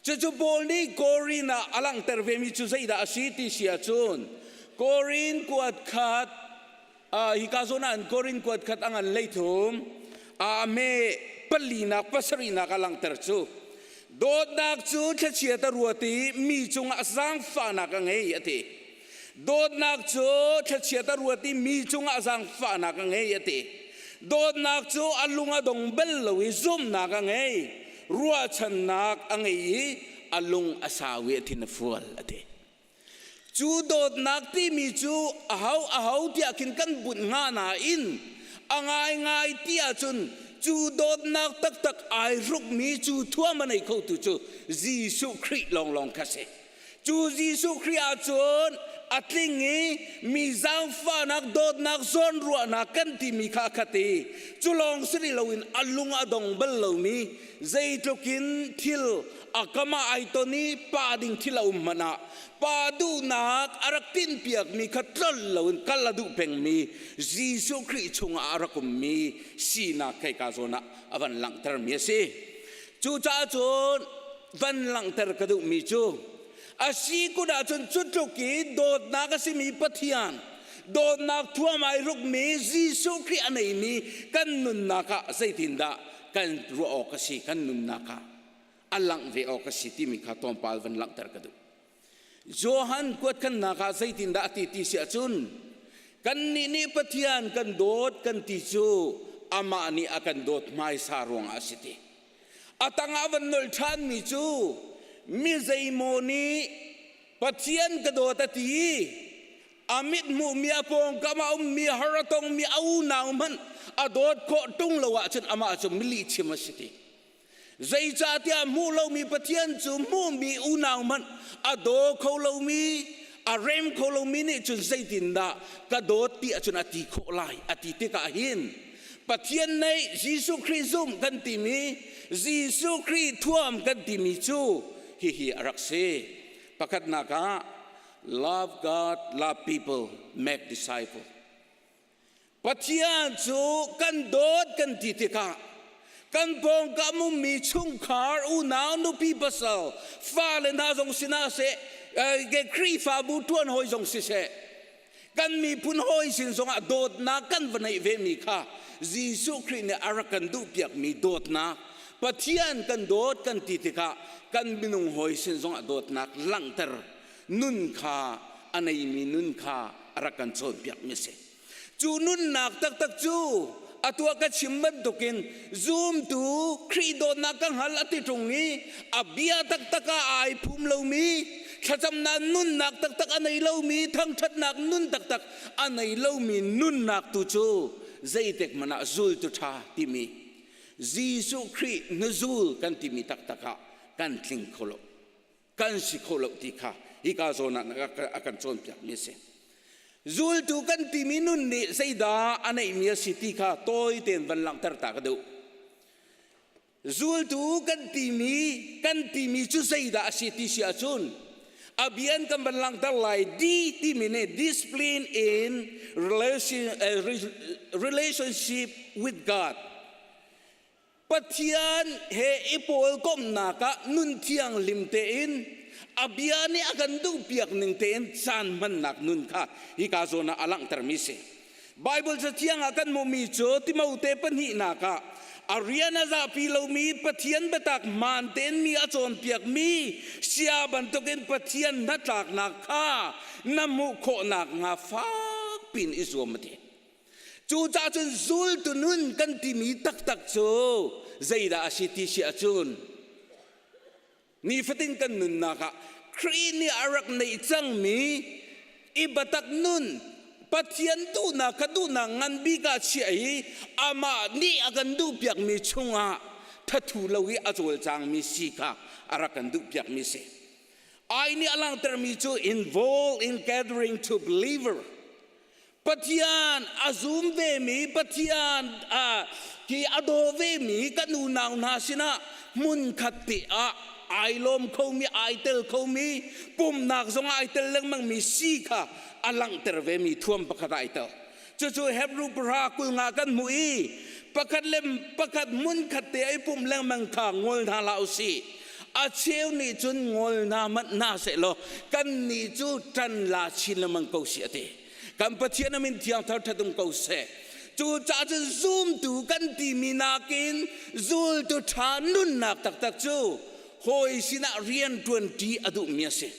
Cucu Paul nih Korin ah a langhter vemi cu zeidah a si ti si ahcun Korin kuat khat hika zawn ah Korin kuat khat a ngan leithum a me palinak pasarihnak a langhter cu dawtnak cu thlachiat a ruat i mi cungah zaangfahnak a ngei a ti. Dawtnak cu thlachiat a ruat i mi cungah zaangfahnak a ngei a ti. Dawtnak cu a lung a dong bal lo i zumhnak a ngei, ruahchannak a ngei i a lung a sau i a thin a fual a ti. Cu dawtnak timi cu aho aho tiah khin kan bunh hnga nain a ngaingai ti ahcun cu dawtnak taktak ai hrukmi cu thuam a nei khotu cu Jesuh Khrih lawnglawng kha si. Cu Jesuh Khrih ahcun a tling i mi zaangfahnak dawtnak zawnruahnak kan timi kha a khat i cu lawng si rih loin a lung a dong bal lomi zeitluk in thil a kam ah ai ton i pa ding thil a um hmanh ah pa duhnak a rak tinhpiakmi kha tlol loin kal a duh pengmi Jesuh Khrih chungah a rak ummi sinak hei ka zawn ah a van langhtermi a si. Cucaah cun van langhter ka duhmi cu a si kun ahcun cu tluk i dawtnak a simi Pathian dawtnak thuam ai rukmi Jesuh Khrih a neimi kan nunnak ah zeitindah kan ruah awk a si kan nunnak ah a langh ve awk a si timi kha tlawmpal van langhter ka duh. Johan kuatkhannak ah zeitindah a ti ti si ahcun kannih nih Pathian kan dawt kan ti cu amah nih a kan dawt hmaisa ruangah a si ti. A tangah van nolh ṭhanmi cu mi zeimaw nih Pathian ka dawt a ti i a mit hmuhmi a pawngkam a ummi har a tongmi a unau hmanh a dawt khawh ṭung lo ahcun amah cu milihchim a si ti. Zeicahtiah hmuh lomi Pathian cu hmuhmi unau hmanh a daw kho lomi, a rem kho lomi nih cun zeitindah ka dawt ti ahcun a ti khawh lai a ti tikah hin Pathian neih Jesuh Khrih zumh kan timi Jesuh Khrih thuam kan timi cu hihi a rak si. Pakhatnak ah love God, love people, make disciple. Pathian cu kan dawt kan ti tikah kan pawngkam ummi chungkhar unau nupi pasal fale hna zong sinah seh Khrihfabu ṭuan hawi zong siseh kan miphun hawi sin zongah dawtnak kan va neih vemi kha Jesuh Khrih nih a rak kan duhpiakmi dawtnak Pathian kan dawt kan ti tikah kan minung hawi sin zongah dawtnak langhter nun kha a neimi nun kha a rak kan cawnpiakmi a si. Cu nunnak taktak cu atuah ka chim bantukin zumtu Khrih dawtnak ka hngal a ti ṭung i a bia taktak ah ai phum lomi thlacamnak nunnak taktak a nei lomi thangṭhatnak nun taktak a nei lomi nunnak tu cu zeitik hmanh ah zultu ṭha timi Jesuh Khrih nuzul kan timi taktak ah kan tling kho lo. Kan si kho lo ti kha hika zawn ah a kan cawnpiakmi a si. Zultu kan timi nun nih zeidah a neihmi a si ti kha tawi tein van langhter ta ka duh. Zultu kan timi kan timi cu zeidah a si ti si ahcun a bian kan van langhter lai D timi nih discipline in relation, relationship with God. Pathian he i pawlkomhnak ah nun thianghlim tein a bia nih a kan duhpiak ning tein caan hmannak nun kha hika zawn ah a langhtermi si. Bible cathiang ah kan hmuhmi cu Timote pahnihnak ah a rian a zahpi lomi Pathian biatak hmaan tein mi a cawnpiakmi sia bantukin Pathian hnatlaknak kha na hmuh khawh nakhnga fak piin i zuam a ti. Cucaah cun zultu nun kan timi taktak cu zeidah a si ti si ahcun nifatin kan nunnak ah Khrih nih a rak neih cangmi i biatak nun Pathian duhnak kha duhnak ngan bik ah chiah i amah nih a kan duhpiakmi chungah thathu lo i a cawlcangmi si kha a rak kan duhpiakmi si. Ai nih a langhtermi cu involved in gathering to believer Pathian a zum vemi Pathian ki a daw vemi kan unau hna sinah hmunkhat te ah ai lawm khomi ai tel khomi pumnak zong ai tel lengmangmi si kha a langhter vemi thuam pakhat ai tel. Cucu Hebrew pahra 20 kan hmuh i pakhat le pakhat hmunkhat te ai pumh lengmang kha ngol hna hlah usih. A cheu nih cun ngol hna hmanh hna sehlaw kan nih cu ṭan la chin lengmang ko si a ti. Kan Pathian a min thiang thar ṭhat um ko seh. Cu caah cun zumtu kan timi nakin zultu ṭha nunnak taktak cu hawi sinah rian ṭuanṭi a duhmi a si.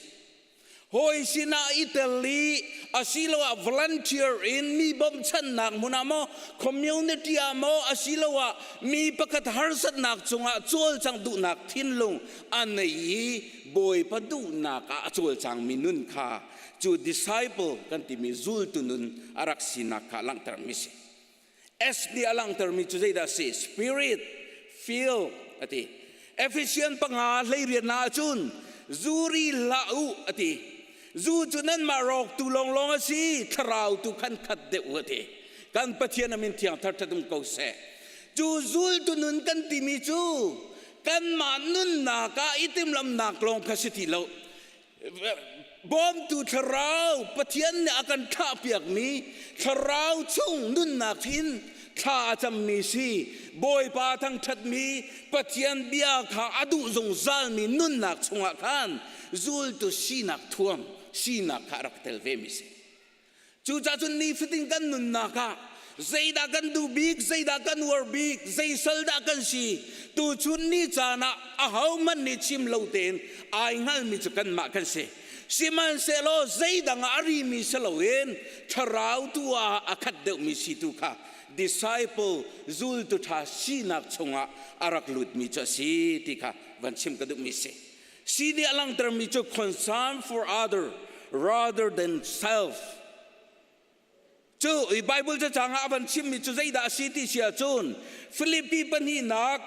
Hawi sinah i tel i asiloah volunteer in mi bawmchannak hmun ah maw community ah maw asiloah mi pakhat harsatnak cungah cawlcangh duhnak thinlung a nei i Bawipa duhnak ah a cawlcangmi nun kha cu disciple kan timi zultu nun a rak sinak kha langhtermi si. S nih a langhtermi cu zeidah a si? Spirit, feel a ti. Ephesian panga hleiriat na ahcun zuri hlah u a ti. Zu cu nanmah rawktu lawnglawng a si, thlarau tu khan khat deuh u a ti. Kan Pathian a min thiang thar ṭhat um ko seh. Cu zultu nun kan timi cu kanmah nunnak ah i timhlamnak lawng kha si ti lo. Bawmtu thlarau Pathian nih a kan thlahpiakmi thlarau chung nunnak hin thla a cammi si Bawipa thangṭhatmi Pathian bia kha a duh zungzalmi nunnak chungah khan zultu sinak thuam sinak kha a rak tel vemi si. Cucaah cun nifatin kan nunnak ah zeidah kan duh bik, zeidah kan uar bik, zei sal dah kan si, tuchun ni caan ah ahohmanh nih chim lo tein ai hngalmi cu kanmah kan si. Sihmanhsehlaw zeidang ah a rimi si loin thlarau tu ah a khat deuhmi si tu kha disciple zultu ṭha sinak chungah a rak lutmi cu a si ti kha van chim ka duhmi si. Si nih a langhtermi cu concern for other rather than self. Cu i Bible cacang ah a van chimmi cu zeidah a si ti si ahcun Filipi pahnihnak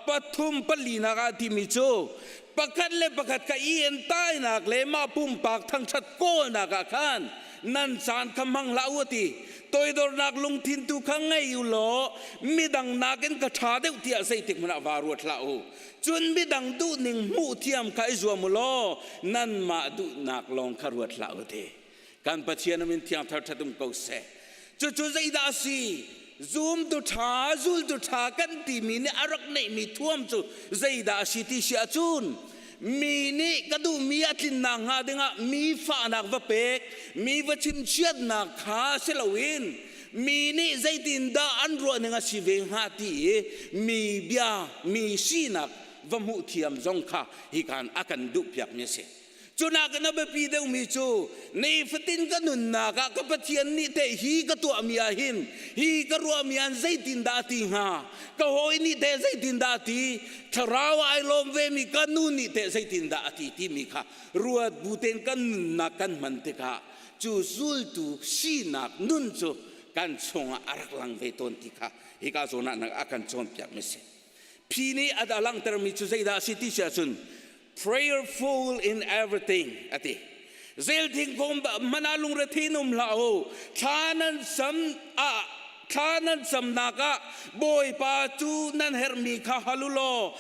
pathum palinak ah timi cu pakhat le pakhat kha i entainak le mah pumpak thangṭhat kawlnak ah khan nan caan kha hmang hlah u a ti. Toidornak lungthin tu kha ngei u law midang nakin ka ṭha deuh tiah zeitik hmanh ah vaa ruat hlah u. Cun midang duhning hmuh thiam kha i zuam u law nanmah duhnak lawng kha ruat hlah u ti. Kan Pathian min thiang thar ṭhat um ko seh. Cucu zeidah a si? Zumtu ṭha, zultu ṭha kan timi nih a rak neihmi thuam cu zeidah a si ti si ahcun mi nih ka duhmi a tlinnak hnga dingah mi fahnak va pek, mi va chimchiatnak kha si loin mi nih zeitindah an ruahning a si ve hnga ti i mi bia, mi sinak va hmuh thiam zong kha hikan a kan duhpiakmi a si. Cunak in a biapi deuhmi cu nifatin ka nunnak ah ka Pathian nih teh hi ka tuahmi ah hin hi ka ruahmi ah zeitindah a ti hnga ka hawi nih teh zeitindah a ti thlarau ai lawm vemi ka nu nih teh zeitindah a ti timi kha ruat bu tein kan nunnak kan hman tikah cu zultu sinak nun cu kan chungah a rak lang ve tawn ti kha hika zawn ah a kan cawnpiakmi si. Phi nih a langhtermi cu zeidah a si ti si ahcun prayerful in everything ati zel thingkung mana lungre thi num hlah u thla nan sam ah thla nan samnak ah bawipa cu nan herhmi kha hal u law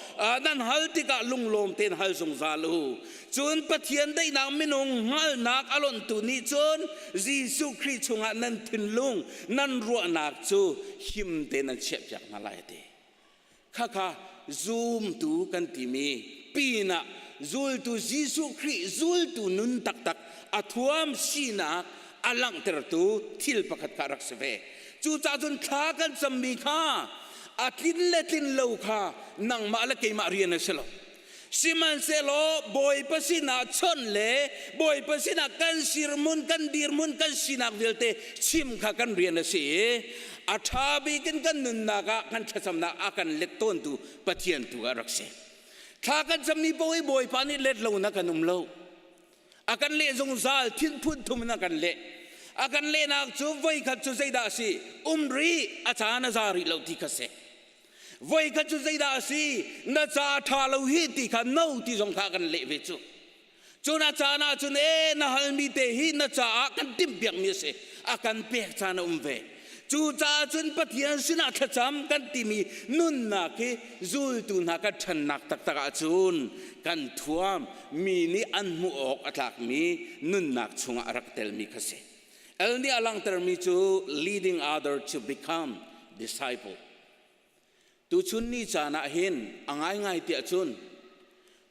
nan hal tikah lunglawm tein hal zungzal u cun pathian daihnak minung hngalhnak a lonhtu nih cun Jesuh Khrih chungah nan thinlung nan ruahnak cu him tein nan chiahpiak hna lai ati Khakha zumtu kan timi pinah zultu Jesuh Khrih zultu nun taktak a thuam sinak a langhtertu thil pakhat kha rak si ve. Cucaah cun thla kan cammi kha a tlin le tlin lo kha nangmah le keimah rian a si lo. Sihmanhsehlaw Bawipa sinah chawnh le Bawipa sinah kan sirmun, kan dirhmun, kan sinak vialte chim kha kan rian a si i a ṭha bik in kan nunnak ah kan thlacamnak a kan let tawntu Pathian tu a rak si. Thla kan cammi paoh i Bawipa nih let lo na kan um lo. A kan leh zungzal thinphun thum in a kan leh. A kan lehnak cu voikhat cu zeidah a si? Um rih, a caan a za rih lo ti kha si. Voikhat cu zeidah a si na ca ṭha lo hi ti kha no ti zong kha kan leh ve cu cu na caan ah cun e na halmi te hi na caah kan timhpiakmi a si a kan pek caan a um ve cu caah cun Pathian sinah thlacam kan timi nunnak hi zultu hna kan ṭhannak taktak ah cun kan thuam mi nih an hmuh awk a tlakmi nunnak chungah a rak telmi kha si El nih a langhtermi cu leading other to become disciple. Tuchun ni caan ah hin a ngaingai tiah cun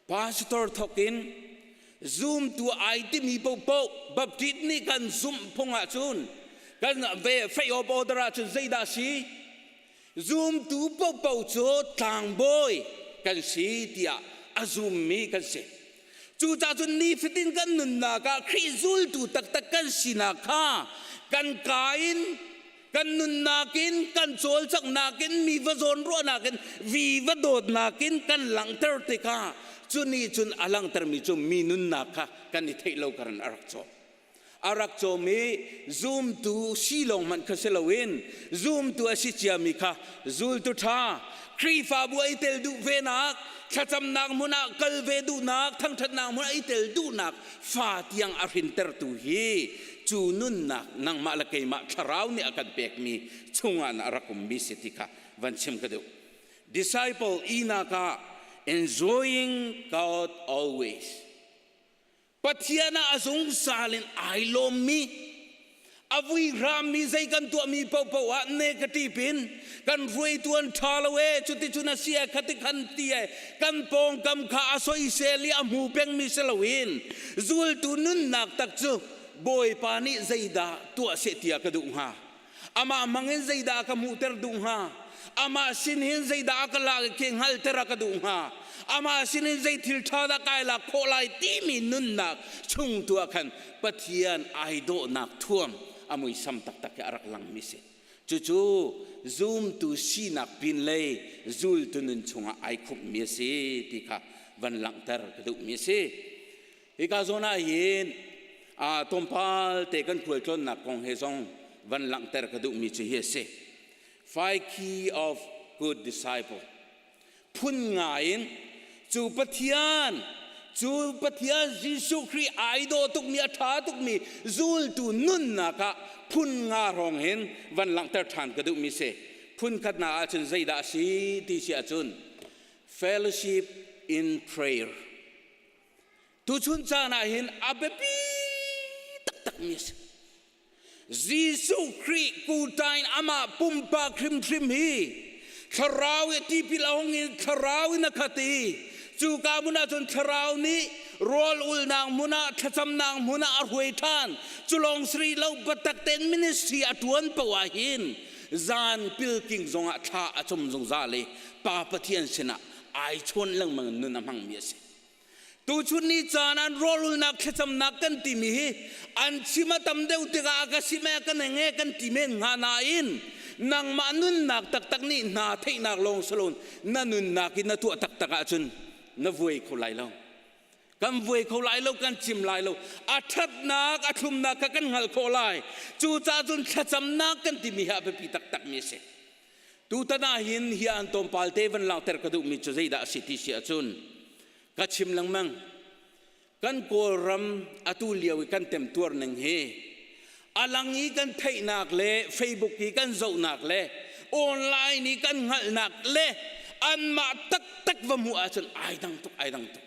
pastor thok in zumtu ai timi paohpaoh Baptist nih kan zumh phung ahcun kan ve faith of order ahcun zeidah si zumtu paohpaoh cu tlangbawi kan si tiah a zummi kan si. Cucaah cun nifatin kan nunnak ah Khrih zultu taktak kan sinak kha kan ka in kan nunnak in kan cawlcanghnak in mi va zawnruahnak in vi va dawtnak in kan langhter tikah cu nih cun a langhtermi cu mi nunnak kha kan i theih lo karan a rak cawm. A rak cawm i zumtu si lawng hmanh kha si loin zumtu a si ciami kha zultu ṭha Khrihfabu a i tel duh venak thlacamnak hmun ah kal ve duhnak thangṭhatnak hmun ah i tel duhnak fa tiang a hrintertu hi cu nunnak nangmah le keimah thlarau nih a kan pekmi chungah na rak ummi si ti kha van chim ka duh. Disciple inak ah enjoying God always. Pathian ah a zungzal in ai lawmmi a vui hrammi zei kan tuahmi paohpaoh ah negative in kan hruaitu an ṭha lo e cuticun a si e khati khan ti e kan pawngkam kha a soisel i a hmu pengmi si loin zultu nunnak tak cu Bawipa nih zeidah tuah seh tiah ka duh hnga amah hmangin zeidah ka hmuhter duh hnga amah sin hin zeidah a ka lak khi hngalter a ka duh hnga amah sin hin zei thil ṭha dah kai lak khawh lai timi nunnak chung tu ah khan Pathian ai dawhnak thuam a muisam taktak hi a rak langmi si. Cucu zumtu sinak pinlei zultu nun chungah ai khumhmi a si ti kha van langhter ka duhmi a si. Hika zawn ah hin tlawmpal te kan khualtlawnnak kong he zong van langhter ka duhmi cu hi a si. Five key of good disciple. Phun nga in cu Pathian cu Pathian Jesuh Khrih ai dawh tukmi a ṭha tukmi zultu nunnak ah phun nga hrawng hin van langhter ṭhan ka duhmi si. Phun khatnak ahcun zeidah a si ti si ahcun fellowship in prayer. Tuchun caan ah hin a biapi taktakmi a si. Jesuh Khrih kuta in amah pumpak hrimhrim hi thlarau i tipil a hung i thlarau in a khat i cuka hmun ah cun thlarau nih rawl ulnak hmun ah thlacamnak hmun ah a hruai ṭhan. Cu lawng si rih lo biatak tein ministry a ṭuan paoh ah hin zan pilking zongah thla a cum zungzal i Pa Pathian sinah ai chawn lengmang in nun a hmangmi a si. Tuchun ni caan an rawlulnak thlacamnak kan timi hi an chim a tam deuh tikah a ka sim e kan eng e kan ti men hnga nain nangmah nunnak taktak nih hna theihnak lawng salon na nunnak in na tuah taktak ahcun na vuai kho lai lo. Kan vuai kho lai lo, kan chim lai lo. A ṭhatnak, a thlumnak kha kan hngalh khawh lai. Cucaah cun thlacamnak kan timi hi a biapi taktakmi a si. Tutan ah hin hi an tlawmpal te van langhter ka duhmi cu zeidah a si ti si ahcun ka chim lengmang. Kan Kawlram atu lio i kan temtuar ning hi a lang i kan theihnak le Facebook i kan zohnak le online i kan hngalhnak le anmah taktak va hmuh ahcun ai dang tuk ai dang tuk.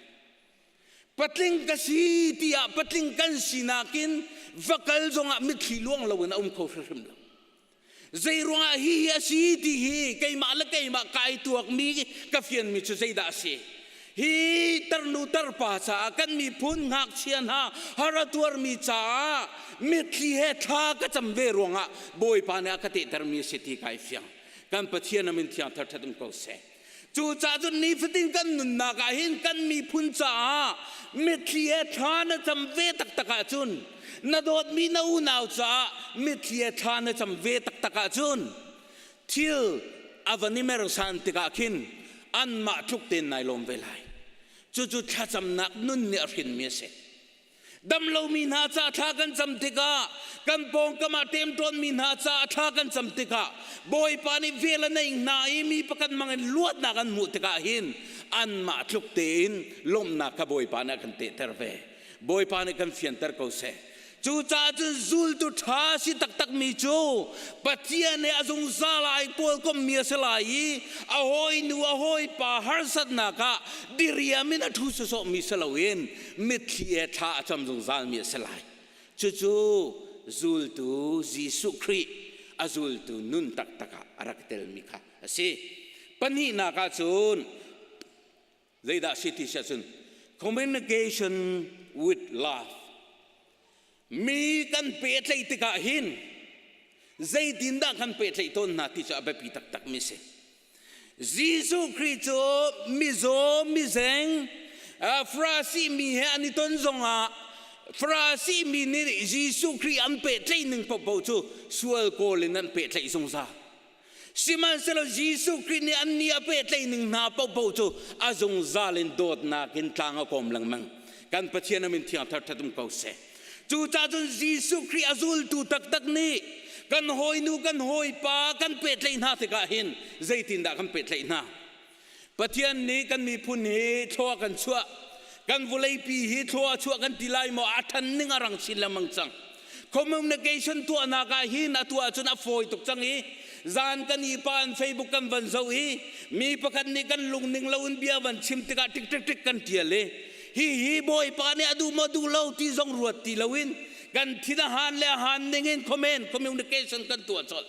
Patling ka si tiah patling kan sinak in va kal zongah mitthli luang loin a um kho hrimhrim lo. Zeiruangah hi hi a si ti hi keimah le keimah kai tuakmi ka fianmi cu zeidah a si? Hi tarnu tarpa caah kan miphun ngakchia hna har a tuarmi caah mitthli he thla ka cam ve ruangah Bawipa nih a ka tehtermi a si ti kai fiang. Kan Pathian a min thiang thar ṭhat um ko seh. Cucaah cun nifatin kan nunnak ah hin kan miphun caah mitthli he thla na cam ve taktak ahcun na dawtmi na unau caah mitthli he thla na cam ve taktak ahcun thil a van i mersan tikah khin anmah tluk tein nai lawm ve lai. Cucu thlacamnak nun nih a hrinmi a si. Damlomi hna ca thla kan cam tikah kan pawngkam ah ṭemṭawnmi hna ca thla kan cam tikah Bawipa nih vel a neih hna i mi pakhat hmang in luatnak an hmuh tikah hin anmah tluk tein lawmhnak kha Bawipa nih a kan tehter ve. Bawipa nih kan fianter ko seh. Cucaah cun zultu ṭha si taktakmi cu Pathian he a zungzal ai pawlkommi a si lai i a hawinu a hawipa harsatnak ah diriam in a ṭhu sawsawhmi si loin mitthli he thla a cam zungzalmi a si lai. Cucu zultu Jesuh Khrih a zultu nun taktak ah a rak telmi kha a si. Pahnihnak ah cun zeidah si ti siah cun communication with love mi kan pehtlaih tikah hin zeitindah kan pehtlaih tawn hna ti cu a biapi taktakmi si. Jesuh Khrih cu mizaw mizeng Farasi mi he an i ton zongah Farasi mi nih Jesuh Khrih an pehtlaih ning paohpaoh cu sual kawl in an pehtlaih zungzal. Sihmanhsehlaw Jesuh Khrih nih annih a pehtlaih ning hna paohpaoh cu a zungzal in dawtnak in tlang a kawm lengmang. Kan Pathian a min thiang thar ṭhat um ko seh. Cucaah cun Jesuh Khrih a zultu taktak nih kan hawinu kan hawipa kan pehtlaih hna tikah hin zeitindah kan pehtlaih hna? Pathian nih kan miphun hi thlua kan chuah kan vawleipi hi thlua chuah kan ti lai maw a ṭhan ning a rang chin lengmang cang. Communication tuahnak ah hin a tuah cun a fawi tuk cang i zan kan i pa an Facebook kan van zoh i mi pakhat nih kan lungning loin bia van chim tikah tik tik tik kan ṭial i hihi Bawipa nih a duh maw duh lo ti zong ruat ti loin kan thin a han le a han ning in comment communication kan tuah colh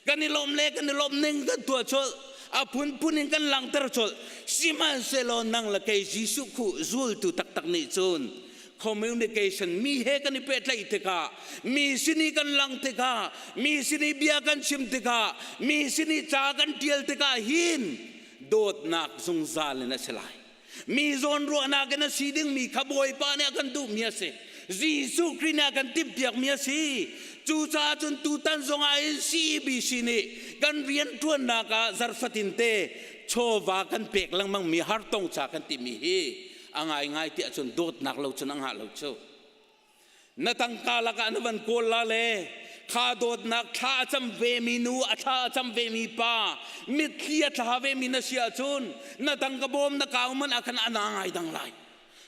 kan i lawm le kan i lawm ning kan tuah colh a phunphun in kan langhter colh sihmanhsehlaw nang le kei Jesuh khu zultu taktak nih cun communication mi he kan i pehtlaih tikah mi sin i kan lang tikah mi sin i bia kan chim tikah mi sin i ca kan tial tikah hin dawtnak zungzal in a si lai Mi zawnruahnak in a si dingmi kha Bawipa nih a kan duhmi a si. Jesuh Khrih nih a kan timhpiakmi a si. Cucaah cun tutan zongah hin CEBC nih kan rianṭuannak ah zarfatin te chawva kan pek lengmangmi hartong ca kan timi hi a ngaingai tiah cun dawtnak lo cun a ngah lo cu. Na tangka lakah na van kawl la le kha dawtnak thla a cam vemi nu a thla a cam vemi pa mitthli a thla vemi na si ahcun na tangka bawm na kau man ah khan a na ngai dang lai.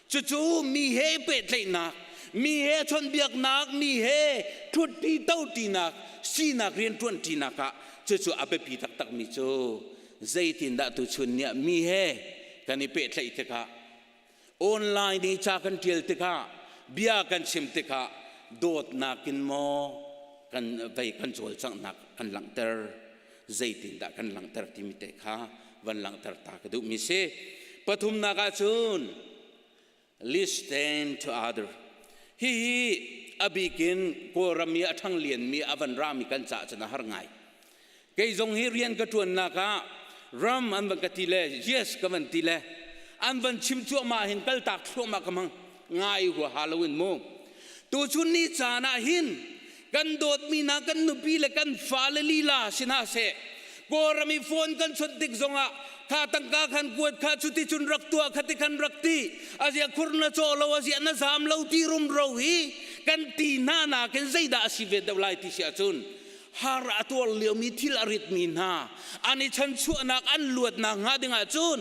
Cucu mi he pehtlaihnak, mi he chawnhbiaknak, mi he ṭhutṭi toṭinak, sinak rianṭuanṭinak ah cucu a biapi taktakmi cu zeitindah tuchun ni ah mi he kan i pehtlaih tikah online i ca kan ṭial tikah bia kan chim tikah dawtnak in maw kan vei kan cawlcanghnak kan langhter zeitindah kan langhter timi te kha van langhter ta ka duhmi si. Pathumnak ahcun listen to other. Hihi a bikin Kawlram i a ṭhanglianmi a van rami kan caah cun a har ngai. Kei zong hi rian ka ṭuannak ah ram an van ka ti le yes ka van ti le an van chim cuahmah hin kaltak thluahmah ka hmang ngai huaha loin mu. Tuchun ni caan ah hin kan dawtmi hna kan nupi le kan fale lila si hna seh Kawlram i phone kan chawnh tik zongah kha tangka khan kuat kha cuti cun rak tuah kha ti khan rak ti azia khur na caw lo azia na zam lo ti rumro hi kan ti hna nakin zeidah a si ve deuh lai ti si ahcun har a tuar liomi thil a ritmi hna an i chanchuahnak an luatnak hnga ding ahcun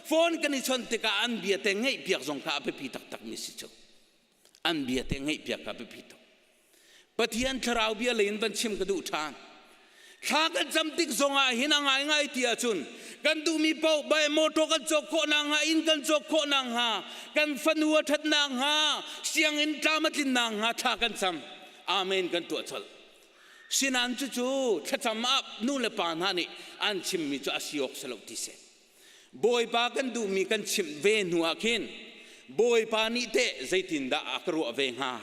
phone kan i chawnh tikah an bia te ngaih piak zong kha a biapi taktakmi si cu an bia te ngaih piak kha biapi tuk Pathian thlarau bia lei in van chim ka duh ṭhan thla kan cam tik zongah hin a ngaingai ti ahcun kan duhmi paoh bai motor kan cawk khawh nakhnga inn kan cawk khawh nakhnga kan fanu a ṭhat nakhnga sianginn tlam a tlin nakhnga thla kan cam amen kan tuah colh sinan cucu thlacam ah nu le pa hna nih an chimmi cu a si awk si lo ti si Bawipa kan duhmi kan chimh ve hnu ah khin Bawipa nih teh zeitindah a ka ruah ve hnga?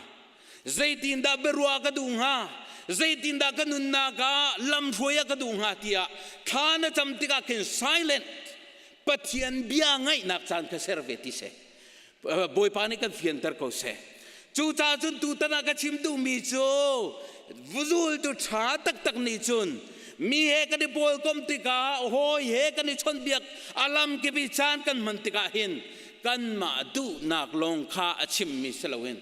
Zeitindah biaruah ka duh hnga? Zeitindah ka nunnak ah lamhruai a ka duh hnga tiah thla na cam tikah khin silent Pathian bia ngaihnak caan kha ser ve ti seh. Bawipa nih kan fianter ko seh. Cucaah cun tutan ah ka chim duhmi cu zultu ṭha taktak nih cun mi he kan i pawlkom tikah hawi he kan i chawnhbiak a lamkip i caan kan hman tikah hin kanmah duhnak lawng kha a chimmi si loin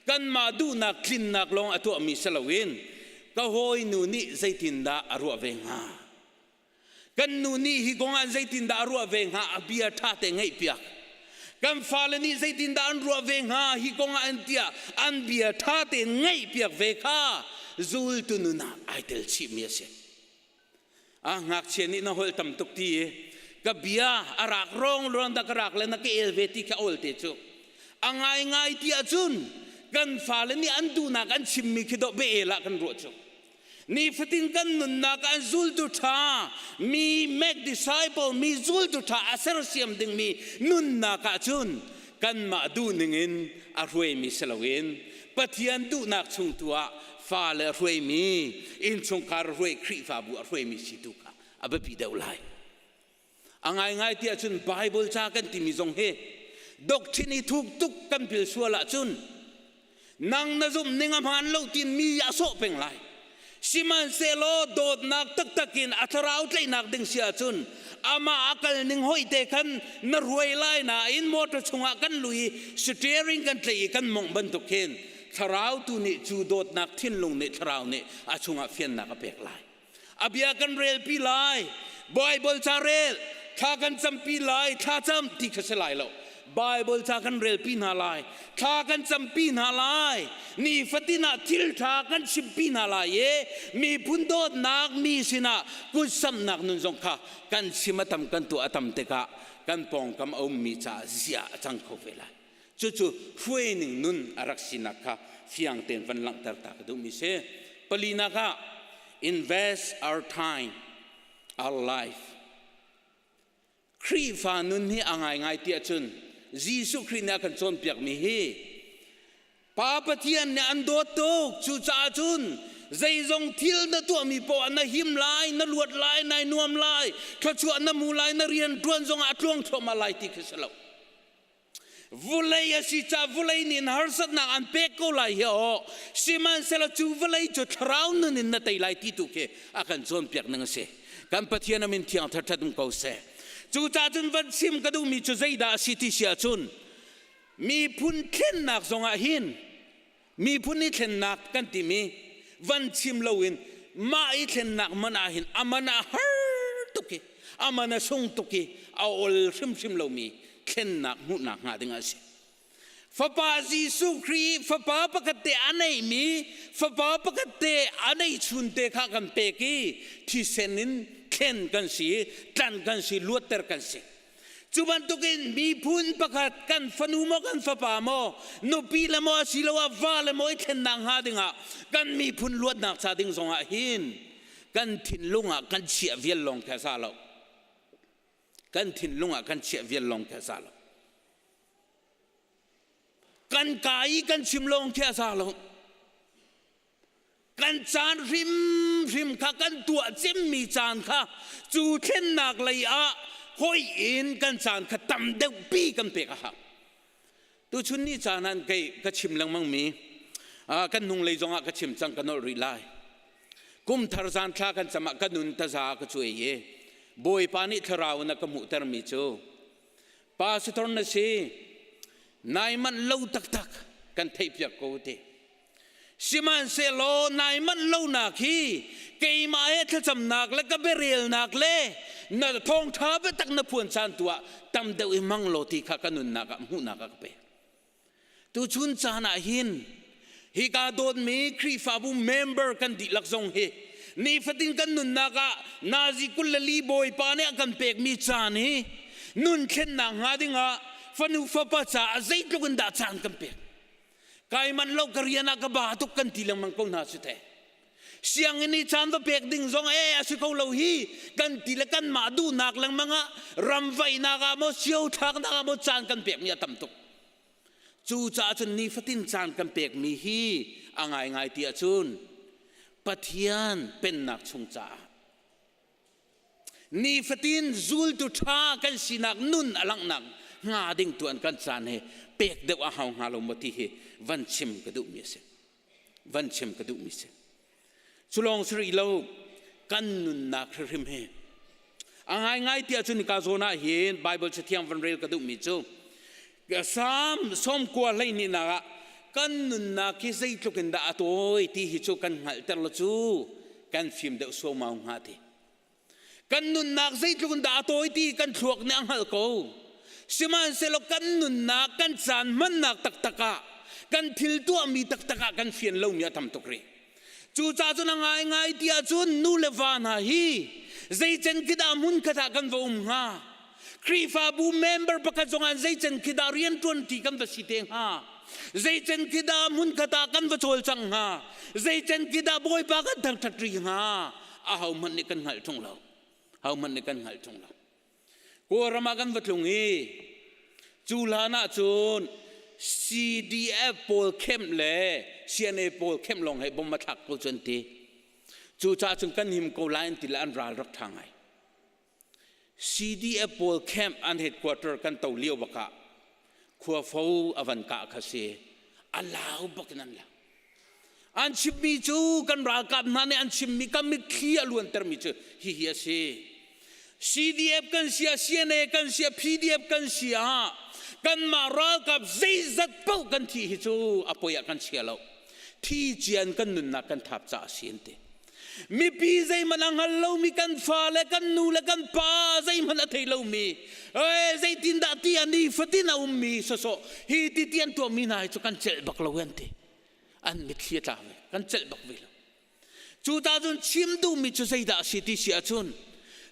kanmah duhnak tlinnak lawng a tuahmi si loin ka hawinu nih zeitindah a ruah ve hnga Kan nu nih hi kong ah zeitindah a ruah ve hnga a bia ṭha te ngaihpiak. Kan fale nih zeitindah an ruah ve hnga hi kong ah an tiah an bia ṭha tein ngaihpiak ve kha zultu nun ah ai tel chihmi a si. Ah ngakchia nih na holh tam tuk ti i ka bia a rak rong ruang dah ka rak le na ka el ve ti kha ol te cu. A ngaingai ti ahcun kan fale nih an duhnak an chimmi khi dawh be el ah kan ruah cu. Nifatin kan nunnak ah zultu ṭha mi make disciple mi zultu ṭha a sersiam dingmi nunnak ah cun kanmah duhning in a hruaimi si loin Pathian duhnak chung tu ah fale a hruaimi innchungkhar a hruai Khrihfabu a hruaimi si tu kha a biapi deuh lai. A ngaingai ti ahcun Bible ca kan timi zong hi doctrine i thuk tuk kan pil sual ahcun nang na zumh ning a hmaan lo tin mi a sawh peng lai. Sihmanhsehlaw dawtnak taktak in a thlarau tlaihnak ding si ahcun amah a kal ning hoi te khan na ruai lai nain motor chungah kan lui i steering kan tlaih i kan mongh bantuk khin thlarau tu nih cu dawtnak thinlung nih thlarau nih a chungah fiannak a pek lai. A bia kan relpi lai, Bible ca rel, thla kan campi lai, thla cam ti kha si lai lo. Bible ca kan relpi hna lai, thla kan campi hna lai, nifatin ah thil ṭha kan chimpi hna lai i miphun dawtnak mi sinah kutsamnak nun zong kha kan chim a tam kan tuah a tam tikah kan pawngkam a ummi caah zia a cang kho ve lai. Cucu hruaining nun a rak sinak kha fiang tein van langhter ta ka duhmi si. Palinak ah invest our time, our life. Khrihfa nun hi a ngaingai ti ahcun Jesuh Khrih nih a kan cawnpiakmi hi Pa Pathian nih an dawt tuk cucaah cun zeizong thil na tuahmi poah na him lai na luat lai nai nuam lai thluachuah na mu lai na rian ṭuan zongah a tluang thluahmah lai ti khi si lo. Vulei a si ca vulei nih harsatnak an pek ko lai hi aw. Sihmanhsehlaw cu vawlei cu thlarau nun in na tei lai ti tu khi a kan cawnpiak ning a si. Kan Pathian a min thiang thathat um ko seh. Cucaah cun van chim ka duhmi cu zeidah a si ti si ahcun miphun thlennak zongah hin miphun i thlennak kan timi van chim loin mah i thlennak man ah hin a man a har tuk i a man a sung tuk i a ol hrimhrim lomi thlennak hmuhnak hnga ding a si. Fapa Jesuh Khrih fapa pakhat te a neimi fapa pakhat te a nei chun te kha kan pek i thisen in thlen kan si i tlan kan si luatter kan si. Cu bantukin miphun pakhat kan fanu maw kan fapa maw nupi le maw asiloah va le maw i thlennak hnga dingah kan miphun luatnak ca ding zongah hin kan thinlung ah kan chiah vial lawng kha za lo. Kan thinlung ah kan chiah vial lawng kha za lo. Kan ka i kan chim lawng khi a za lo. Kan caan hrimhrim kha kan tuah cemmi caan kha cu thlennak lei ah hoi in kan caan kha tam deuh pi kan pek a hau. Tuchun ni caan ah kei ka chim lengmang mi kan hnung lei zongah ka chim cang ka nolh rih lai. Kum thar zan thla kan cam ah ka nun taza ka cuai i Bawipa nih thlarau na ka hmuhtermi cu Pastor na si nai manh lo taktak kan theihpiak ko te. Sihmanhsehlaw nai manh lonak hi keimah he thlacamnak le ka biarelnak le na thawngṭha biatak na phuan caan tu ah tam deuh i hmang law ti kha ka nunnak ah hmuhnak a ka pek. Tuchun caan ah hin hika dawtmi Khrihfabu member kan dihlak zong hi nifatin kan nunnak ah nazi 24 Bawipa nih a kan pekmi caan hi nun thlennak hnga dingah fanu fapa caah zeitluk in dah caan kan pek. Kai man lo ka rian ah ka ba tuk kan ti lengmang ko hna si te. Sianginn i caan va pek ding zong e a si ko lo hi kan ti le kanmah duhnak lengmang ah ram vaihnak ah maw sio thlaknak ah maw caan kan pekmi a tam tuk. Cucaah cun nifatin caan kan pekmi hi a ngaingai ti ahcun Pathian pennak chung caah nifatin zultu ṭha kan sinak nun a langhnak hnga ding tu an kan caan hi pek deuh a hau hnga lo maw ti hi van chim ka duhmi a si. Van chim ka duhmi si. Cu lawng si rih lo kan nunnak hrimhrim hi a ngaingai ti ahcun ka zawn ah hin Bible cathiang van rel ka duhmi cu Salm 92 nak ah kan nunnak hi zeitluk in dah a tawi ti hi cu kan hngalhter lo cu kan fim deuh suaumau hnga ti. Kan nunnak zeitluk in dah a tawi ti kan thluak nih a hngalh ko. Sihmanhsehlaw kan nunnak, kan caan hmannak taktak ah, kan thil tuahmi taktak ah kan fian lomi a tam tuk rih. Cucaah cun a ngaingai ti ahcun nu le va hna hi zeicen khi dah hmun khat ah kan va um hnga? Khrihfabu member pakhat zong ah zeicen khi dah rianṭuan ṭi kan va si te hnga? Zeicen khi dah hmun khat ah kan va cawlcang hnga? Zeicen khi dah Bawipa kan thangṭhat rih hnga? Ahohmanh nih kan hngalh ṭung lo. Ahohmanh nih kan hngalh ṭung lo. Kawlram ah kan va tlung i cu hlan ah cun CDF pawl camp le CNA pawl camp lawng he bom a thlak ko cu an ti. Cucaah cun kan him ko lai an ti le an ral rak ṭha ngai. CDF pawl camp an headquarter kan to lio bak ah khuafo a van kah kha si. A lau bak in an lau. An chimmi cu kan ralkap hna nih an chimmi kan mitthli a luantermi cu hihi a si. CDF kan si ah, CNA kan si ah, PDF kan si ah kanmah ralkap zeizat paoh kan thih hi cu a poi ah kan chia lo. Thi cian kan nunnak kan thap caah a si an ti. Mipi zeihmanh a hngal lomi kan fale, kan nu le kan pa zeihmanh a thei lomi, zeitindah ti a nifatin a ummi sawsawh hi ti ti an tuahmi hna hi cu kan celh bak lo an ti. An mitthli a tla ve, kan celh bak ve lo. Cu ta cun chim duhmi cu zeidah a si ti si ahcun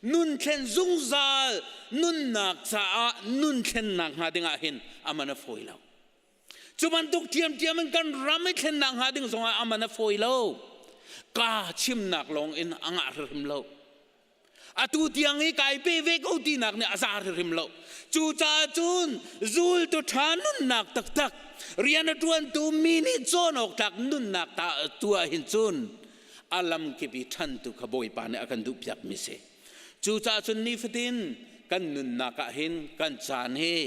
nun thlen zungzal nunnak caah nun thlennak hnga dingah hin a man a fawi lo. Cu bantuk ṭhiamṭhiam in kan ram i thlennak hnga ding zongah a man a fawi lo. Kaa chimnak lawng in a ngah hrimhrim lo. Atu tiang i kai pe ve ko tinak nih a za hrimhrim lo. Cucaah cun zultu ṭha nunnak taktak rian a ṭuantu mi nih cawn awk tlak nunnak ta tuah hin cun a lamkip i ṭhantu kha Bawipa nih a kan duhpiakmi si. Cucaah cun nifatin kan nunnak ah hin kan caan hi.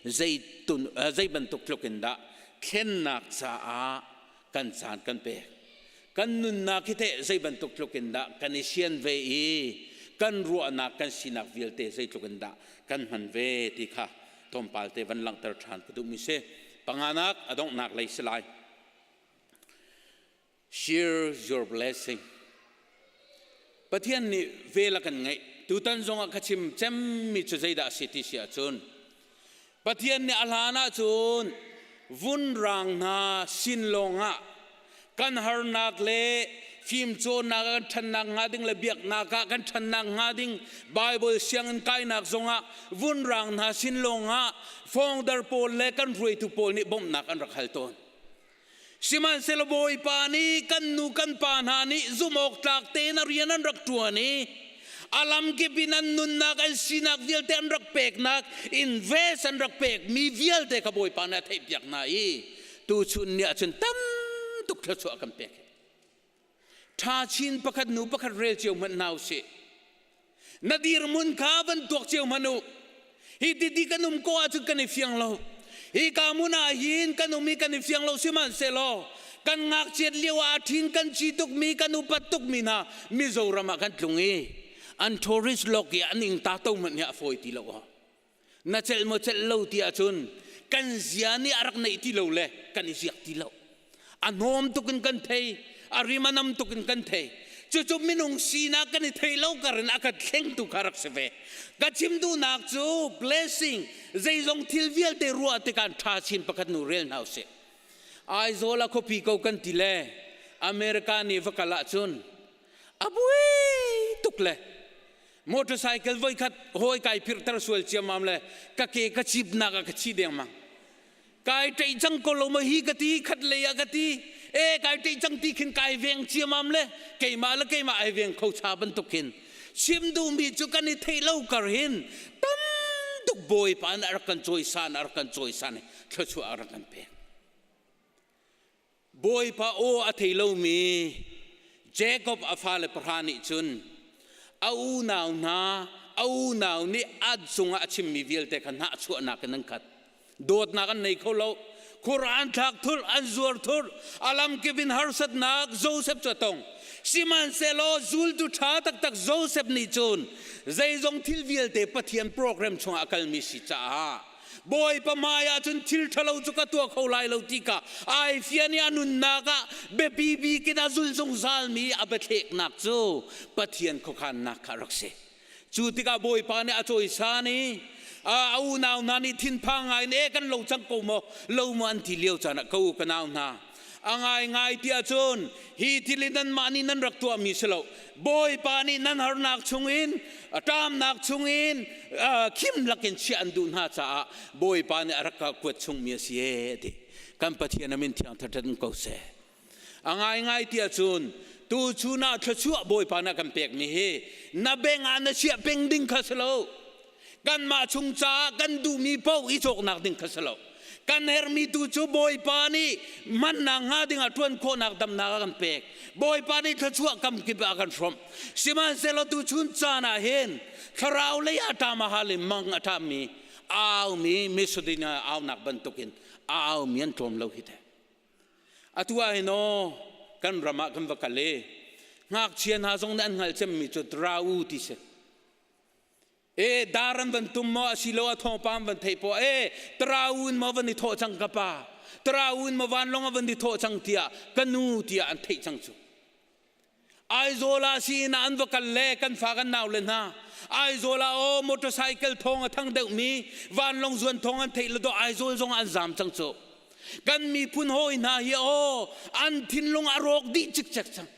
zei tun zei bantuk tluk in dah thlennak caah kan caan kan pek. Kan nunnak hi teh zei bantuk tluk in dah kan i sian ve i kan ruahnak kan sinak vialte zeitluk in dah kan hman ve ti kha tlawmpal te van langhter ṭhan ka duhmi si. Panganak a donghnak lei si lai. Share your blessing. Pathian nih vel a kan ngeih. Tutan zongah ka chim cemmi cu zeidah a si ti si ahcun Pathian nih a hlan ahcun vunrang hna sin lawngah kan harnak le fimcawnnak ah kan ṭhannak hnga ding le biaknak ah kan ṭhannak hnga ding Bible sianginn kainak zongah vunrang hna sin lawngah founder pawl le kan hruaitu pawl nih bawmhnak an rak hal tawn. Sihmanhsehlaw Bawipa nih kan nu kan pa hna nih zumh awk tlak tein a rian an rak ṭuan i a lamkip in an nunnak an sinak vialte an rak peknak invest an rak pekmi vialte kha Bawipa nih a theihpiak hna i tuchun ni ahcun tam tuk thluachuah kan pek. Ṭha chin pakhat nu pakhat rel cio hmanh hna usih. Na dirhmun kha van tuak cio hmanh u. Hi titi kan um ko ahcun kan i fiang lo. Hi ka hmun ah hin kan um i kan i fiang lo sihmanhsehlaw kan ngakchiat lio ah ṭhin kan ci tukmi kan upat tukmi hna Mizoram ah kan tlung i an tourist log i an ing ta to hmanh hi a fawi ti lo. Na celh maw celh lo ti ahcun kan zia nih a rak neih ti lo le kan i ziak ti lo. A hnawm tuk in kan thei, a rim a nam tuk in kan thei. Cucu minung sinak kan i thei lo kar in a kan thlengtu kha rak si ve. Ka chim duhnak cu blessing zeizong thil vialte ruah tikah ṭha chin pakhat nu rel hna usih. Aizawl a khuapi ko kan ti le America nih va kal ahcun a buai tuk le motorcycle voikhat hawi kai phirhter sual ciammam le ka ke ka cipnak ah ka chi dengmang kai ṭeih cang ko lo ma hi ka ti khat lei ah ka ti e kai ṭeih cang ti khin kai veng ciamam le keimah le keimah ai veng kho cha bantuk khin chim duhmi cu kan i theih lo kar hin tam tuk bawipa nih a rak kan cawisan a rak kan cawisan i thluachuah a rak kan pek Bawipa aw a thei lomi Jakob a fale pahra nih cun a unau hna a unau nih a cungah a chimmi vialte kha hnahchuahnak in an khat. Dawtnak an nei kho lo. Khur an thlak thurh, an zuar thurh, a lamkip in harsatnak Joseph cu a tong. Sihmanhsehlaw zultu ṭha taktak Joseph nih cun zeizong thil vialte Pathian program chungah a kalmi si caah Bawipa hmai ah cun thil ṭhalo cu ka tuah kho lai lo ti kha ai fian i a nunnak ah biapi bik in a zul zungzalmi a biathleknak cu Pathian khuakhannak kha a rak si. Cu tikah Bawipa nih a cawisan i a unau hna nih thinphang ngai in e kan lo cang ko maw lo maw an ti lio caan ah ka u ka nau hna a ngaingai ti ahcun hi thil hi nanmah nih nan rak tuahmi si lo Bawipa nih nan harnak chungin ṭamnak chungin khim lakin chiah an duh hna caah Bawipa nih a rak ka kuat chungmi a si ee ti kan Pathian a min thiang thathat in ko seh a ngaingai ti ahcun tu chun ah thluachuah Bawipa nih a kan pekmi hi na beng ah na chiah peng ding kha si lo kanmah chung caah kan duhmi paoh i cawknak ding kha si lo kan herhmi tu cu Bawipa nih hmannak hnga dingah ṭuan khawhnak damnak a kan pek Bawipa nih thluachuah kamkip ah a kan hrawmh sihmanhsehlaw tuchun caan ah hin thlarau lei ah ṭam a hal i mang a ṭammi aumi misudina aunak bantukin a aumi an tlawm lo hi te atu ah hin aw kan ram ah kan va kal i ngakchia hna zong nih an hngalh cemmi cu drau ti si E dar an van tum maw asiloah thawngpang van theih poah e taraun maw van i thawh cang ka pa taraun maw vanlawng a van i thawh cang tiah ka nu tiah an theih cang cu Aizawl ah siin ah an va kal le kan fa kan nau le hna Aizawl ah aw motorcycle thawng a thang deuhmi vanlawng zuan thawng an theih le do Aizawl zong ah an zam cang cu kan miphun hawi hna hi aw an thinlung a rawk dih cikcek cang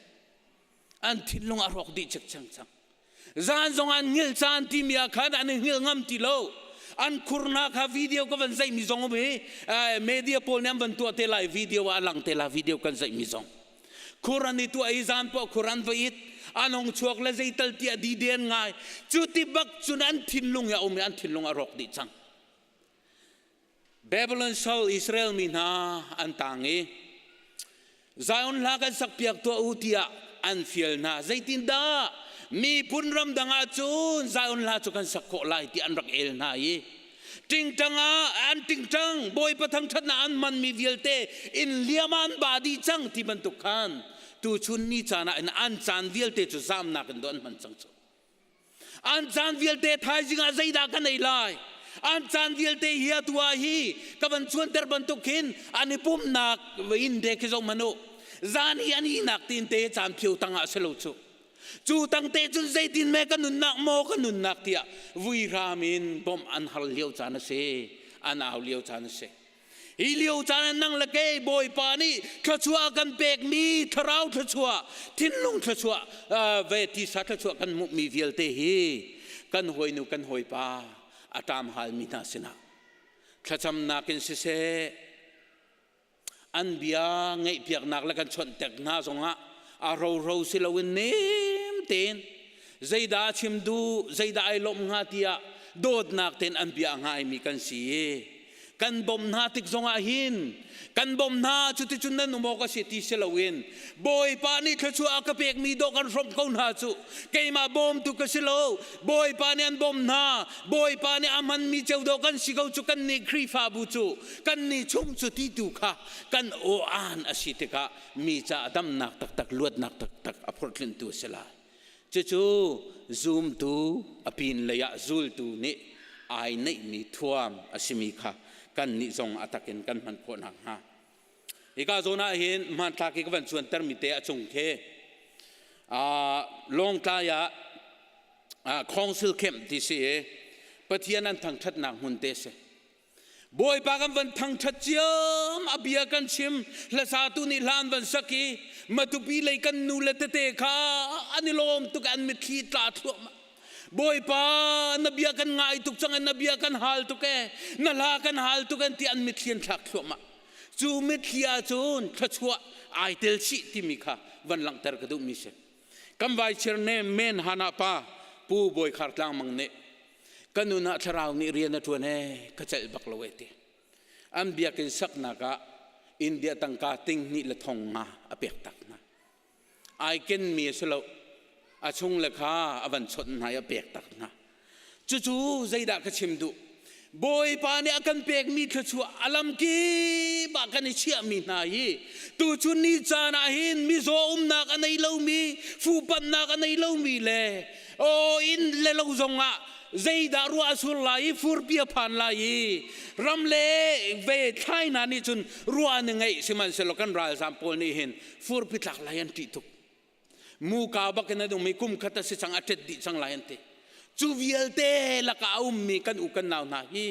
an thinlung a rawk dih cikcek cang Zan zong an hngilh caan timi ah khan an i hngilh ngam ti lo. An khurnak kha video ka van zeihmi zong um hi media pawl nih an van tuah te lai video ah a lang te la video kan zeihmi zong. Khur an i tuah i zan poah khur an va it an hong chuak le zeital tiah diden ngai. Cu ti bak cun an thinlung hi a um i an thinlung a rawk dih cang. Babylon sal Israel mi hna an tang i Zion hla kan sakpiak tuah u tiah an fial hna. Zeitindah miphun ramdang ah cun Zion hla cu kan sak khawh lai ti an rak el hna i. Tingtang ah an tingtang Bawipa thangṭhatnak an hmanmi vialte in liam ah an ba dih cang ti bantuk khan tuchun ni caan ah in an caan vialte cu zamnak in do an hman cang cu. An caan vialte thaizing ah zeidah kan ei lai? An caan vialte hi atu ah hi ka van chuanter bantuk khin an i pumhnak inn te khi zoh hmanh u. Zan hi an ihnak tin te caan phio tang ah si lo cu. Cu tang te cun zeitin me ka nunnak maw ka nunnak tiah vuihram in bawmh an har lio caan a si. An au lio caan a si. Hi lio caan ah nang le kei Bawipa nih thluachuah a kan pekmi thlarau thluachuah, thinlung thluachuah, ve tisa thluachuah kan hmuhmi vialte hi kan hawinu kan hawipa a ṭam halmi hna sinah thlacamnak in siseh an bia ngaihpiaknak le kan chawnhtek hna zongah a roro si loin nem tein zeidah a chim duh zeidah ai lawmh hnga tiah dawtnak tein an bia a ngaimi kan si i kan bawmh hna tik zongah hin kan bawmh hna cuticun nan um awk a si ti si loin Bawipa nih thluachuah a ka pekmi dawh kan hrawmh ko hna cu keimah bawmtu ka si lo Bawipa nih an bawmh hna Bawipa nih a hmanmi ceu dawh kan si ko cu kan nih Khrihfabu cu kan nih chung cu ti tu kha kan aw-aan a si tikah mi caah damnak taktak luatnak taktak a phorhtlinhtu a si lai Cucu zumtu a pin lei ah zultu nih ai neihmi thuam a simi kha kannih zong a takin kan hman khawh nakhnga. Hika zawn ah hin hmanthlak hi ka van cuantermi te a cung khi Lawngtlai ah Council Camp ti si i Pathian an thangṭhatnak hmun te a si. Bawipa kan van thangṭhat ciam a bia kan chim hlasatu nih hla an van sak i Matupi lei kan nu le tete kha an i lawm tuk an mitthli tla thluahmah Bawipa na bia kan ngai tuk cang na bia kan hal tuk e na hla kan hal tuk an ti an mitthli an thlak thluahmah cu mitthli ah cun thluachuah ai tel chih timi kha van langhter ka duhmi si kan vai chir ne men hana pa pu Bawi Khar Tlang Mang nih ka nun ah thlarau nih rian a ṭuan ee ka celh bak lo ee ti an biakinn saknak ah India tangka ting hnih le thong nga a pek tak hna ai ken mi a si lo a chung le kha a van chawnh hna i a pek tak hna cucu zeidah ka chim duh Bawipa nih a kan pekmi thluachuah a lamkip ah kan i chiahmi hna hi tuchun ni caan ah hin mizaw umnak a nei lomi fuhpanhnak a nei lomi le aw inn le lo zongah zeidah ruah a sur lai i furpi a phan lai i ram le ve thlai hna nih cun ruah an i ngeih sihmanhsehlaw kan ralzam pawl nih hin furpi tlak lai an ṭih tuk muka bak in an um i kum khat a si cang a ṭet dih cang lai an ti cu vialte lakah a ummi kan u kan nau hna hi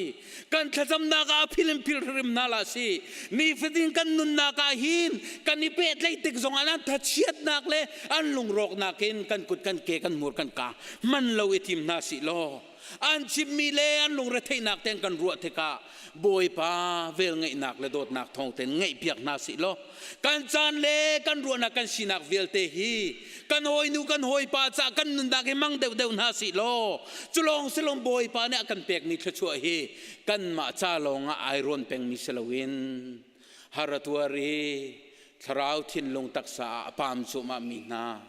kan thlacamnak ah phil in phil hrim hna la si nifatin kan nunnak ah hin kan i pehtlaih tik zong ah an thachiatnak le an lungrawknak in kan kut kan ke kan hmur kan ka man lo i tim hna si law an chimmi le an lungretheihnak ten kan ruah tikah Bawipa velngeihnak le dawtnak thawng ten ngaihpiak hna sih law kan caan le kan ruahnak kan sinak vialte hi kan hawinu kan hawipa cah kan nunnak hi mang deuhdeuh hna sih law culawng silong Bawipa nih a kan pekmi thluachuah hi kanmah ca lawng ah ai rawn pengmi si loin har a tuar i thlarau thinlung taksa ah a pam cuahmah mi hna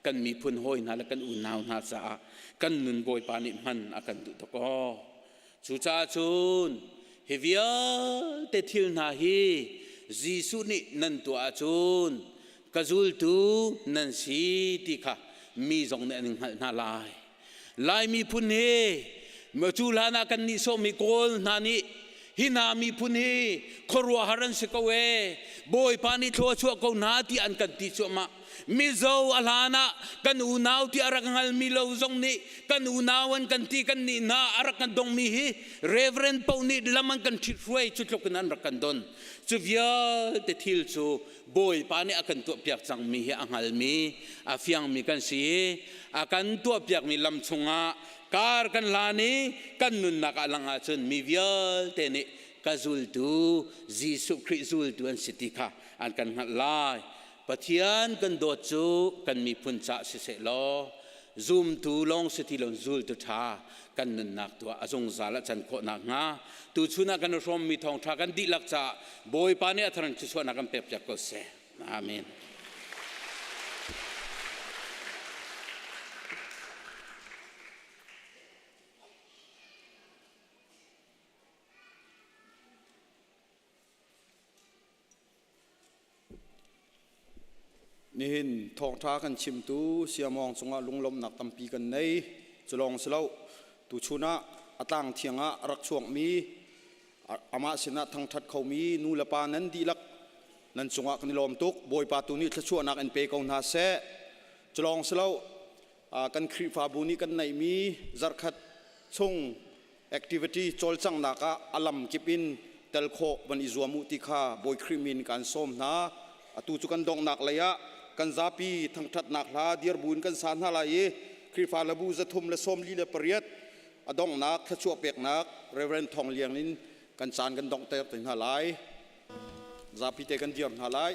kan miphun hawi hna le kan unau hna caah kan nun Bawipa nih hman a kan duh tuk aw Cucaah cun hi vialte thil hna hi Jesuh nih nan tuah ahcun ka zultu nan si ti kha mi zong nih an in hngalh hna lai. Lai miphun hi cu hlan ah kan nihsawhmi Kawl hna nih hi hna miphun hi khuaruahhar an si ko ee Bawipa nih thlua chuah ko hna ti an kan ti cuahmah. Mizo a hlan ah kan unau ti a rak hngalmi lo zong nih kan unau an kan ti kan nih hna a rak kan dongmi hi Reverend paoh nih lam an kan ṭhit hruai cu tluk in an rak kan don. Cu vialte thil cu Bawipa nih a kan tuahpiak cangmi hi a hngalmi a fiangmi kan si i a kan tuahpiakmi lam chungah kar kan hlan i kan nunnak ah lang ahcun mi vialte nih ka zultu Jesuh Khrih zultu an si ti kha an kan hngalh lai. Pathian kan dawt cu kan miphun cah siseh law zumtu lawng si ti lo zultu ṭha kan nunnak tu ah a zungzal a can khawh nakhnga tuchun ah kan i hrawmmi thawngṭha kan dihlak caah Bawipa nih a thar in thluachuahnak kan pekpiak ko seh. Amen. Nihin thawngtha kan chimtu Siamawng cungah lunglawmhnak tampi kan nei. Culawng si lo, tuchun ah a tlang thiang ah a rak chuakmi amah sinah thangthat khomi nu le pa nan dihlak nan cungah kan i lawm tuk. Bawipa tu nih thluachuahnak in pe ko hna seh. Culawng si lo, kan Khrihfabu nih kan neihmi zarkhat chung activity cawlcanghnak ah a lam kip in tel khawh van i zuam u ti kha Bawi Khrih min kan sawm hna. Atu cu kan donghnak lei ah kan zapi thangṭhatnak hla dirbu in kan sa hna lai i Khrihfa labu 348 a donghnak thluachuah peknak Reverend Thawng Liang in kan caan kan donghter te hna lai. Zapi te kan dir hna lai.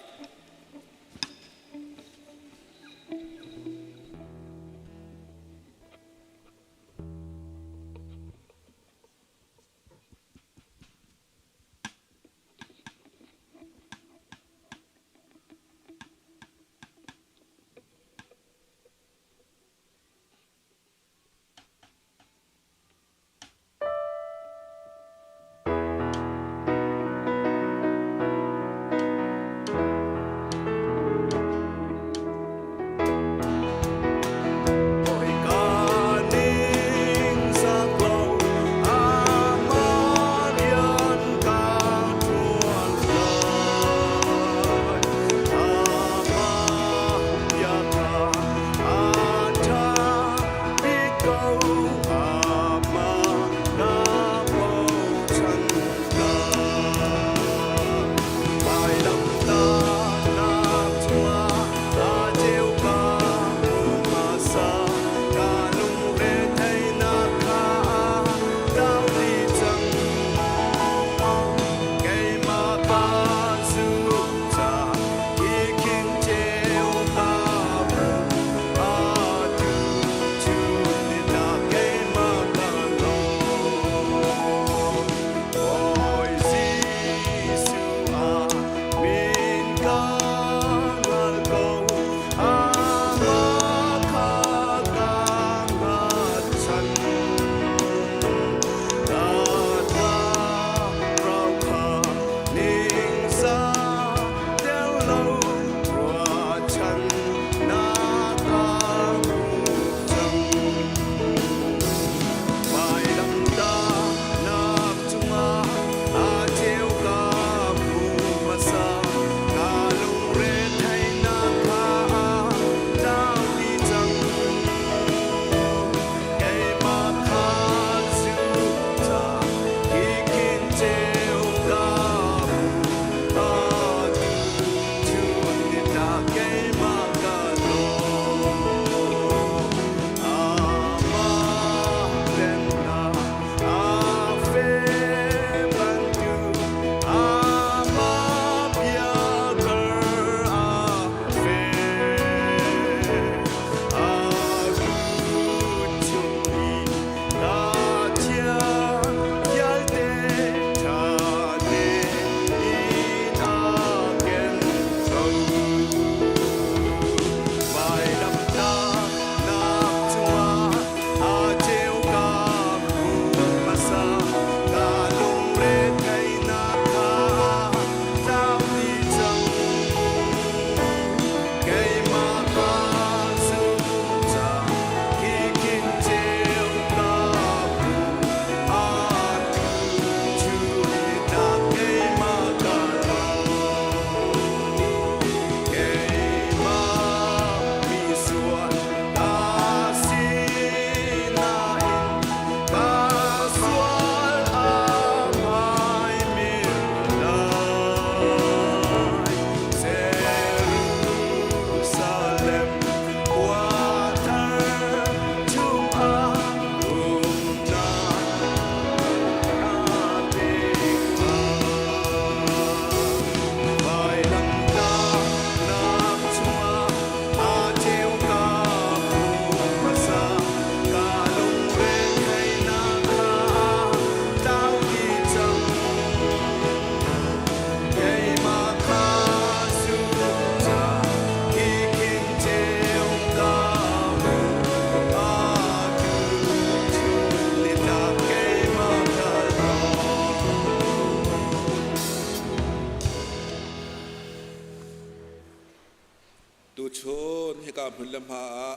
Cun hika hmun le hma ah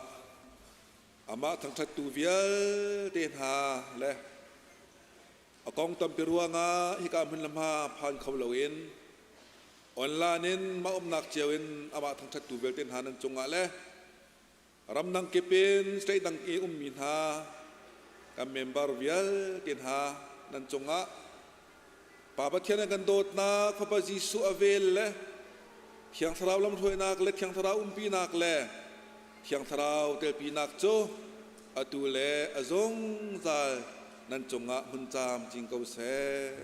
amah thangṭhattu vialte hna le a kong tampi ruangah hika hmun le hma phan kho loin online in mah umnak cio in amah thangṭhattu vialte hna nan cungah le ramdang kip in state dang i ummi hna kan member vialte hna nan cungah Pa Pathian a kan dawtnak, Fapa Jesuh a vel le Thiang Thlarau lamhruainak le Thiang Thlarau umpinak le Thiang Thlarau telpinak cu atu le a zungzal nan cungah hmun camcin ko seh.